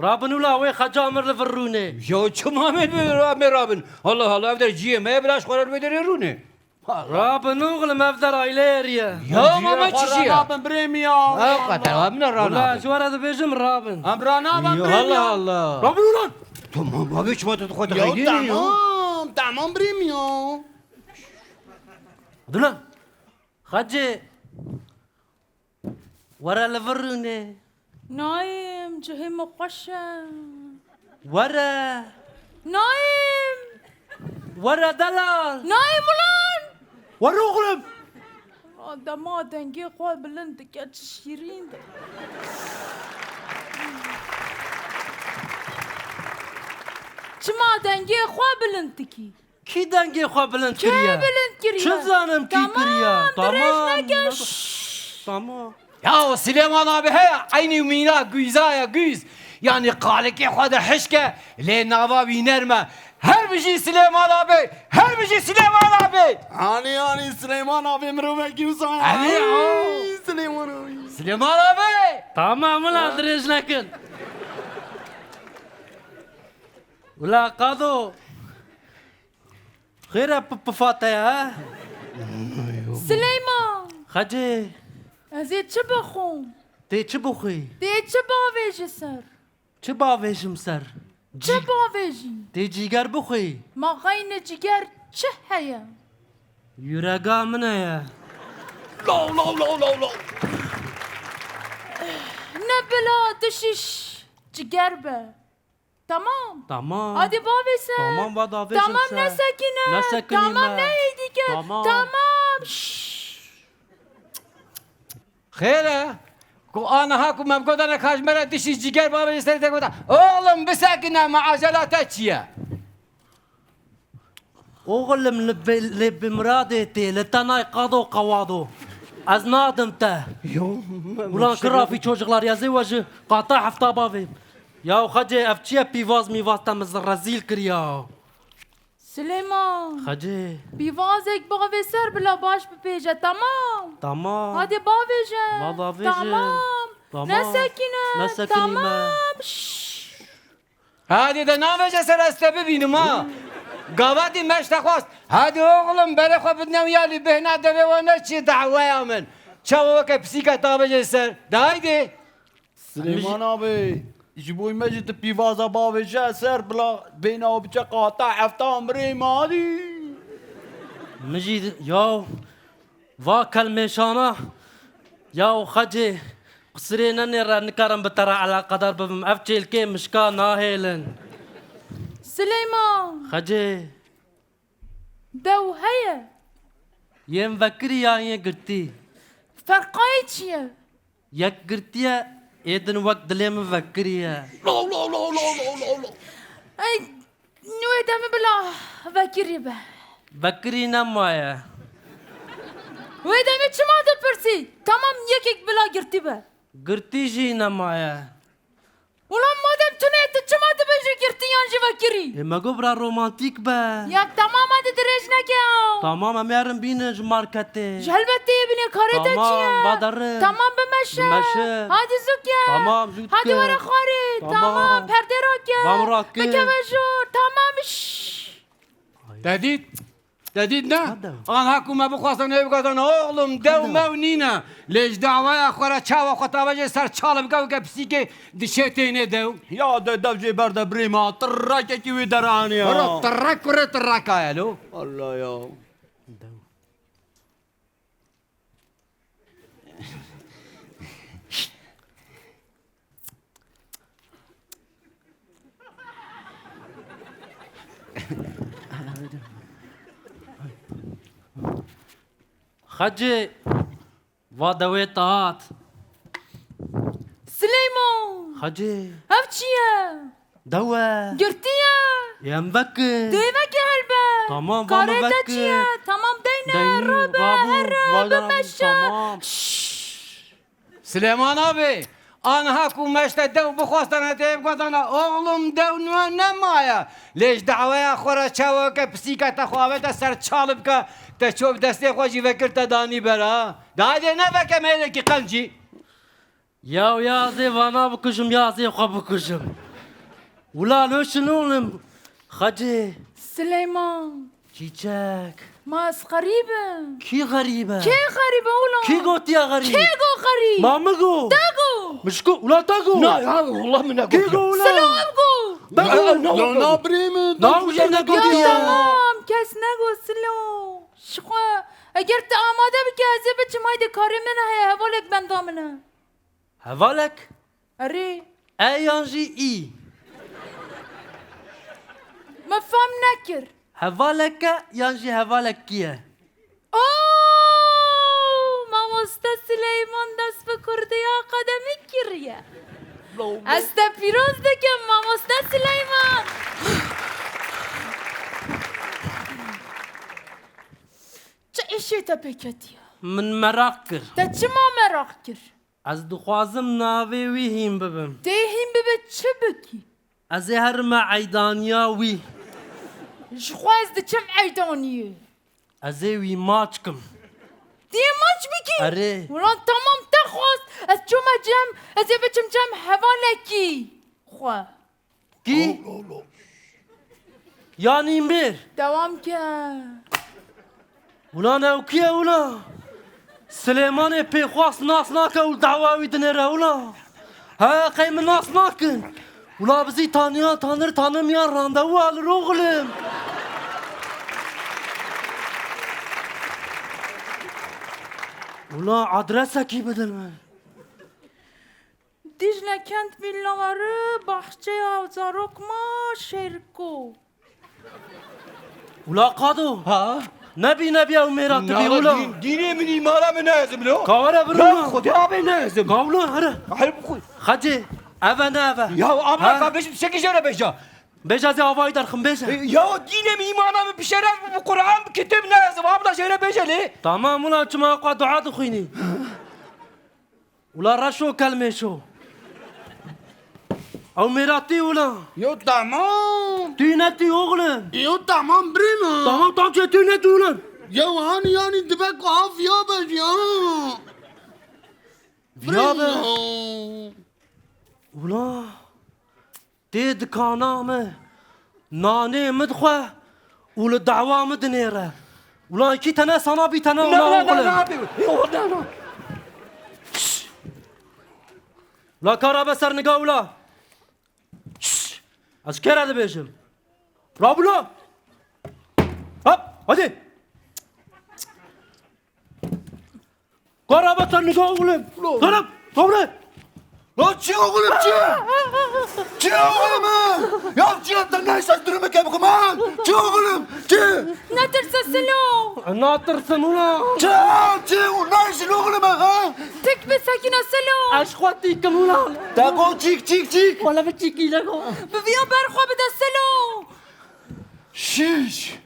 Rabin ula wê xeca mir li vir rûnê. Ya çima me bi ra-, me rabin? Allah Allah, ev der ciyê me ye, bila ji xwe re li wê derê rûnê. Rabin oxlim, ev der aylêr ye. Ya mama çi jî ya? Rabin birê min ya. Ew qeter, em ne rana. Ula ji we re dibêjim rabin. Em rana bin birê min ya. Allah Allah. Rabin ulan. Tamam abi, çima tu xwe dixeydînî ya? Tamam, tamam birê min ya. Abdullah. Xecê. Were li vir rûnê. Nayêm, cihê min xweş e. Were. Nayêm. Were delal. Nayêm ulan. Were oxlim. A, dema dengê xwe bilind dike, çi şîrîn de. Çima dengê xwe bilind dikî? Kî dengê xwe bilind kiriye? Kê bilind kiriye? Çi zanim kî kiriye? Tamam, dirêj neke. Tamam. Şşş. Tamam. Ya o Silêman abi heye, eynî mîna, güyza ye, güyz. Yanî qalikê xwe de hişk e, lê nava wî nerm e. Her bijî Silêman abi, her bijî Silêman abi. Anî, anî, Silêman abi mirovekî wisa ye. Anî, Ay, o. Silêman abi. Silêman abi. Tamam ulan, Ha? Dirêj nekin. Ula Qado. Xêr e, p-, pifa te ye, he? Sileyman! Xecê! Ez ê çi bixwim? Tê çi bixwî? Tê çi bavêji ser? Çi bavêjim ser? Çi Cî-, bavêjî? Tê cîger bixwî? Ma xeynê cîger çi heye? Yurega min heye. Law, law, law, law, law. Ne bila du şîş cîger be. Tamam. Tamam. Hadi bavêse. Tamam, va davêjim Tamam, se. Nesekine. Nesekinî Tamam, me. Ne êdîke. Tamam. Tamam. Şşş. Xêr e. Ku aniha ku me gotane ka ji me re dişî cîger bavêje serê te gota. Oğlum bisekine, me acela te çi ye? Oğlum, li be-, lê bi miradê tê, li te nayê qado qewado. Ez nadim te. Yo, me-, Ulan muşterî kirafî çocuklar, ez ê we ji qata hefta bavêm. Ya Xecê, ev çi ye, pîvaz mîvaz te min rezîl kir ya. Silêman. Xecê. Pîvazek bavê ser bila baş bipêje, tamam? Tamam. Hadi bavêje. Ma davêje. Tamam. Tamam. Nesekine. Nesekinî me. Tamam. Şşş. Hadi de navêje ser ez te bibînim ha. Gavatî meşte xwest. Hadi oğlum, berê xwe bidine wî alî, bêhna devê we neçî dehweya min. Çawa weke pisîka tavêje ser. De haydi. Silêman abi, ji bo me jî tu pîvaza bavêje ser bila bêhna we biçe qata hefta mirê me hadi. Min jî, ya, va kelmêşana, ya Xecê, qusirê nenêre, nikarim bi te re eleqedar bibim. Ev çêlkê mişka nahêlin. Sileyman! Xecê! Dew heye? Yên vekirî yan yên girtî? Ferqayê çi ye? Yek girtî ye, ê din wek dilê min vekirî ye. Lo, lo, lo. Ey, wê demê bila vekirî be. Vekirî nemaye. Wê demê çima dipirsî? Tamam, yekek bila girtî be. Girtî jî nemaye. Ulan madem tune, tu çima dibêjî girtî yan jî vekirî? Ê, me got bira romantîk be. Ya tamam, hadi dirêj neke. Tamam, em ê herin bînin ji marketê. Ji helbetê yê bînê, karê te çi ye? Tamam, va derin. Tamam, bimeşe. Bimeşe. Hadi zû ke. Tamam, zû Hadi ke. Were xwarê. Tamam. Tamam, perdê rak. Bamraki. Bikeve jor. Tamam, şşş. Te dît? Te dît ne? Hadi. Anha ku me bixwestin hê bigotana, oğlum, dew mew nîne. Lê ji dawaya xwe re çawa xwe tavêje ser çal bike, weke pisîkê dişê têne dew. Ya de dev jê berde birê me, tirrekekî wî deraniya. Bro, tirrek kurê tirreka ye lo. Allah ya. Dew. Xecê, va dewê te hat. Sileyman! Xecê. Ev çi ye? Dew e. Girtiye. Ê, em vekin. Dê veke helbet. Tamam, va me vekin. Karê te çi ye? Tamam, deyne, Deyni, rabe, va bû, here, va da, bimeşe. Tamam. Şşş. Silêman abi, anha ku me ji te dew bixwastana, te hê bigotana, oxlum, dew nû nemaye. Lê ji daweya xwe re çaweke pisîka te xwe avête ser çal bike, te ço bi destê xwe jî vekir te danî ber ha. Daha dê ne veke mêrekî qencî. Ya, ya ez ê vana bikujim, ya ez ê xwe bikujim. Wila lo şinûnim. Xecê. Sileyman. Çîçek. Ma ez xerîb im. Kî xerîb e? Kê xerîb e, wila? Kî gotiye xerîb? Kê got xerîb? Ma min got. Te got. Min ji ku, wila te got. Na, ya, wallah min ne gotiye. Kî got, wila? Silo ev got. Te got. Na, na, na, birê min, na, te wila ne gotiye. Ya tamam, kes negot Silo. Ji xwe, eger tu amade bike, ez ê biçim, haydi karê min heye, hevalek benda min e. Hevalek? Erê. E yan jî î? Me fam nekir. Hevalek e yan jî hevalekî ye? Oo, mamoste Sileyman dest bi kurdiya qedemî kiriye. Ez te pîroz dikim, mamoste Sileyman. Çi îşê te pê ketiye? Min meraq kir. Te çima meraq kir? Ez dixwazim navê wî hîn bibim. Tê hîn bibe çi bikî? Ez ê herime eydaniya wî. Ji xwe ez diçim eydaniyê. Ez ê wî maç kim. Tê maç bikî? Erê. Ulan tamam te xwest. Ez çûme cem, ez ê biçim cem hevalekî xwe. Kî? Allah Allah. Ya nîmbêr. Dewam ke. Ulan ew kî ye ulan? Silêmanê pêxwas nas nake û dawa wî dinêre ulan. He, qey min nas nakin. Ula bizî taniya tanir tanimiyan randewu alır oğlum. Ula adresekî bidin min. Dicle kent Villa Arı, Bahçeya Zarokma, Şêrko. Ula Kado. Ha? Nebî nebî ew mêra tu bî ula. Dîn-, dînê min îmana min nezim lo. Kawere bir ula. Xwedê abê nezim. Ka ula here. Her bu xwe. Xecê, eve ne eve. Ya abla, ha? Ka bêjim tiştekî jê re bêja. Bêja zê avayî derxim bêje. E, ya dînê min îmana min bi şeref bi Quran bi kitêb nezim. Abla jê re bêje lê. Tamam ula, çima xwe dua dixwînî. Ula reşo kelmêşo. Ew mêra tî ula. Yo tamam. Tî ne tî oğlum. Yo tamam birî mi? Tamam tamam çê tî ne tî ula. Ya hani yani dibe ku av ya be ya. Ya be. Ula. Tê dikana min, nanê min dixwe û li dawa min dinêre. Ula kî tene sana bî tene ula oxle. Na, na, na, na, abi. Yo, na, na. Şş. Ula kara be ser niga ula. Şş. Ez kere dibêjim. Rabula. Hop, hadi. Kara be te niga oğlum. Lo. Sana, tavre. Lo çi oğlum çi? Çi oğlum ha? Ya çi ya te neyse durumı ke bıkman. Çi oğlum çi? Netirse Silo. Natırsın ula. Çi, çi, o neyse oğlum ha? Tek bir sakine Silo. Aşk vakti kim ula? Tako çik çik çik. Wala bir çik ile ko. Bi viya berxwe bide Silo. Şiş.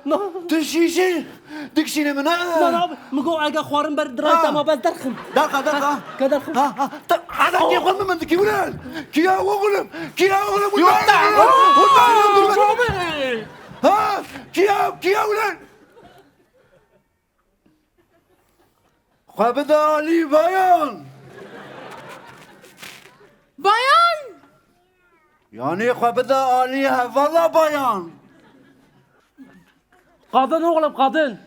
Na. Tu şişî dikişîne min, ha? Na, na, min got ege xwarin ber diray, ha, dema bes derxim. Derxa, derxa. Ha, ke derxim. Ha, ha. Te, ana, oh, kê xwe min dikî, ulan? Kiya oğlum? Kiya oğlum? Yok, ulan, ulan, ulan, ulan. Ha? Kiya, kiya ulan? Xwe bide alî bayan. Bayan! Yanî xwe bide alî hevala bayan. Kadın oğlum, kadın.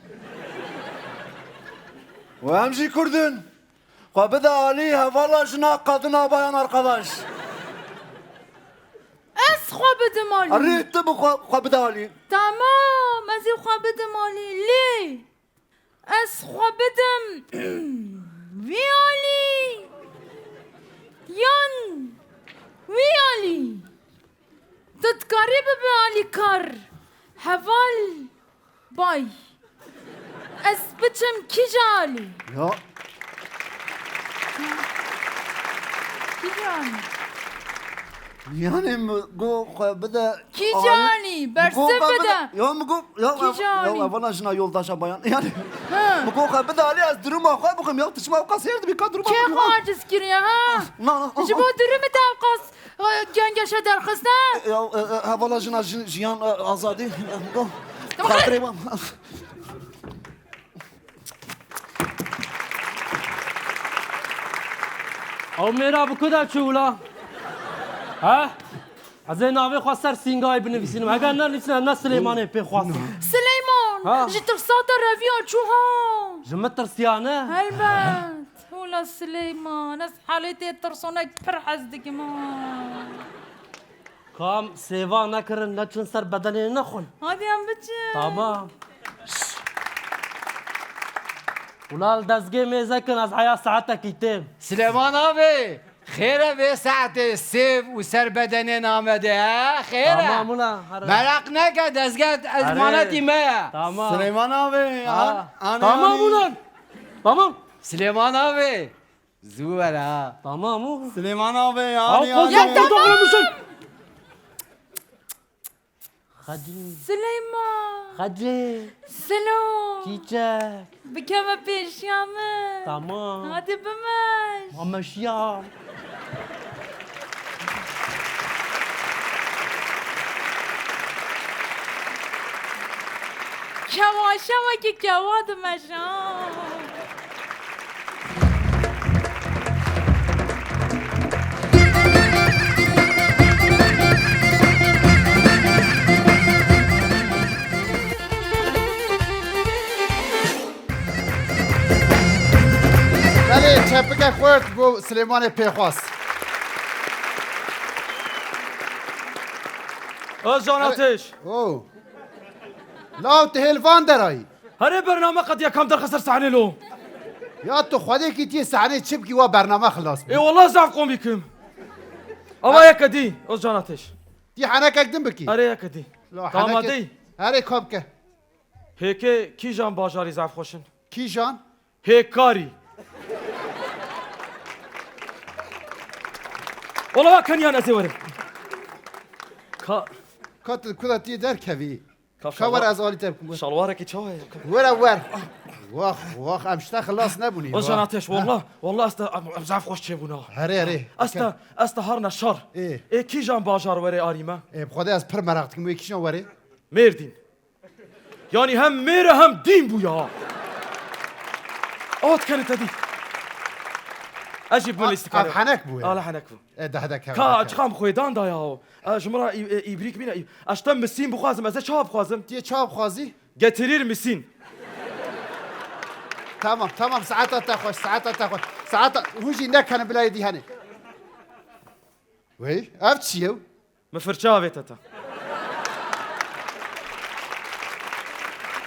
Û em jî Kurd in. Xwe bide alî hevala jina kadina bayan arkadaş. Ez xwe bidim alî. Erê tu bi xwe, xwe bide alî. Tamam, ez ê xwe bidim alî. Lê ez xwe bidim vî alî yan wî alî? Tu dikarî bibe alîkar, heval bay. Ez biçim kîja alî? Ya. Kîja alî? Yani mi go xwe bide Kîja alî? Alî, mi go bersiv xwe bide. Bide. Ya mi go, ya, Kîja ya, alî? Ya, vana jina yoldaşa bayan. Yani Ha. mi go xwe bide alî, ez duruma xwe bixim ya, tu çima ew qas her dibî ka duruma Kê xwe bixim. Xwe aciz kiriye, ha? Na, na, Ji bo durumê te ew qas, e, gengeşe derxiste? Ya, e, e, hevala jina jin, jiyan, e, azadî. Tamam. Xatirê wan. Ew mêra bi ku de çû wila? He? Ez ê navê xwe ser sîngayê binivîsînim. Heger nenivîsînim, ne Silêmanê pê xwast. Silêman, Ha? ji tirsa te reviya çû ha. Ji min tirsiyane? Helbet. Wila Silêman, ez halê tê tirsonek pir hez dikim ha. Kam sêva nekirin, neçin ser bedenê nexwin. Hadi em biçin. Tamam. Wila li dezgê mêze kin, ez heya saetekî têm. Silêman abi, xêr e vê saetê sêv û ser bedenê namede, he? Xêr e. Tamam ula, here. Meraq neke, dezgeh ez Here. manetî me ye. Tamam. Silêman abi, Ha. an, an, Tamam an. ulan. Tamam. Silêman abi. Zû were ha. Tamam oğlum. Silêman abi, Al yani, kız yani. Ya yaptı tamam. oğlum, Hadi. Sileyman. Hadi. Selo. Çiçek. Bikeve pêşiya min. Tamam. Hadi bimeş. Mameşiya. Kewa şewekî kewa dimeşa. Belê, çepike xurt bo Silêmanê Pêxwas. Özcan Erê. Ateş. Oo. Law tu hêl van derayî. Herê bername qediya kam derxe ser sahnê lo. Ya tu xwedê kî tiyê sahnê çi bikî wa bername xilas bû. Ê wallah zaf komîk im. Ama yeke dî, Özcan Ateş. Tiyê henekek din bikî. Erê yeke dî. La Tam henekek- adey. Erê ka bike. Hêkê kîjan bajarî zaf xweş in? Kîjan? Hêkarî. Ola wa keniyan ez ê werim. Ka Ka tu kuda tiyê derkevî. Ka Ka şalwar-, were ez alî te bikim. Şalwarekî çawa ye? Were wer. Wax, wax, em ji te xilas nebûnî, Özcan wax. Ateş, Ha. wallah, wallah ez te, em, em zaf xweş çêbûna. Herê, herê. Ez te, ez te harna şar. Ê. Ê kîjan bajar were arî me? Ê, bi Xwedê ez pir meraq dikim, wê kîjan were? Mêrdîn. Yani hem mêr e hem dîn bû ya. At kene te dî. Ez jî bi min Ev lîstikane. henek bû ya. Ala henek bû. E, deh deh keve Ka deh keve. çiqam xwêdan da ya. E, ji min re î-, e, îbrîk bîne. Î-, ez te misîn bixwazim, ez ê çawa bixwazim? Tiyê çawa bixwazî? Getirir misin? Tamam, tamam, saeta te xweş, saeta te xweş. Saeta, hûn jî nekene bila yê dî henê. Wey, ev çi ye? Min firçe avête te.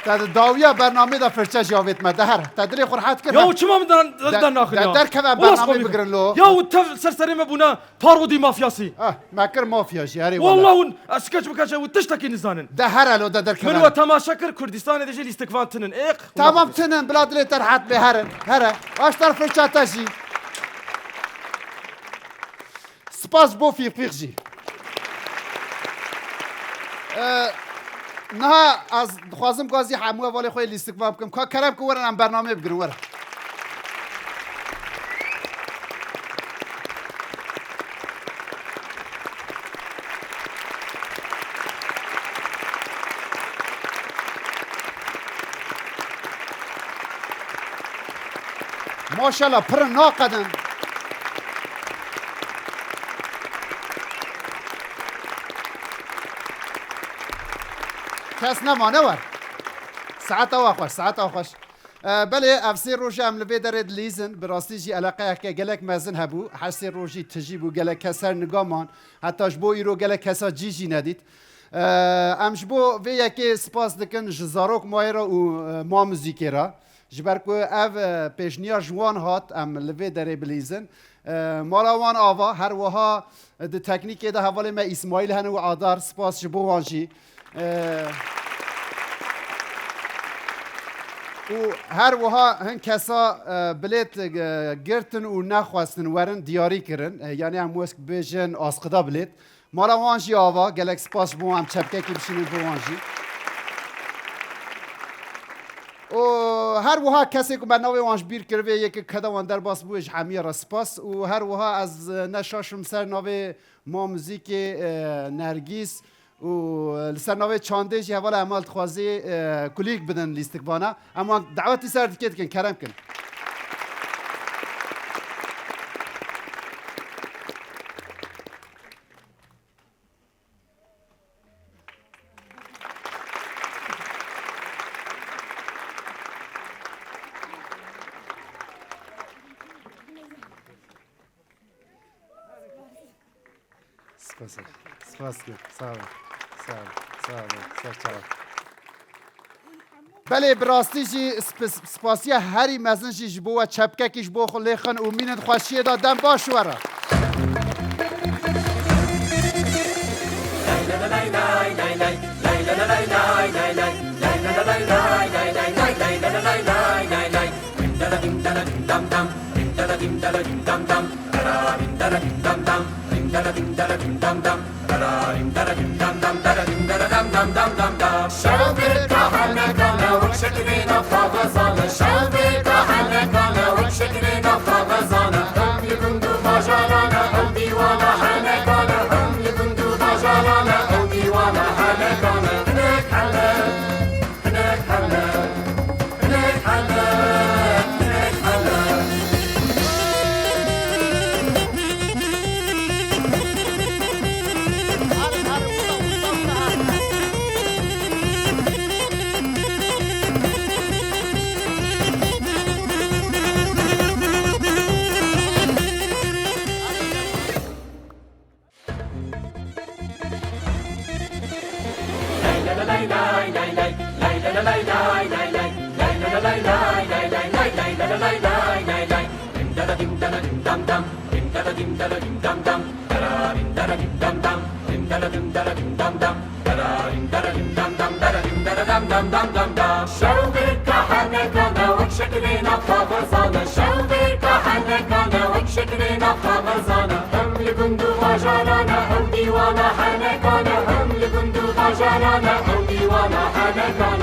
Te di dawiya bernamê de firçe jî avêt me. De here. Te dilê xwe rehet kir. Ya çima min de, de, de naxin De, ya? Derkeve Wala bernamê sixwe bigirin lo. Ya û tev ser serê me bûne parodî mafyasî. Ah, me kir mafya jî, erê wala. Wala hûn, ez keç bi keç û tiştekî nizanin. De here lo, de derkeve. Min we temaşe kir, Kurdistanê de jî lîstikvan tinin. Êq. Tamam, tinin, bila dilê te rehet bê, here, here. Aştar firça te jî. Spas bo Fîqfîq jî. Ee, niha ez dixwazim ku ez jî hemû hevalê xwe yê lîstikvan bikim. Ka kerem ku werin em bernameyê bigirin, were. Maşallah, pir in, naqedin. Kes nemane wer. Saeta we xweş, saeta we xweş. E, belê, ev sê rojî em li vê derê dilîzin. Bi rastî jî eleqeyeke gelek mezin hebû. Her sê rojî tijî bû, gelek kes ser niga man. Heta ji bo îro gelek kesa cî jî nedît. E, em ji bo vê yekê spas dikin ji Zarok Mayê re û, e, Ma Muzîkê re. Ji ber ku ev, e, pêşniyar ji wan hat, em li vê derê bilîzin. E, mala wan ava, her wiha di teknîkê de hevalê me Îsmaîl hene û Adar, spas ji bo wan jî. E, û her wiha hin kesa, e, bilêt, e, girtin û nexwestin werin diyarî kirin. E, yanî em wek bêjin askida bilêt. Mala wan jî ava, gelek spas ji bo wan, em çepkekî bişînin bo wan jî. Û her wiha kesê ku me navê wan ji bîr kiribê, yê ke keda wan derbas bûye, ji hemiyê re spas. Û her wiha ez, e, ne şaş im ser navê Ma Muzîkê, e, Nergîs û, e, li ser navê çandê jî hevala Emal dixwazî, e, kulîlk bidin lîstikvana. Em wan dawetî ser dikê dikin, kerem kin. Spas. Spas. Sağ olun. Sağ olun. Sağ olun. Sağ olun. Belê, bi rastî jî sp-, spasiya herî mezin jî ji bo we, çepkekî ji bo xwe lê xin û mînin xweşiyê de, dem baş were. Şevbêrka henekane wek şeklê nav kaxezane, şevbêrka henekane wek şeklê nav kaxezane. Ew li gund û bajarane, ew dîwana henekane, ew li gund û bajarane, ew dîwana henekane. Hinek hele, hinek hele, hinek hele, hinek hele. Şevbêrka henekane wek şeklê nav kaxezane, şevbêrka henekane wek şeklê nav kaxezane. Ew li gund û bajarane, ew dîwana henekane, ew li gund û bajarane, ew dîwana henekane.